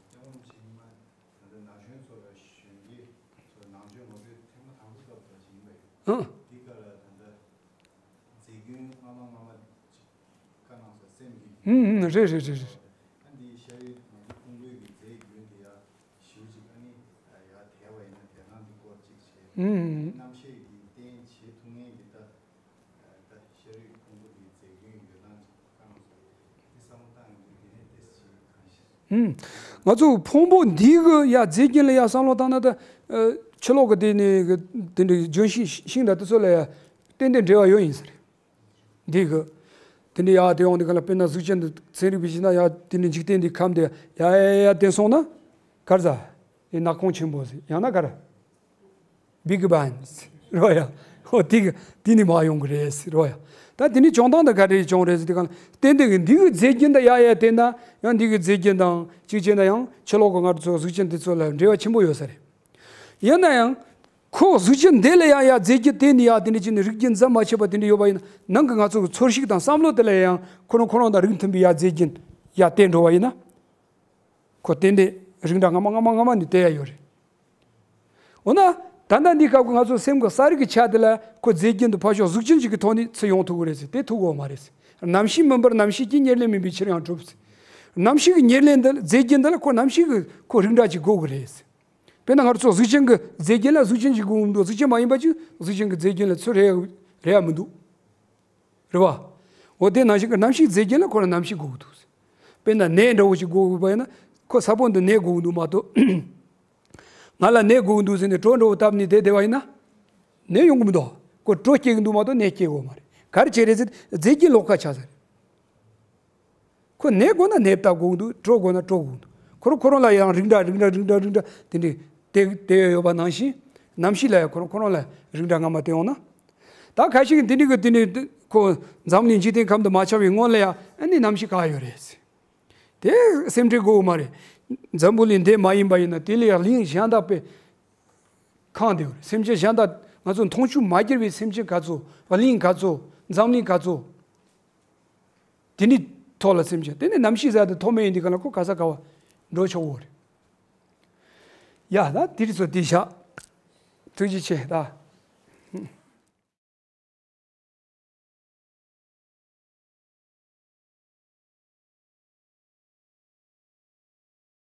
སྐྱབས་མགོན་ཆེན་མ། ད་ལྟ་ན་གཞོན་ཚོ་ལ་གཞོན་སྐྱེས་ཚོ་ནང་ཆོས་ངོ་སྤྲོད་ཐེངས་མ་དང་པོ་སྐབས་དང་ཞིག་ཡིན་པ་ཡིན། ཧུང་། འདི་ག་ལ་ད་ལྟ་མཛེས་རྒྱན་སྔ་མ་སྔ་མ་ཅིག་བཀའ་གནང་སོགས་སེམས་ཀྱི། ཧུང་ཧུང་། རེད་རེད་རེད་རེད། ཨ་འདི་ཤ་རུས་ང་ཚོ་ཀུན་མཁྱེན་གྱི་མཛེས་རྒྱན་དེ་ཡ་ཞུ་ཅིག་ཨ་ནི་ཡ་དལ་བ་ཡིན་ན་དལ་སྣང་འདི་སྐོར་ཅིག་བྱས། ཧུང་ཧུང་། རྣམ་ཤེས་ཀྱི་རྟེན་བྱེད་ཐུབ་མཁན་གྱི་ད། ཧུམ། ང་ཚོ་ཕུང་པོ་འདི་གི་ཡ་མཛེས་རྒྱན་ལ་ཡ་བསམ་བློ་བཏང་ན་ད། ཕྱི་ལོགས་ཀྱི་དེ་ནི་དེ་འདྲའི་ལྗོན་ཤིང་ཤིང་དང་དེ་ཚོ་ལ་ཡ་ཏན་ཏན་འབྲེལ་བ་ཡོད་ཡིན་ཟེར། འདི་གི་དེ་འདྲའི་ཡ་དེ་ཡོང་དེ་ག་ལ་དཔེར་ན་གཟུགས་ཅན་དུ་ཚན་རིག་པའི་གཞི་ན་ཡ་དེ་འདྲའི་འཇིག་རྟེན་འདི་ཁམས་དེ་ཡ་ཡ་ཡ་དེ་སོང་ན་གར་ཟ། དེ་ནག་ཁུང་ཆེན་པོ་ཟེར་ཡང་ན་གར། བིག་བྷང་རོ་ཡ། ཧོ་དེ་གི་དེ་ནི་མ་ཡོང་གི་རེད་ཟེར་རོ་ཡ། ད་དེ་ནི་བྱུང་སྟངས་དང་ག་རེ་བྱུང་རེད་ཟེར་དེ་གང་ལ་ཏན་ཏན་གི་འདི་གི་མཛེས་རྒྱན་དང་ཡ་ཡ་བལྟས་ན་ཡང་འདི་གི་མཛེས་རྒྱན་དང་གཅིག་བྱས་ན་ཡང་ཕྱི་ལོགས་གི་ང་ཚོ་གཟུགས་ཅན་དེ་ཚོ་ལ་འབྲེལ་བ་ཆེན་པོ་ཡོད་ས་རེད། ཡིན་ན་ཡང་ཁོ་གཟུགས་ཅན་འདི་ལ་ཡང་ཡ་མཛེས་རྒྱན་བལྟས་ནས་ཡ་དེ་འདྲ་བྱས་ནས་རིགས་རྒྱུད་འཛིན་མ་ཆད་པ་དེ་འདྲ་ཡོད་པ་ཡིན་ན་ནང་གི་ང་ཚོ་གི་ཚོར་ཤེས་དང་བསམ་བློ་དེ་ལ་ཡང་ཁོ་རང་ཁོ་རང་དང་རིགས་མཐུན་པའི་ཡ་མཛེས་རྒྱན་ཡ་བལྟས་འགྲོ་བ་ཡིན་ན། ཁོ་ཏན་ཏན་རིགས་འདྲ་སྔ་མ་སྔ་མ་སྔ་མ་ནས་བལྟས་ཡ་ཡོད་རེད། འོ་ན། ད་ལྟ་འདི་སྐབས་ཀྱི་ང་ཚོ་སེམས་ཀྱི་གསལ་རིག་གི་ཆ་དེ་ལ་ཁོ་མཛེས་རྒྱན་དུ་ཕར་ཕྱོགས་གཟུགས་ཅན་ཅིག་གི་ཐོག་ནས་ཚུར་ཡོང་ཐུབ་ཀྱི་རེད་ཟེར་དེ་ཐུབ་ཀྱི་ཡོད་མ་རེད་ཟེར། རྣམ་ཤེས་མིན་པར་རྣམ་ཤེས་ཀྱི་ཉེར་ལེན་མིན་པའི་ཕྱིར་ཡང་གྲུབ་ཟེར། རྣམ་ཤེས་ཀྱི་ཉེར་ལེན་འདི་ལ་མཛེས་རྒྱན་འདི་ལ་ཁོ་རྣམ་ཤེས་ཀྱི་ཁོ་རིགས་འདྲ་ཅིག་དགོས་ཀྱི་རེད་ཟེར། དཔེར་ན་ང་ཚོ་གཟུགས་ཅན་གྱི་མཛེས་རྒྱན་ལ་གཟུགས་ཅན་ཅིག་དགོས་ཀྱི་མི་འདུག་གཟུགས་ཅན་མ་ཡིན་པ་ཅིག་གཟུགས་ཅན་གྱི་མཛེས་རྒྱན་ལ་ཚུར་རེ་རེ་ཡ་མི་འདུག་རེད་བ། འོ་དེ་ནང་བཞིན་གྱི་རྣམ་ཤེས་མཛེས་རྒྱན་ལ་ཁོ་ན་རྣམ་ཤེས་དགོས་ཀྱི་འདུག་ཟེར། དཔེར་ན་ནས་འདྲ་བོ་ཞིག་དགོས་དགོས་པ་ཡིན་ན་ཁོ་ས་བོན་དུ་ནས་དགོས་ཀྱི་འདུག་མ་གཏོགས། ང་ལ་ནས་དགོས་ཀྱི་འདུག་ཟེར་ནས་གྲོ་འདྲ་བོ་བཏབ་ནས་བསྡད་བསྡད་པ་ཡིན་ན། ནས་ཡོང་གི་མི་འདུག་ཁོ་གྲོ་སྐྱེ་གི་འདུག་མ་གཏོགས་ནས་སྐྱེ་དགོས་མ་རེད། ག་རེ་བྱས་རེད་ཟེར་མཛེས་རྒྱན་ལོགས་ཀ་ཆགས་ས་རེད། ཁོ་ནས་དགོས་ན་ནས་བཏབ་དགོས་ཀྱི་འདུག་གྲོ་དགོས་ན་གྲོ་དགོས་ཀྱི་འདུག་ཁོ་རང་ཁོ་རང་ལ་ཡང་རིགས་འདྲ་རིགས་འདྲ་རིགས་འདྲ་རིགས་འདྲ་དེ་འདྲའི་དེ་དེ་ཡོད་པ་ནང་བཞིན་རྣམ་ཤེས་ལ་ཡང་ཁོ་རང་ཁོ་རང་ལ་རིགས་འདྲ་སྔ་མ་དེ་ཡོང་ན། ད་ཁ་ཤས་ཀྱིས་འདི་འདྲའི་གི་དེ་ནི་ཁོ་འཛམ་གླིང་འཇིག་རྟེན་ཁམས་དུ་མ་ཆགས་པའི་སྔོན་ལ་ཡང་ཨ་ནི་རྣམ་ཤེས་ག་ཡོད་རེད། དེ་སེམས་ཁྲལ་དགོས་མ་རེད། འཛམ་བུ་གླིང་འདི་མ་ཡིན་པ་ཡིན་ན་དེ་ལས་ཡང་གླིང་གཞན་དག་པའི་ཁང་དེ་ཡོད་རེད། སེམས་ཅན་གཞན་དག་ང་ཚོ་མཐོང་ཆོས་མ་གྱུར་པའི་སེམས་ཅན་ག་ཚོད་གླིང་ག་ཚོད་འཛམ་གླིང་ག་ཚོད། དེ་ནི་ཐོག་ལ་སེམས་ཅན་དེ་ནི་རྣམ་ཤེས་ཟེར་དེ་ཐོག་མེད་ཡིན་དུས་ག་ལ་ཁོ་ག་ས་ག་བ་འགྲོ་ཆོག་གོ་རེད། ཡ་ད་དེ་རིགས་ཚོ་དེ་བཞག་ཐུགས་རྗེ་ཆེ་ད།